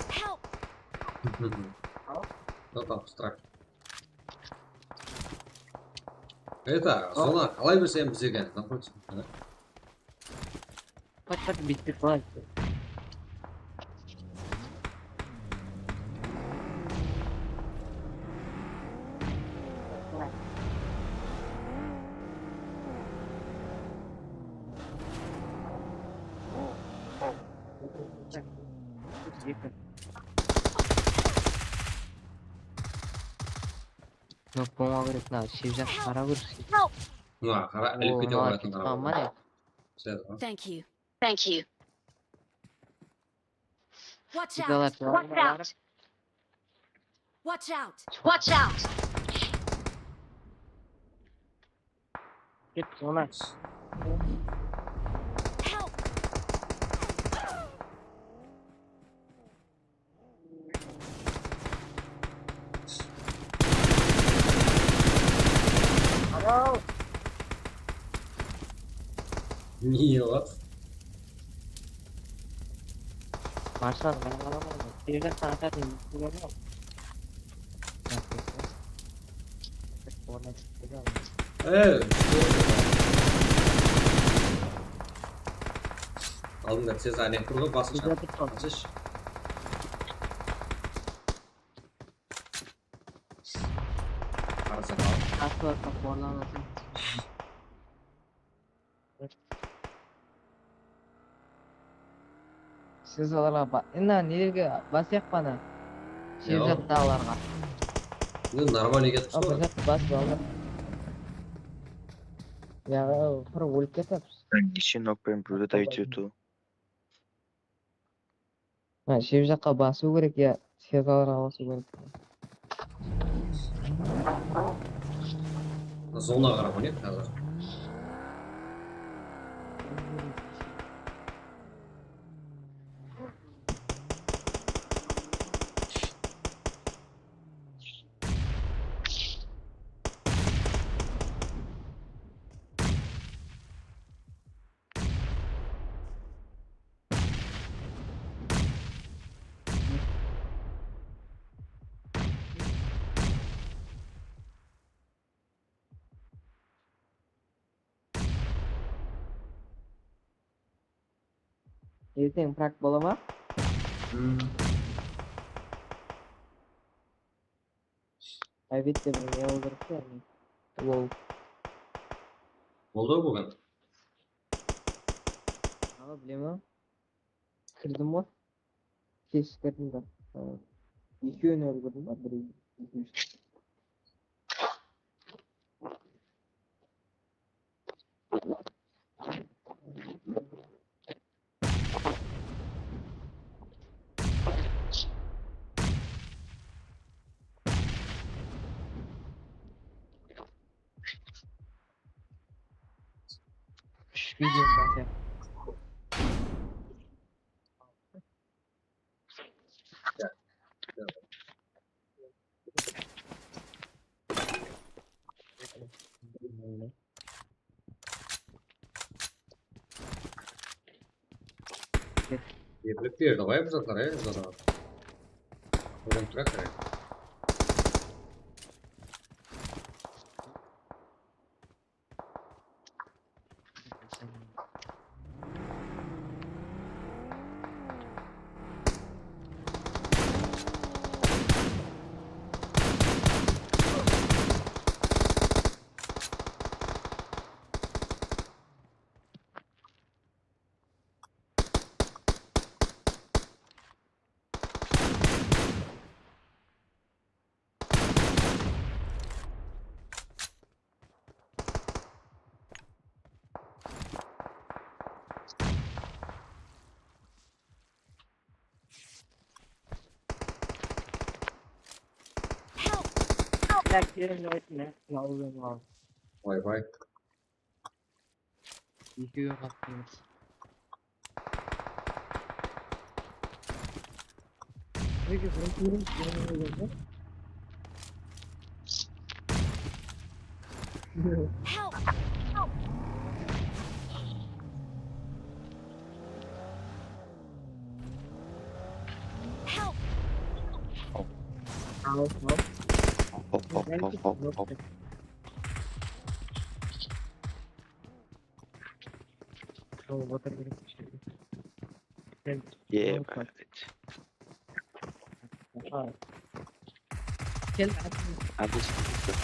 Help! Кто там в страх? Это, зона, қалай берсем, бізге напротив, да? Pat, pat, bitti, pat. Nok bolmaw kerek, mına shep jaq qara kórish. Help! Mına qara, ilip kete qoyatın qara. Thank you. Thank you. Watch out! Watch out! Watch out! Watch out! Ket, ona. Help! Alo. Niye o? Marsal, bana bana bana. Bir de sana zaten. Ey! Aldında tez aylanıp turǵan basınshı. Bizde tutqan. Atış. Qarasa qal. Atı orta qorlanasın. Siz olarǵa ba-, ina, nelerge basayıq pa ana? Shep jattaǵılarǵa. Endi нормально ketipsiz ǵoy. Bir zat basıp aldı. Ya, bir ólip ketemiz. Nеше nok penen bireudi давить etu? Ha, shep jaqqa basıw kerek, ya, sezalarǵa basıw kerek. Zonaǵa qarap oynayıq házir. Erteń prak bola ma? Hmm. Álbette, bir ne qılıw kerek, yaǵnıy. Lol. Boldı ǵoy búgin. Aǵa, bilemen. Kirdim ǵoy. Keshiktirdim da. Ha. Ekewin úlgirdim ba, birew. Ekinshi. Videonı basayıq. Eplik berdi ǵoy bul zatlar, e, bul zatlar. Odan tura qaray. Help! Help! Vay vay. Ekewin qattı. Help! Help! Help! Al, al. Hop, hop, hop, hop, hop. Al, otur bir şey. Sen, yeah, al, man. Al. Gel, hadi. Hadi, şimdi.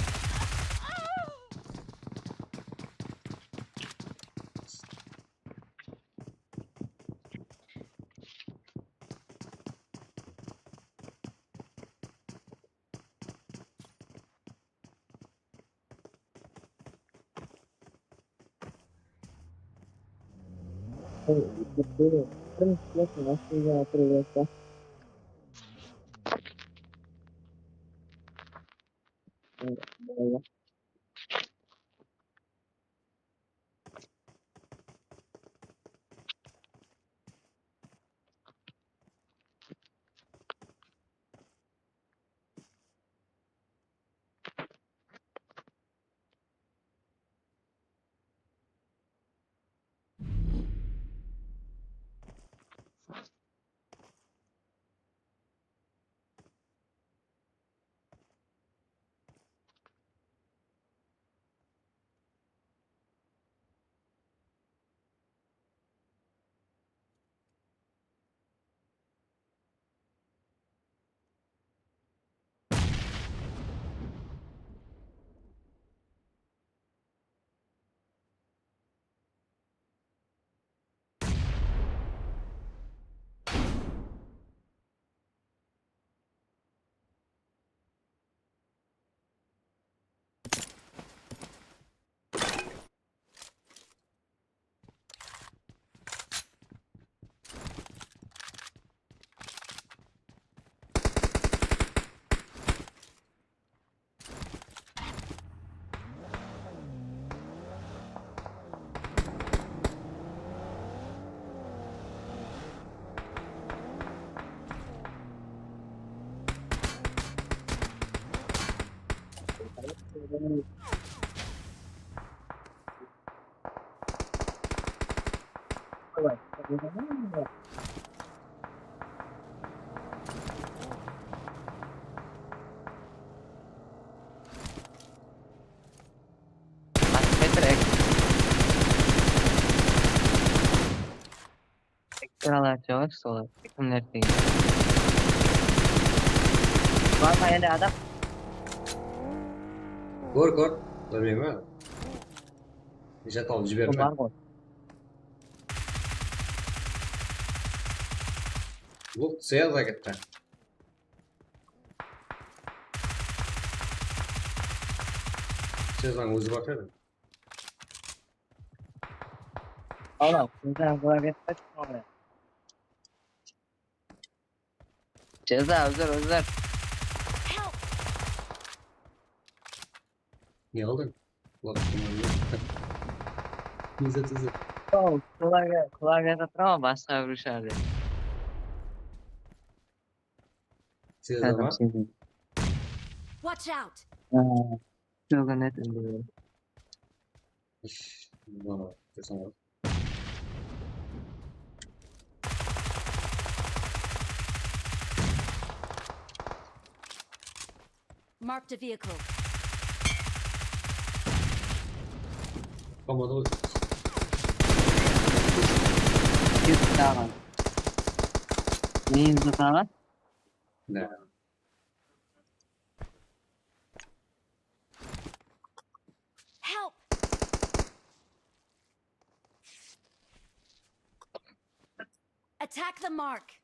Qatı qaytır ek-, ekran alar, javash, solar. Kimler degen. Bar ma ele adam? Kór, kór. Kórmeymen. Jat alıp jiberme. Bar ǵoy. Luk seyaz ketti. Sezan ózi bar edi. Ana, bizden bura kettik, sonra. Ceza, uzr, uzr. Ne qıldıń? Uaq, ne zat, ne zat. Klaviatura basqa bir ushar dep. Sezdim. Watch out! Jógin et endi. Marked a vehicle. Tamam, tamam. Ket, tamam. Neyin zıtalar? Ne? Help! Attack the mark.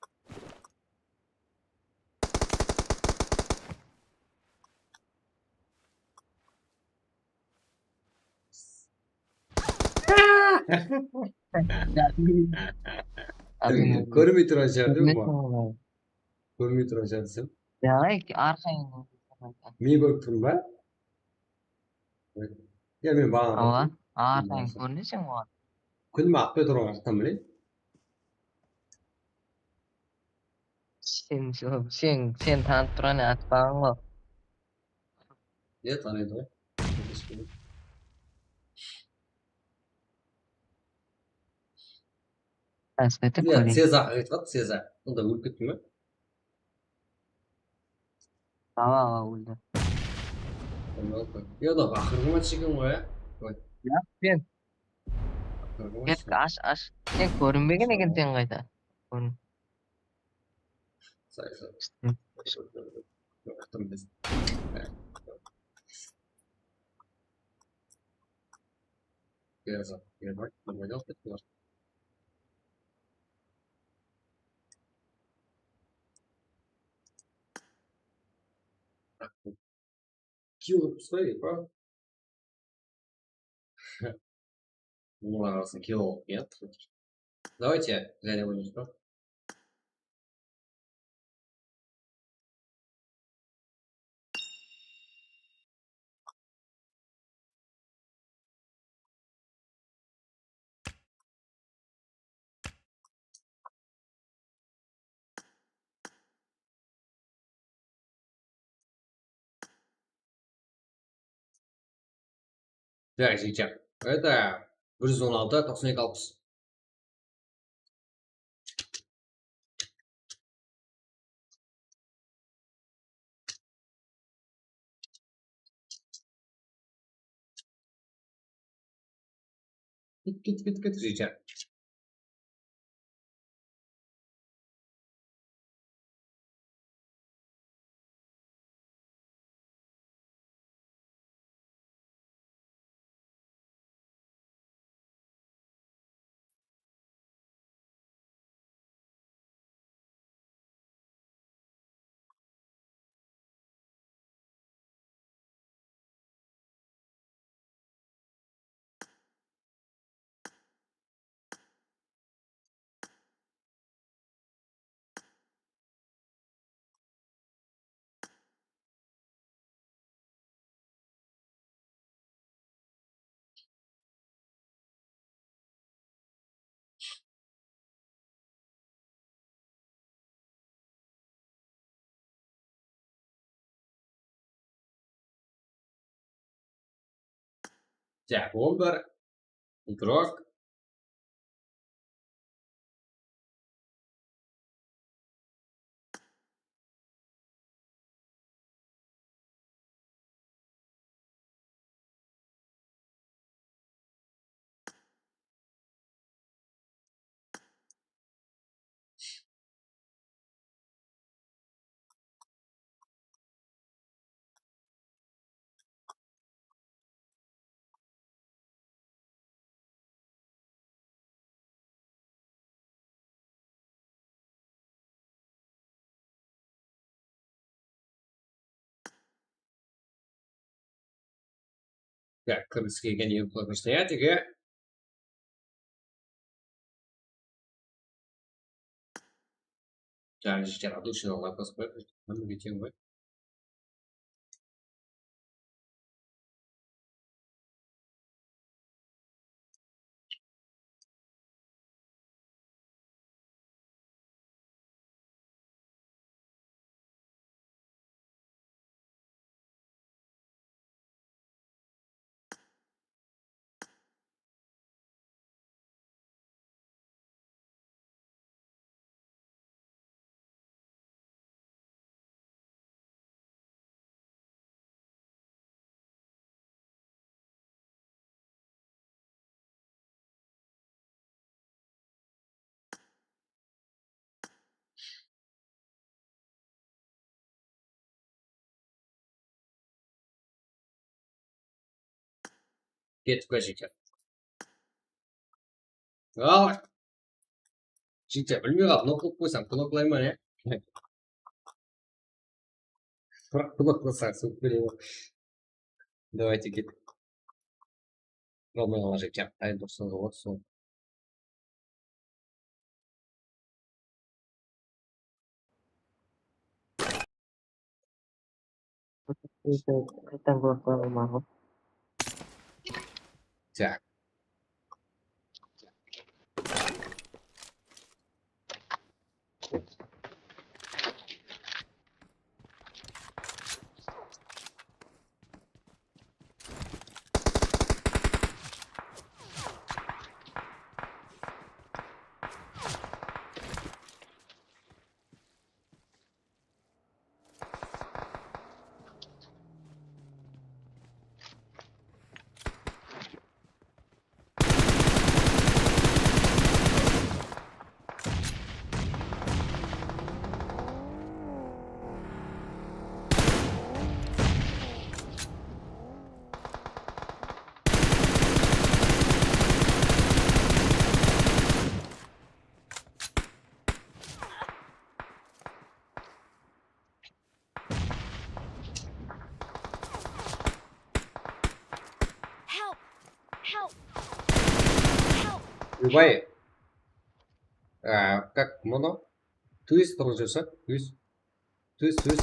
Kórmey turǵan shıǵar, dep. Kórmey turǵan shıǵar desem. Ya, arqayın. Men kórip turman ba? Ya, men baǵana. Awa, arqayın kórineseń oǵan. Kúnime atpay turǵan waqıttan bileyim. Sen, sen, sen tanıp turǵan atpaǵan ǵo. Ya, tanıydı ǵoy. Asqaytı kóreyin. Seza, aytqat, Seza. Onda ólip kettin be? Awa, awa, óldi. Ya da baqırǵıma chicken ǵoy, ya. Qoy. Ya, sen. Baqırǵıma chicken. Ash, ash. Sen kórinbegen ekenseń qayta. Kórin. Say, say. Yoqtım biz. Biraz, biraz bak, nima jawap berdiler? Kill qılıp uslay, pa? Bunlar arasın kill alıp, ya. Давайте, және oynaymız, pa? Так, жігітше. Это bir júz on altı, toqsan eki, alpıs. Ket, ket, ket, ket, jigitjan. Так, он bir. Игрок. Так, кіргісі келген ерлер стоять, еге. Жаңа жігіттер, а души лайк басып қояйық. Міне, кетем ғой. Ketip qoy, jigitler. Al. Jigitler, bilmey qaldım, nok qılıp qoysam, knoklay ma, ne? Biraq knoklasań, sókip bereyim. Давайте, ket. Болмай qalǵan jigitler. Ay, durıstan, sol. Qaytadan bloklanılmaǵı. Так. Help! Help! Help! Любой. А, как, мынау? Туиз, turǵın jersi, tuiz. Tuiz, tuiz.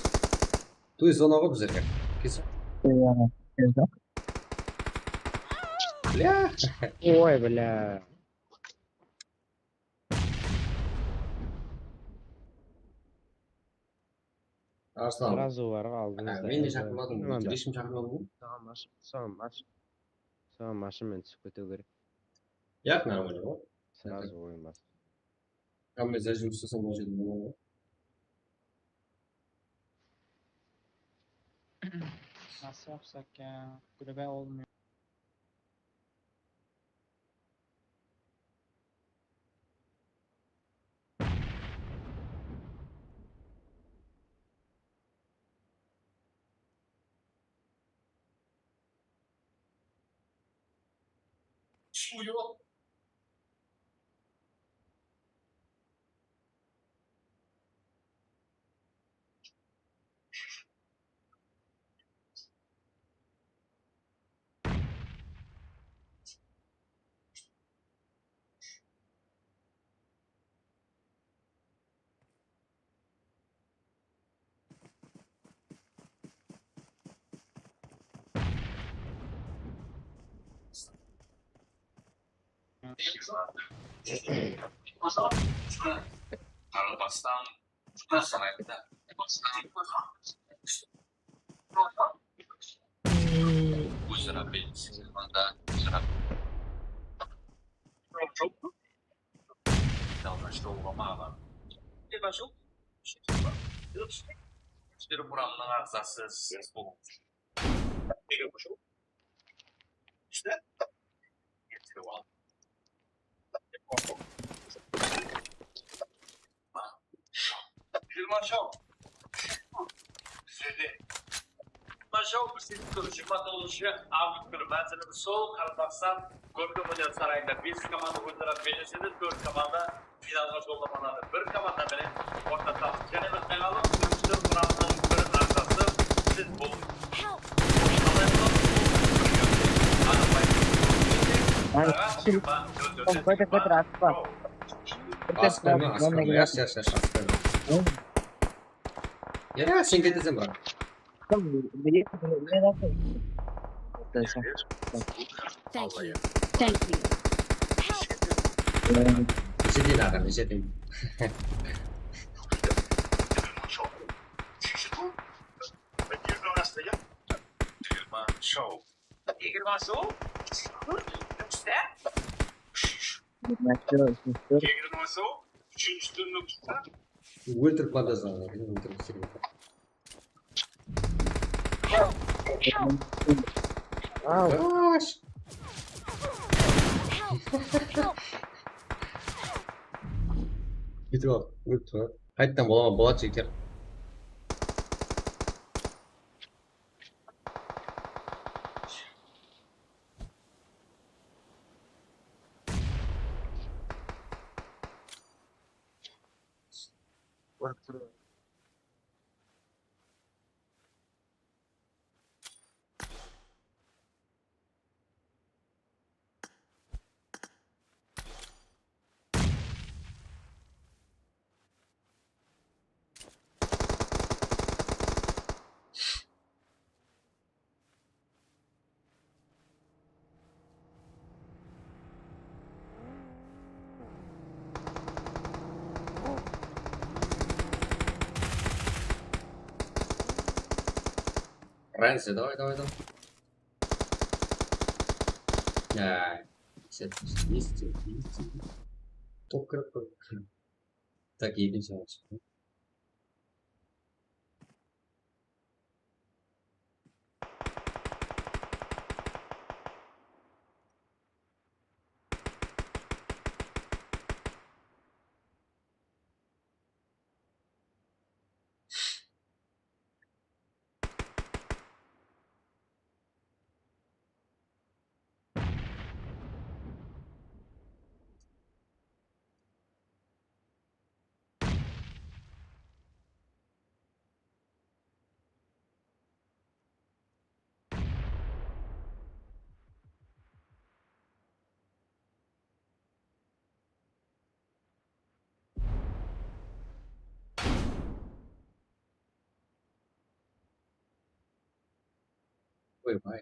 Tuiz zona ǵoy bizlerge. Kelsin. Iya, keldi. Bля. Oy, bля. Arslan. Srazu barıp aldınız da. Men de shaqırmadım. Eshkim shaqırmadı ǵoy. Saǵan mashın, saǵan mashın. Saǵan mashın menen túsip ketiw kerek. Yaq, нормально ǵoy. Srazu oyın bas. Hámme zajim uslasa, mına jerden boladı ǵoy. Nasıl yapsak ya? Kulübe olmuyor. Qaraqalpaqstan, Sarayda. Óz-ara belgisiz mında, óz-ara. Yalǵan jollama alar. Ishleri quramınıń aǵzası siz bolıwıńız. Ishte. Jigirma show. Bizlerde. Jigirma show, bizlerde tur. Jigirma toǵızınshı avgust kúni. Mánzilimiz sol, Qaraqalpaqstan, Kórkem óner sarayında bes komanda óz-ara bellesedi, tórt komanda finalǵa jollanıp aladı. Bir komanda menen orta tas. Jáne bir aylanıp, úsh-tórt quramnıń bir aǵzası siz bul. Help! Qoydı, qoydı, atpa. Atpa, atpa, atpa. Ya, sen keteseń, brat. Thank you. Thank you. Help! Nesh etedi, aǵa, nesh etedi? Jigirma show. Jigirma show. Úshinshi túrniń ushta. Óltirip bandajlanǵan, óltirip islegen. Aw. Qash! Ketip al, ólip tur. Qayttan bola ma? Boladı, jigitler. Bak, dur. Франция, давай, давай, давай. Ай, сен, не істейсің, не істейсің? Топ кіріп тұр. Так, екінші алып шықты. Ой, vay.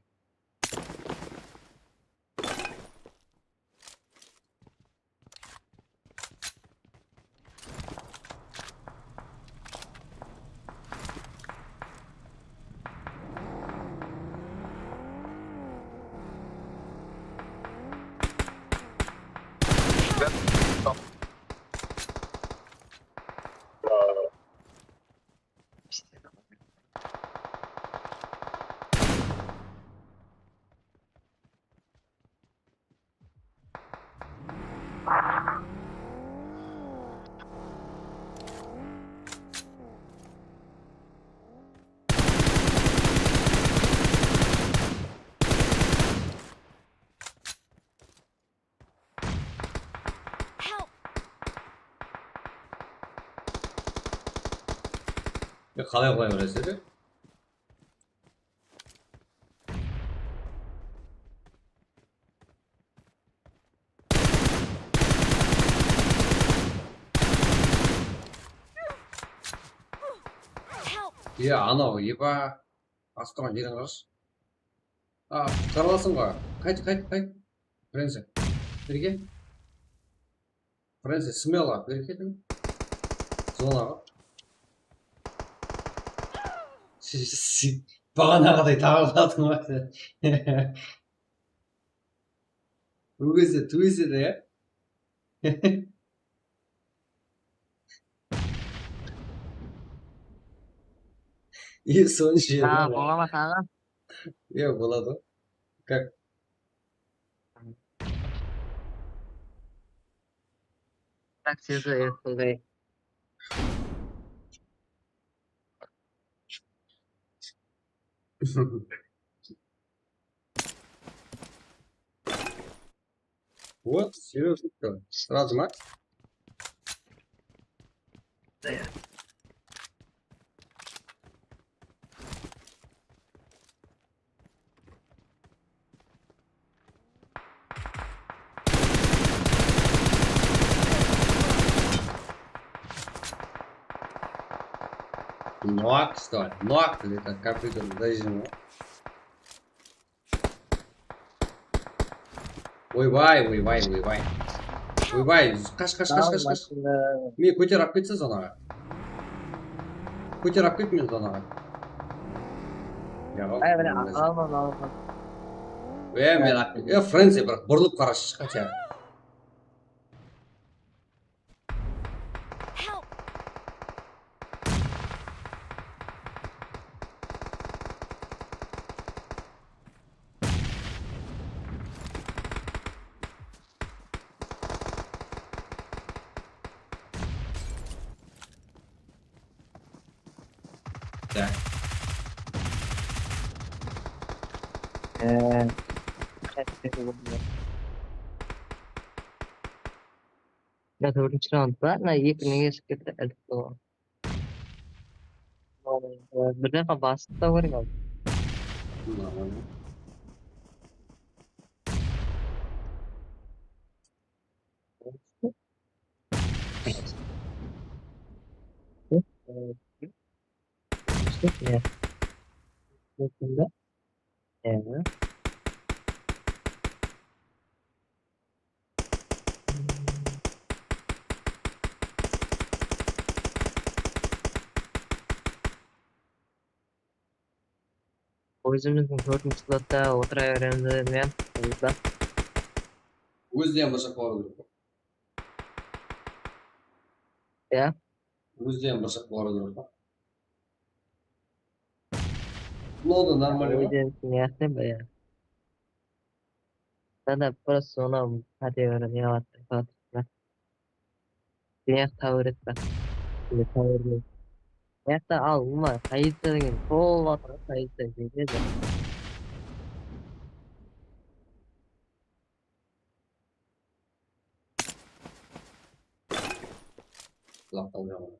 Help! Ya, qalay qolay beresiz? Help! Ya, anaw, epa, astırǵan jerin qarash. A, qutqara alasań ǵoy. Qayt, qayt, qayt. Frenzi. Birge. Frenzi, smelo, birge ketiń. Zonaǵa. Siz, siz baǵanaǵıday taǵırladıń ba? Ol gezde twiz edi, ya. E, sonıń jeri. Ha, bola ma taǵı? Iya, boladı. Kak? Tak, sizi ertindey. Вот, серьёзно, что? Сразу, Макс? Да. Нок, что ли? Нок, или как компьютер, подожди, ну. Ойбай, ойбай, ойбay. Ойбay, qash, qash, qash, qash, qash. Meni kóter, alıp ketse zonaǵa. Kóter, alıp ket meni zonaǵa. Ya, ay, mine, al, al, al, al. E, men alıp ket. E, Frenzi, bir burılıp qarash, qacha. Help! Tak. Ee, Birinshi raundda, mına eki nege shıǵıp ketti, ilk bolǵan. Bir defa basıp ta kóriń al. Ózimizdiń tórtinshi slotta otıra beremiz, men, qızda. Ózde hám basaqlar bar. Ya. Ózde hám basaqlar bar. Bunı da normalno. Ózde ne yaptı be? Sana просто ona hadi öyle ne yaptı? Bak. Ne tawır etti? Ne tawır ne? Mıyaqta al, ulıwma, poziciya degen, sol atır poziciya degen. Laqtaw jaǵı.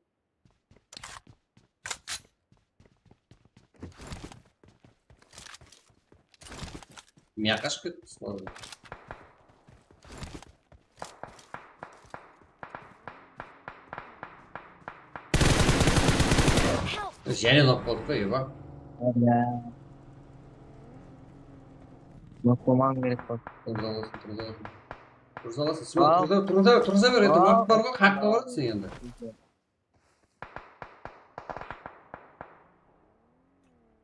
Miyaqqa shıǵıp ketti, sol. Jáne nok boldı da, eba. Ya. Nok bolmaǵan kerek boldı. Turıza alasın, turıza alasın. Turıza alasın, Ismail, turıza, turıza, turıza ber, endi waqıt bar ǵoy, haqqa baradı sen endi.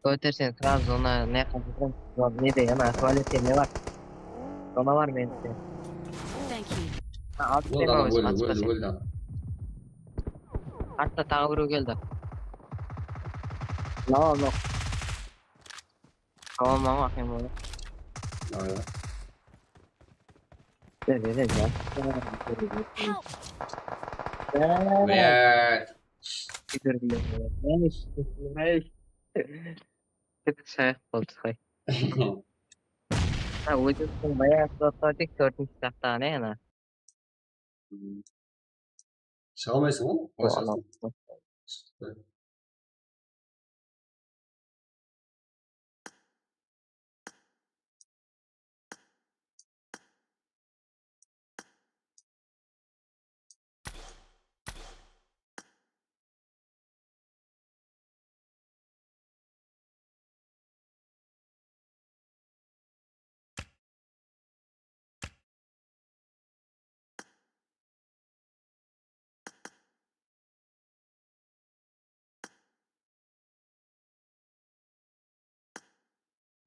Kóterseń, сразу ona ne qılsın, nede, ana, tualette ne bar? Sona bar menimshe. Thank you. Ha, alıp berme, óldi, óldi, óldi, óldi. Artta taǵı birew keldi. Tamam, yoq. Tamam, tamam, aqıyım, ol. Aynen. Gel, gel, gel, gel. Help! Блядь. Bitirdim. Ey, ey. Ketik shayaq boldı, hay. Ha, ózimizdiń bayaǵı slotqa tek tórtinshi taxtaǵan, e, ana. Shıǵa almaysań ǵoy, qalay shıǵasań?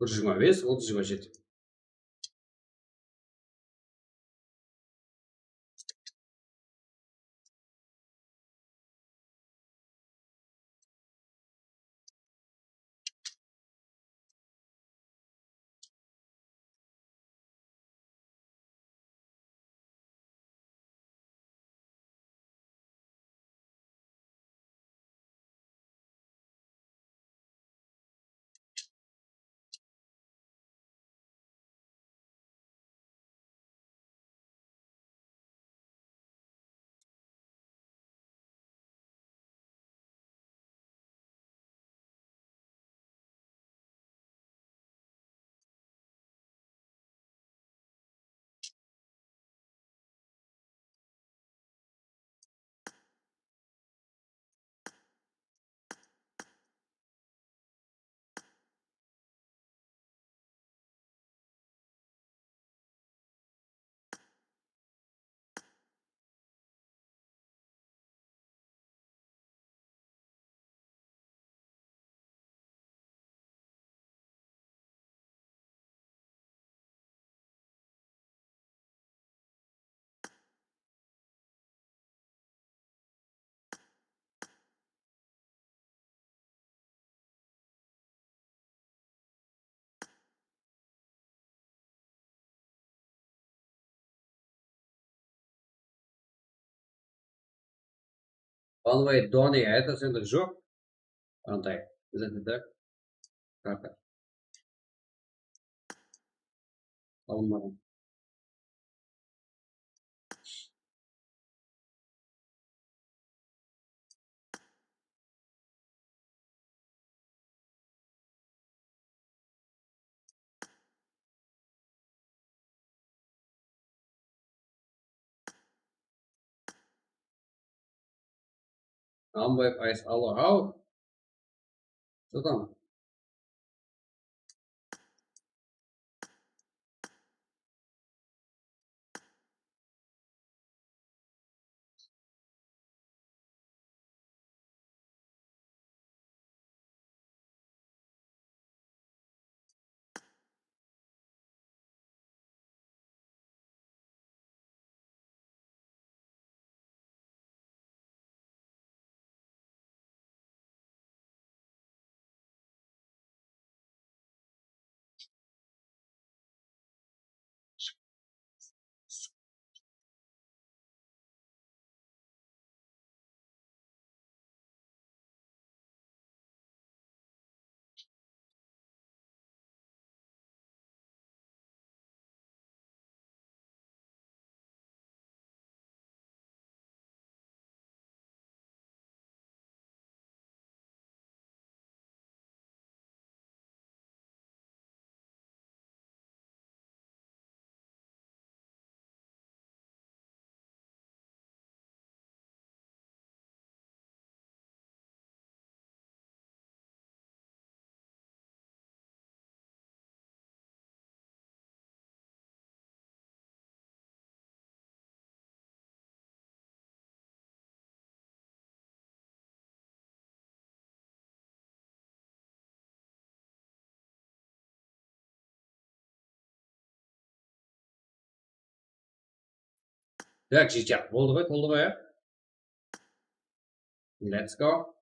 Bir jigirma bes, otız, jigirma jeti. Balvay Doni aytasın da joq. Anday, bizde de karta. Alınmaǵan. Alımbaev Ayız, alo, haw. Что там? Так, jetiyaq. Boldı ǵoy, toldı ǵoy, á? Let's go.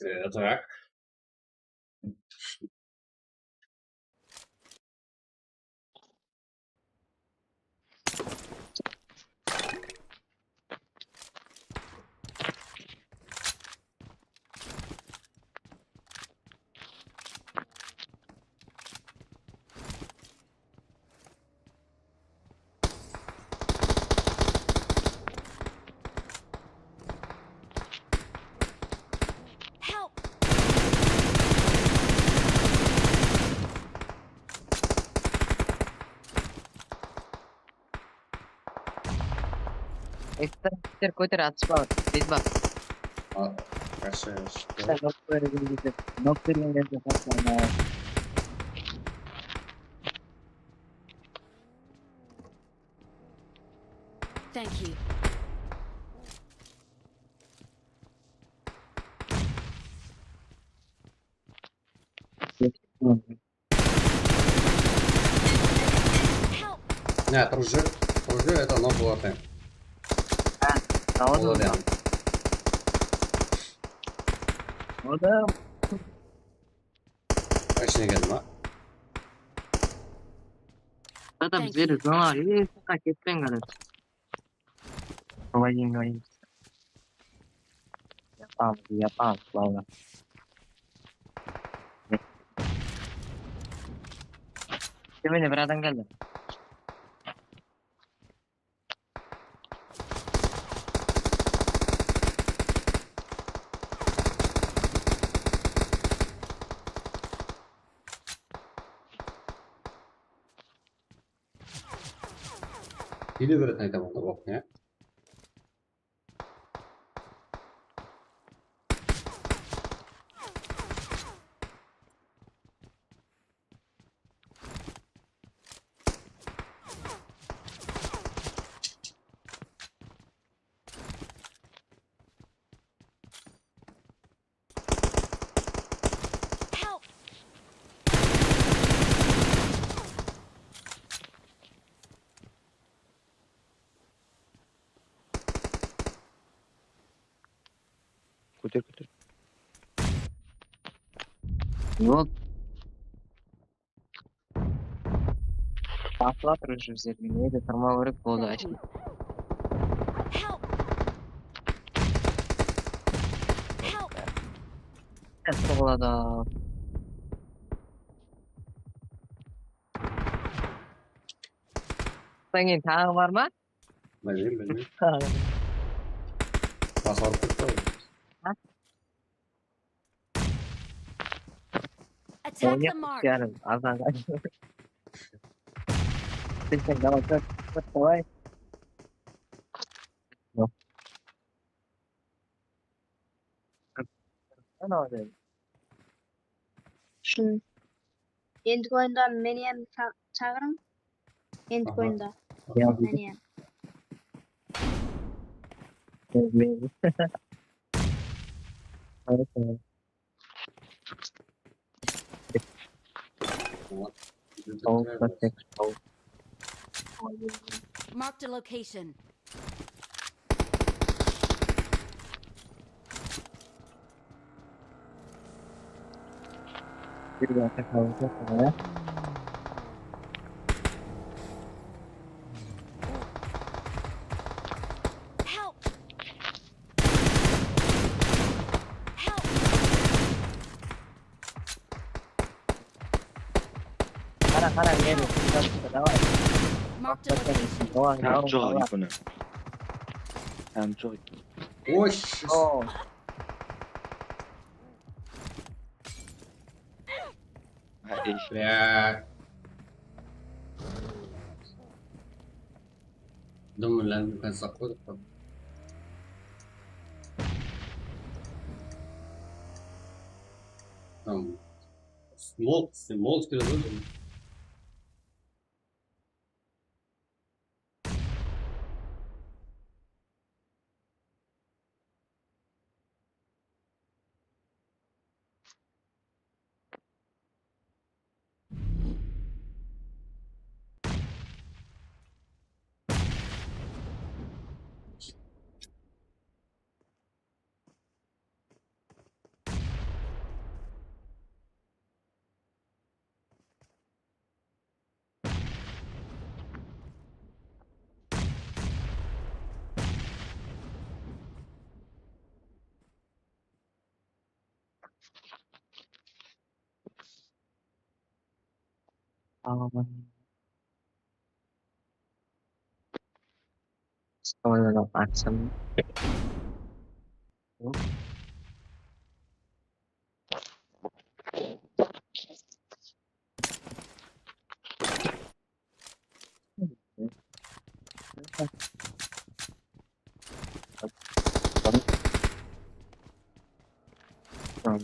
Ee, tak. Help! Ekstra kóter, atıspa, tez bas. A, yaqshı, yaqshı. Sen nok bergen gezde, nok bergen gezde, Thank you. Help! Ne, turıp júr, turıp júr, это nok bolar eken. Ha, tamam. Bolar eken. O da. Ishine keldim, ha. Adam bizleri zona, e, ketpeń, qaradash. Vladimir, Vladimir. Yapamız, yapamız, valla. Mine, bir adam keldi. Kele beretin aytaman da, oq, ne? Help! Kóter, kóter. Hop. Basıp atır уже bizlerge. Nede turmaw kerek boldı, ásheyim. Help! Help! Soǵıladı. Bunnan keyin taǵı bar ma? Bilmeymen, bilmeymen. Basarıp turıptı ǵoy. Attack the mark. Yarın azan. Sen, sen, давай, давай, давай. Yok. Sen o dedi. Shın. Endigi oyında meni hám ça-, shaqırıń. Endigi oyında. Aha. Ya, meni hám. Bilmeymen. Evet, evet. Sol, sol, sol. Marked a location. Bir dakika kaldı. Help! Help! Qara, qara, ne bu? Davay. Marked a location. Oy, tamam, joq eken. Tamam, joq eken. Oy. O. Ha, ish. Ya. Dım bilan bir konsol qoydıq. Tamam. Smok, smok keledi. Aman. Sonradan açsam. Help! Há.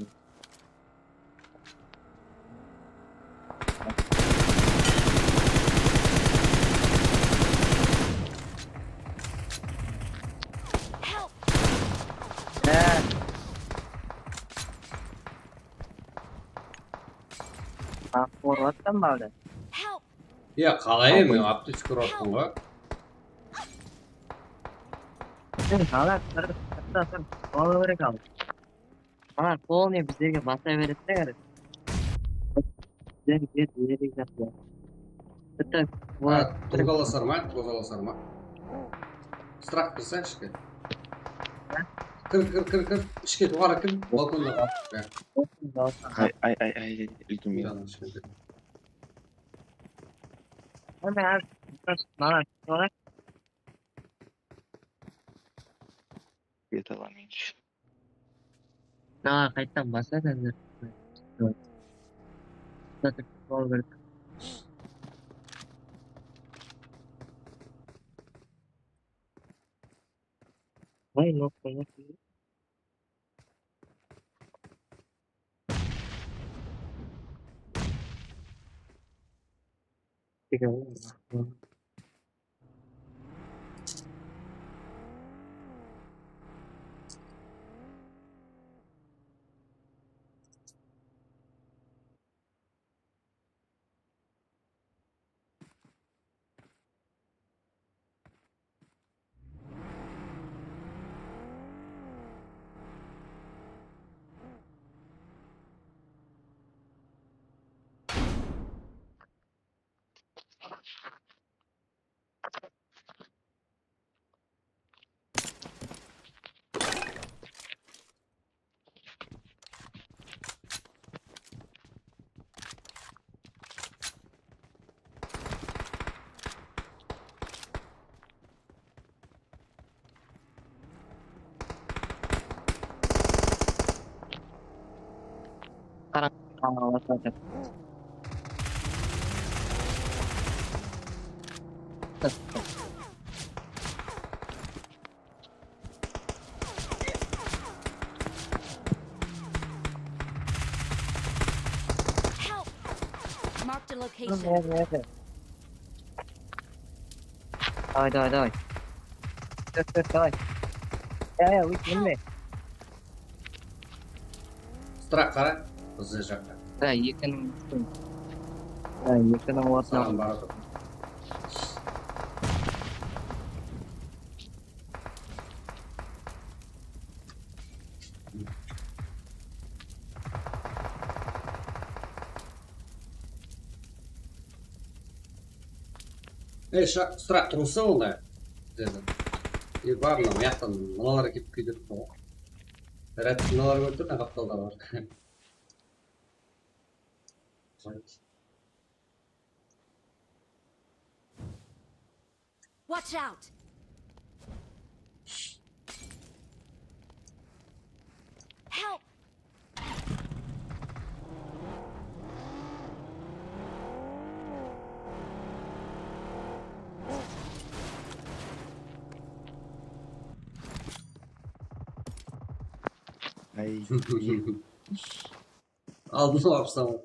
Baq, urıp atırman bále. Help! Ya, qalay men aptechka urıp atırman ǵoy. Sen qalay, bir, bir, bir, bir, bir, bir, Ana, polnıy bizlerge basa beredi de, qáre. Bizlerge beredi, beredi, beredi. Bitta, ha, tozalasar ma, tozalasar ma? Strah kirse ishke. Ha? Kir, kir, kir, kir. Ishke, joqarı kir, balkonda qal. Ya. Ay, ay, ay, ay, úlgirmey. Mıynadan ishke kir. Mana, mana, mana. Kete alamayın. Mına qayttan basa házir. Vay, nok, nok. Awa, awa. Help! Marked a location. Давай, давай, давай. Всё, всё, давай. Я, я, выйди, не. Strike qara, bizler jaqta. Ha, ekiniń, ha, ekiniń ortına. Saǵan baradı. Ey, Strike, turıwsız onday. Dedi. E, bar mına, mıyaqtan mınalar kelip kúydirip qoyǵan. Red mınalar kórip tur, qaptalda bar. Watch out! Help! Ay. Aldın o aqsam.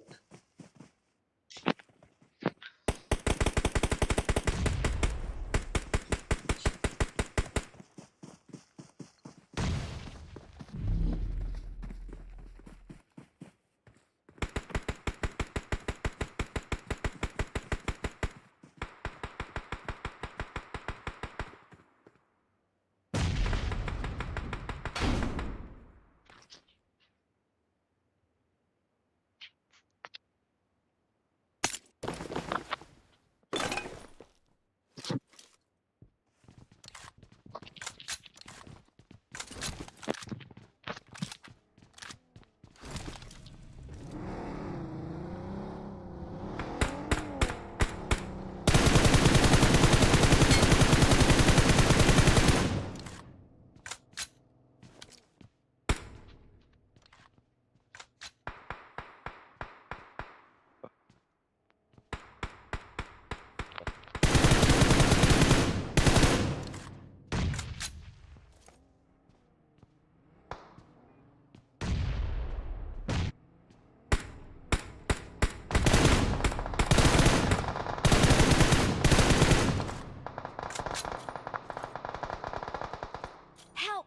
Help!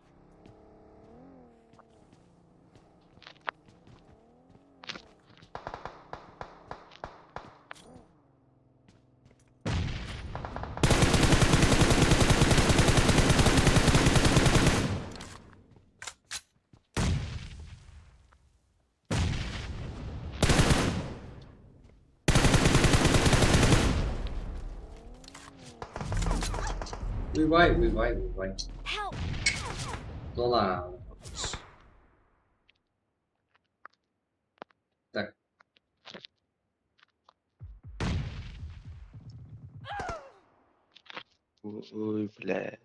Oybay, oybay, oybay. Help! Dola. Tak. Oy, bile.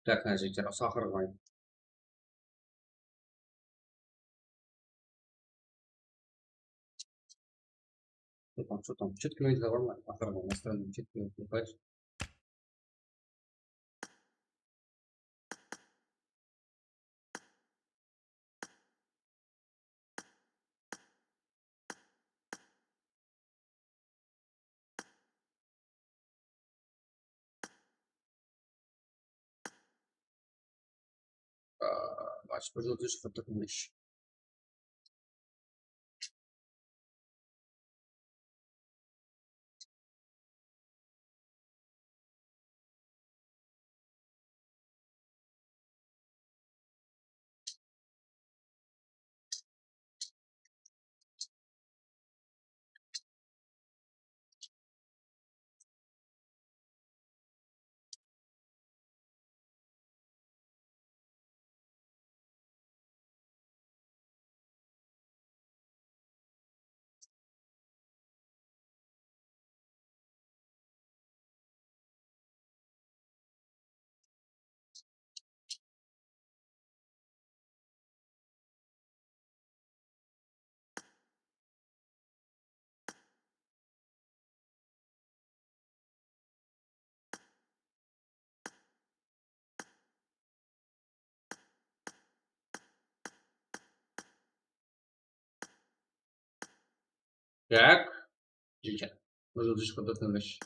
Так, mına jigitler usı aqırǵı. Что там, что там? Что-то кімдер бар ма? Aqırǵı, настроение, что-то кімдер бар. Aa, baş bir jıl túsip turmısh. Так. Жеке. Можно дышка дотнуть.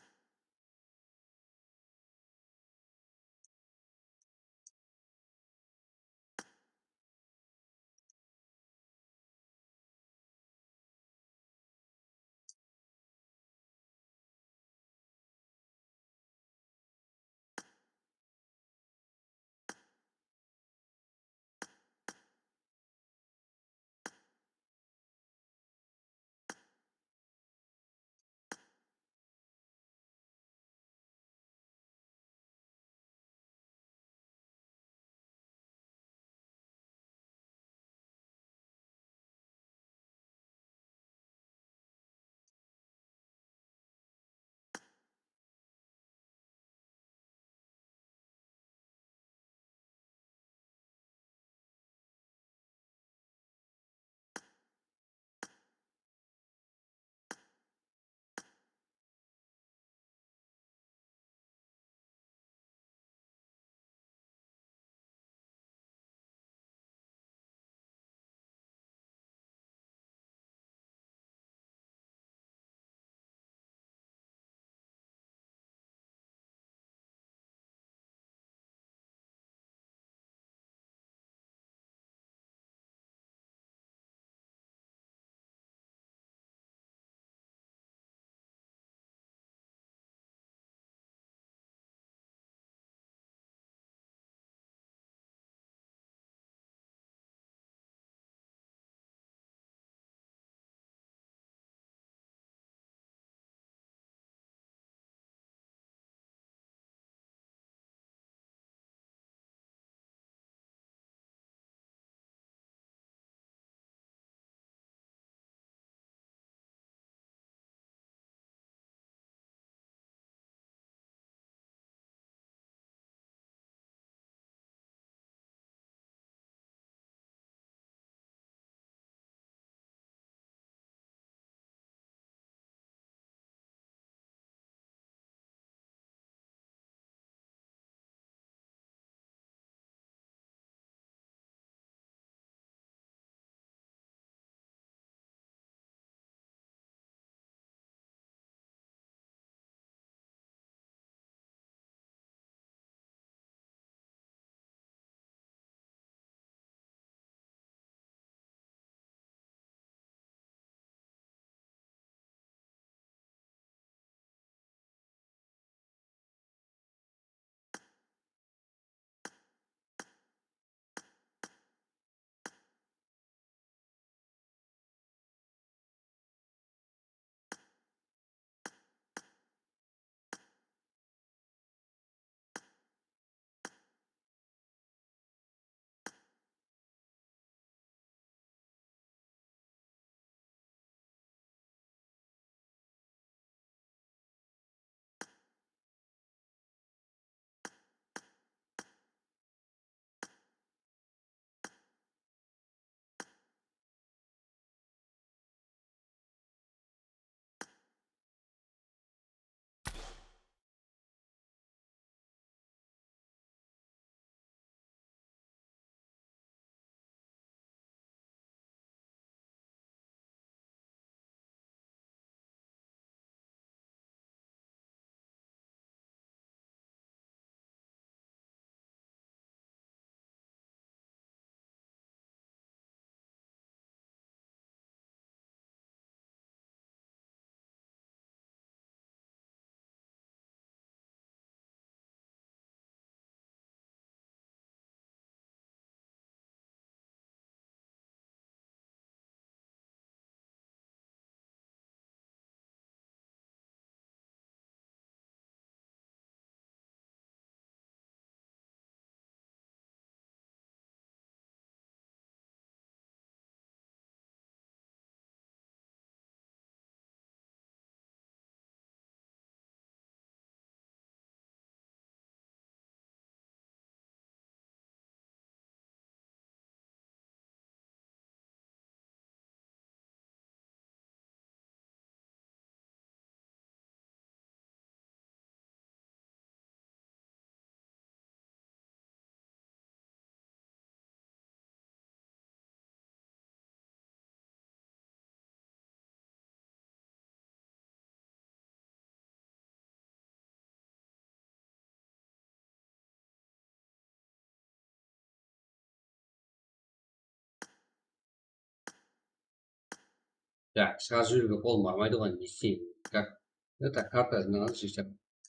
Ya, shıǵarıp jiberge qolım barmaydı ǵoy, ne isteyin. Kak? Это karta jınaǵan sheshep.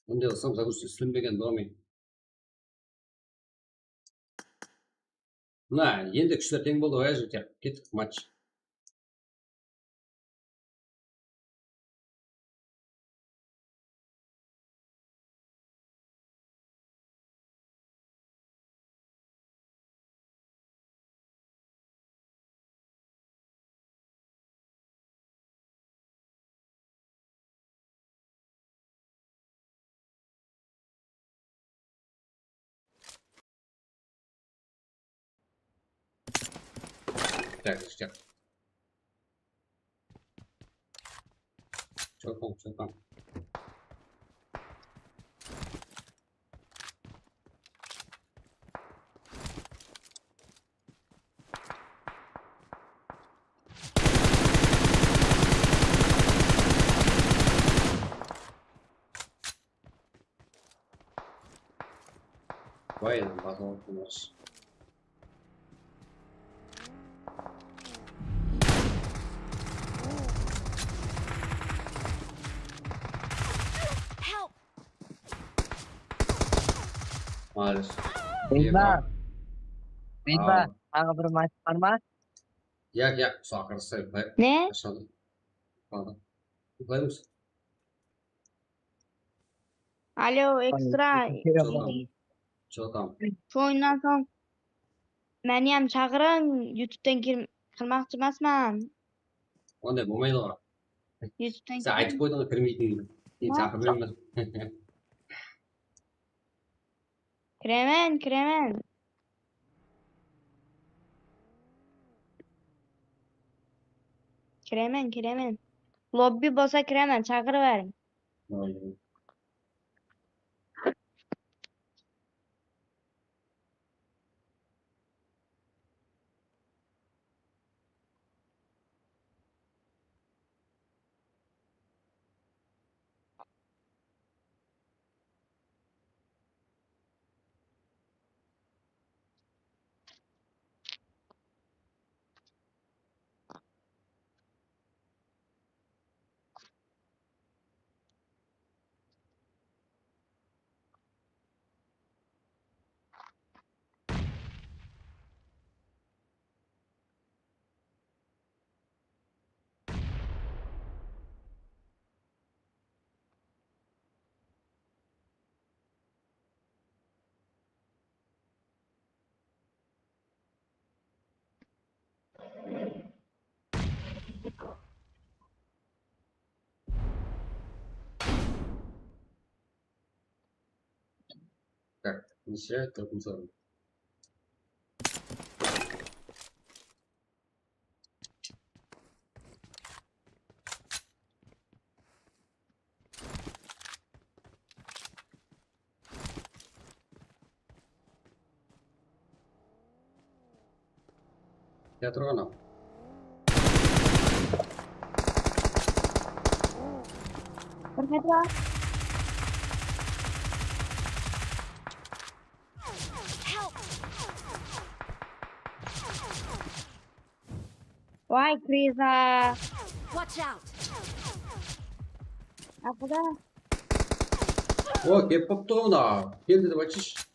Bunday qılsam, загрузка islenbegen bolmaydı. Mına, endi kúshler teń boldı ǵoy, ájir. Kettik, match. Так, всё. Чё там, чё там? Vay, lan, bazı olmaz. Help! Maalesef. Beyza. Beyza, taǵı bir match bar ma? Yaq, yaq, usı aqırısı. Ne? Qashan? Uqlaymız. Alo, Ekstra. Chё tam? Chё tam? Shu oyunnan soń meni hám shaqırıń, YouTubetan kir-, kirmoqchi emasman. Onday bolmaydı ǵoy. YouTubetan sen aytıp qoydıń ǵoy kirmeytuǵınıńdı. Keyin shaqırmayman. Kiremen, kiremen. Kiremen, kiremen. Lobbi bolsa kiremen, shaqırıp beriń. Так, неше? Төртінші орын. Kiyatırǵan-aw. Bir metr al. Vay, Kriza. Watch out! Arqada. O, kelip qoptı ǵo mına. Keldi dep aytshısh.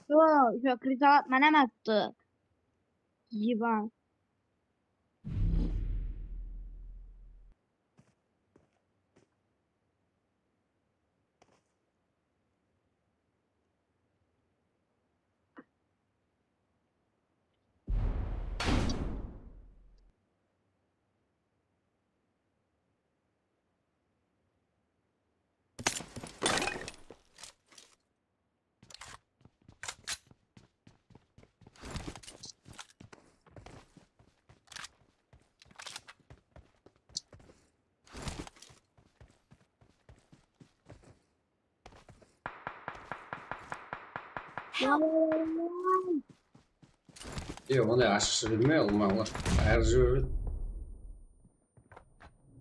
Yo, yo, Kriza mana attı. Yiban. Help! Yoq, onday ashıqshı bilmey, ulıwma, ular qayırıp jiberedi.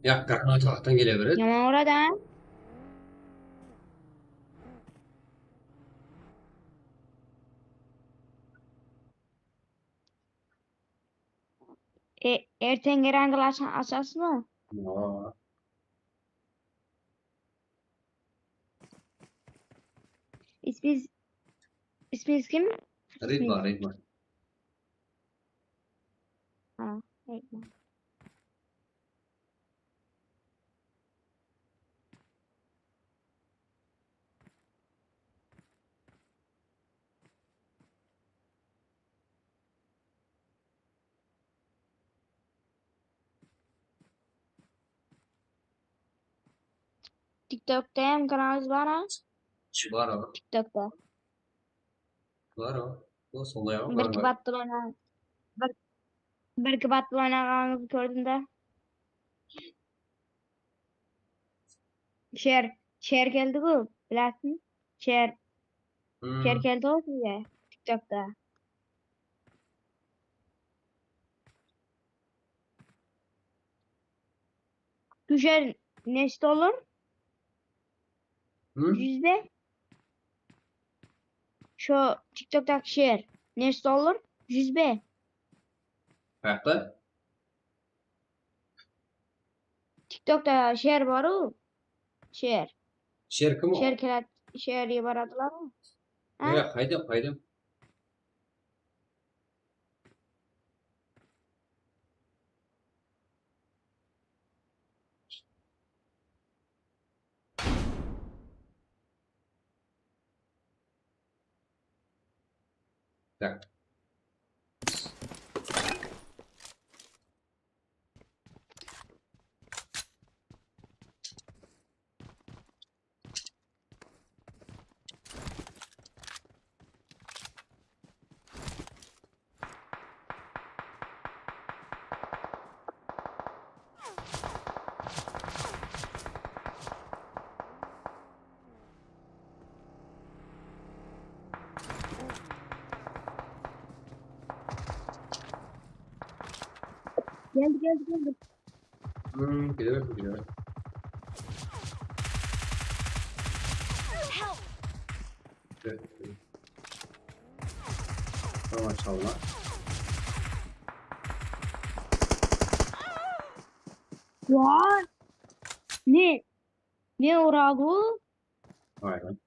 Yaq, granata attan kele beredi. Yaman uradı, a? E, erteńgi ranglı aşa-, aşasızba? Aa. İsmiz, ismiz kim? Ritma, Ritma. Ha, Ritma. TikTokta hám kanalıńız bar, a? Bar, a. TikTokta. Bar, a. O, sonday, a, bir bar, bar. Battle oyna-, bir, bir battle oynaǵanıńızdı kórdim de. Sher, Sher keldi-ǵo, bilesiń? Sher. Hmm. Sher keldi-ǵo sizge TikTokta. Dusher, nesh dollar? Hı? Júz be? Sho TikToktaǵı Sher. Nesh dollar? Júz be? Qayaqta? TikTokta Sher bar-ǵo. Sher. Sher kim o? Sher keledi, Sher baradilar-ǵo. A? Ya, qayda, qayda? Tak. Geldi, geldi, geldi. Hmm, kele berdi, kele berdi. Help! Tamam, çalma. Ya. Ne? Ne uradı? Aynen.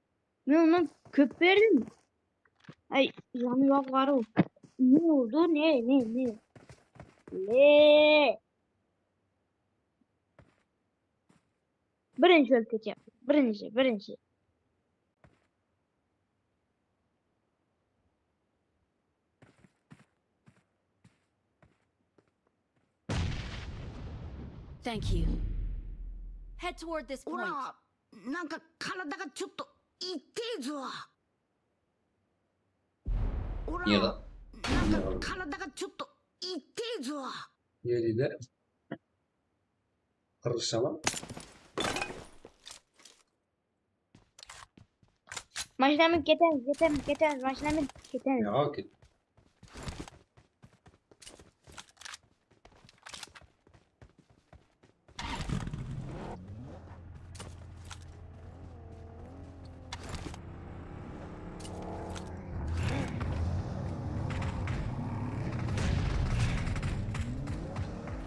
Men onnan kóp berdim. Ay, janı joq ǵarıw. Ne oldı? Ne, ne, ne? Ne? Birinshi ólip ketyapman. Birinshi, birinshi. Thank you. Head toward this point. Ura, nanka karadaǵa chotto itey zo. Ura, nanka karadaǵa chotto itey zo. Ne deydi? Qırǵızsha ma? Mashinamen ketemiz, ketemiz, ketemiz, mashinamen ketemiz. Ya, ket.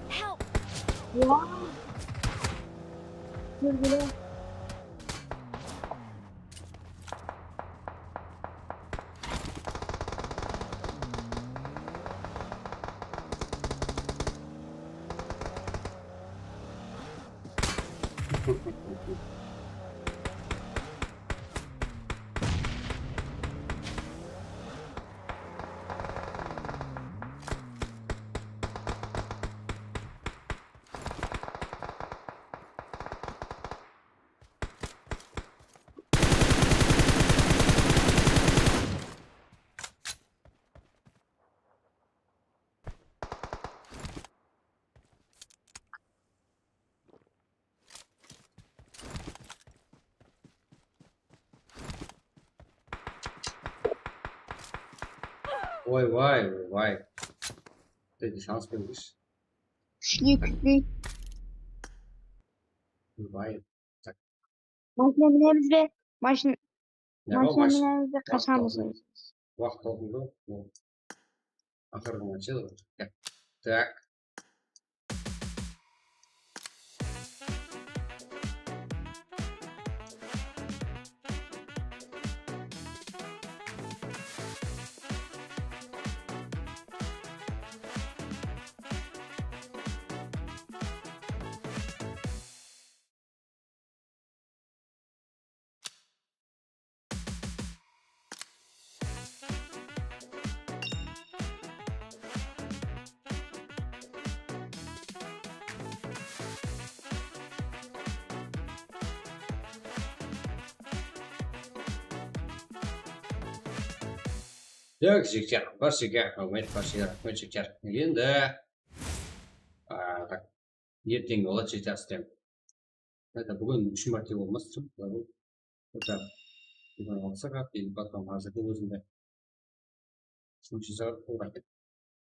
Help! Ya. Gel, gel. Oy, vay, vay. Dedi, şans bermiş. Kúshli, kúshli. Vay. Mashina minemiz be? Mashin-, mashina minemiz be, qashamız? Waqıt tawqındı. Aqırǵı mashina. Tak. Tak, jigitler, barsheger raxmet, barsheger raxmet, jigitler. Endi, a, tak, erteń boladı, jigitler, stream. Endi búgin úsh márte bolmaz stream. Búgin alsaq, endi потом házirdiń ózinde. Úshinshi saat boldı.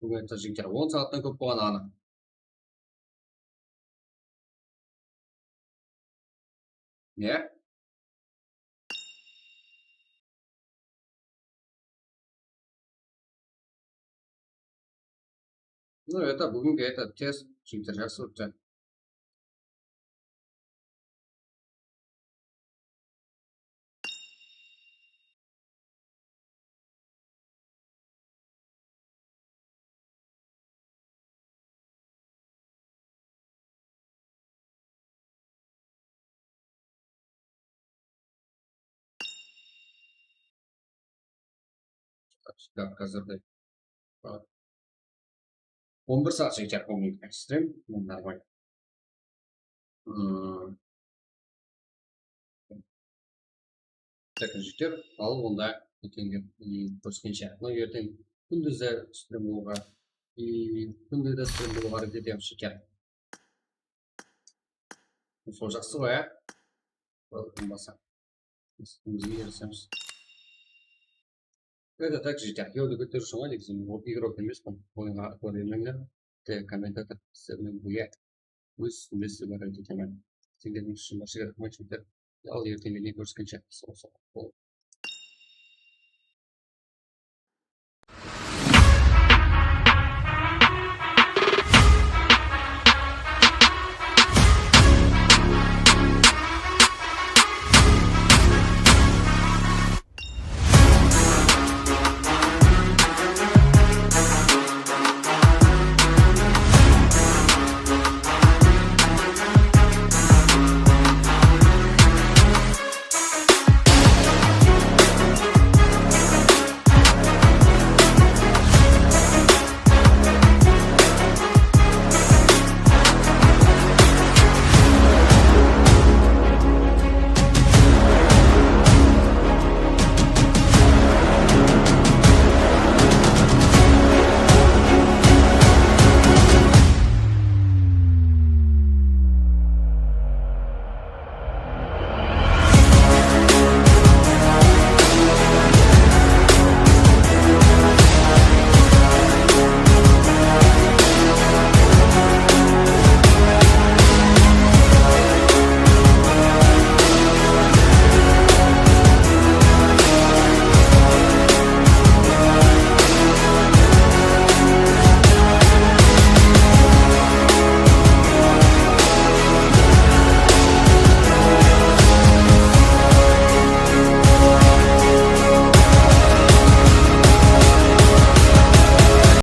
Búgin, jigitler, on saattan kóp bolǵanı anıq. Ne? Ну, это, búgingi, это, test, jigitler, jaqsı ótti. Házirde on bir saat jigitler, stream, ну, нормально. Hmm. Tak, jigitler, al onda erteń, e, kóriskenshe. Mına erteń kúndiz de stream bolıwǵa, e, kúnde de stream bolıwǵa háreket etemiz, jigitler. Sol jaqsı ǵoy, á? Bolmasa. Bizge erisemiz. Это так, jigitler, yoldı kóteriw ushın ǵoy, negizi men igrók emeспen, oyınǵa itibar bermeńler. Te kommentator, sizler menen birge óz ústinde islew háreket etemen. Senderdin ushın barsheger raxmet, jigitler. Al, erteń menen kóriskenshe. Sol, sol.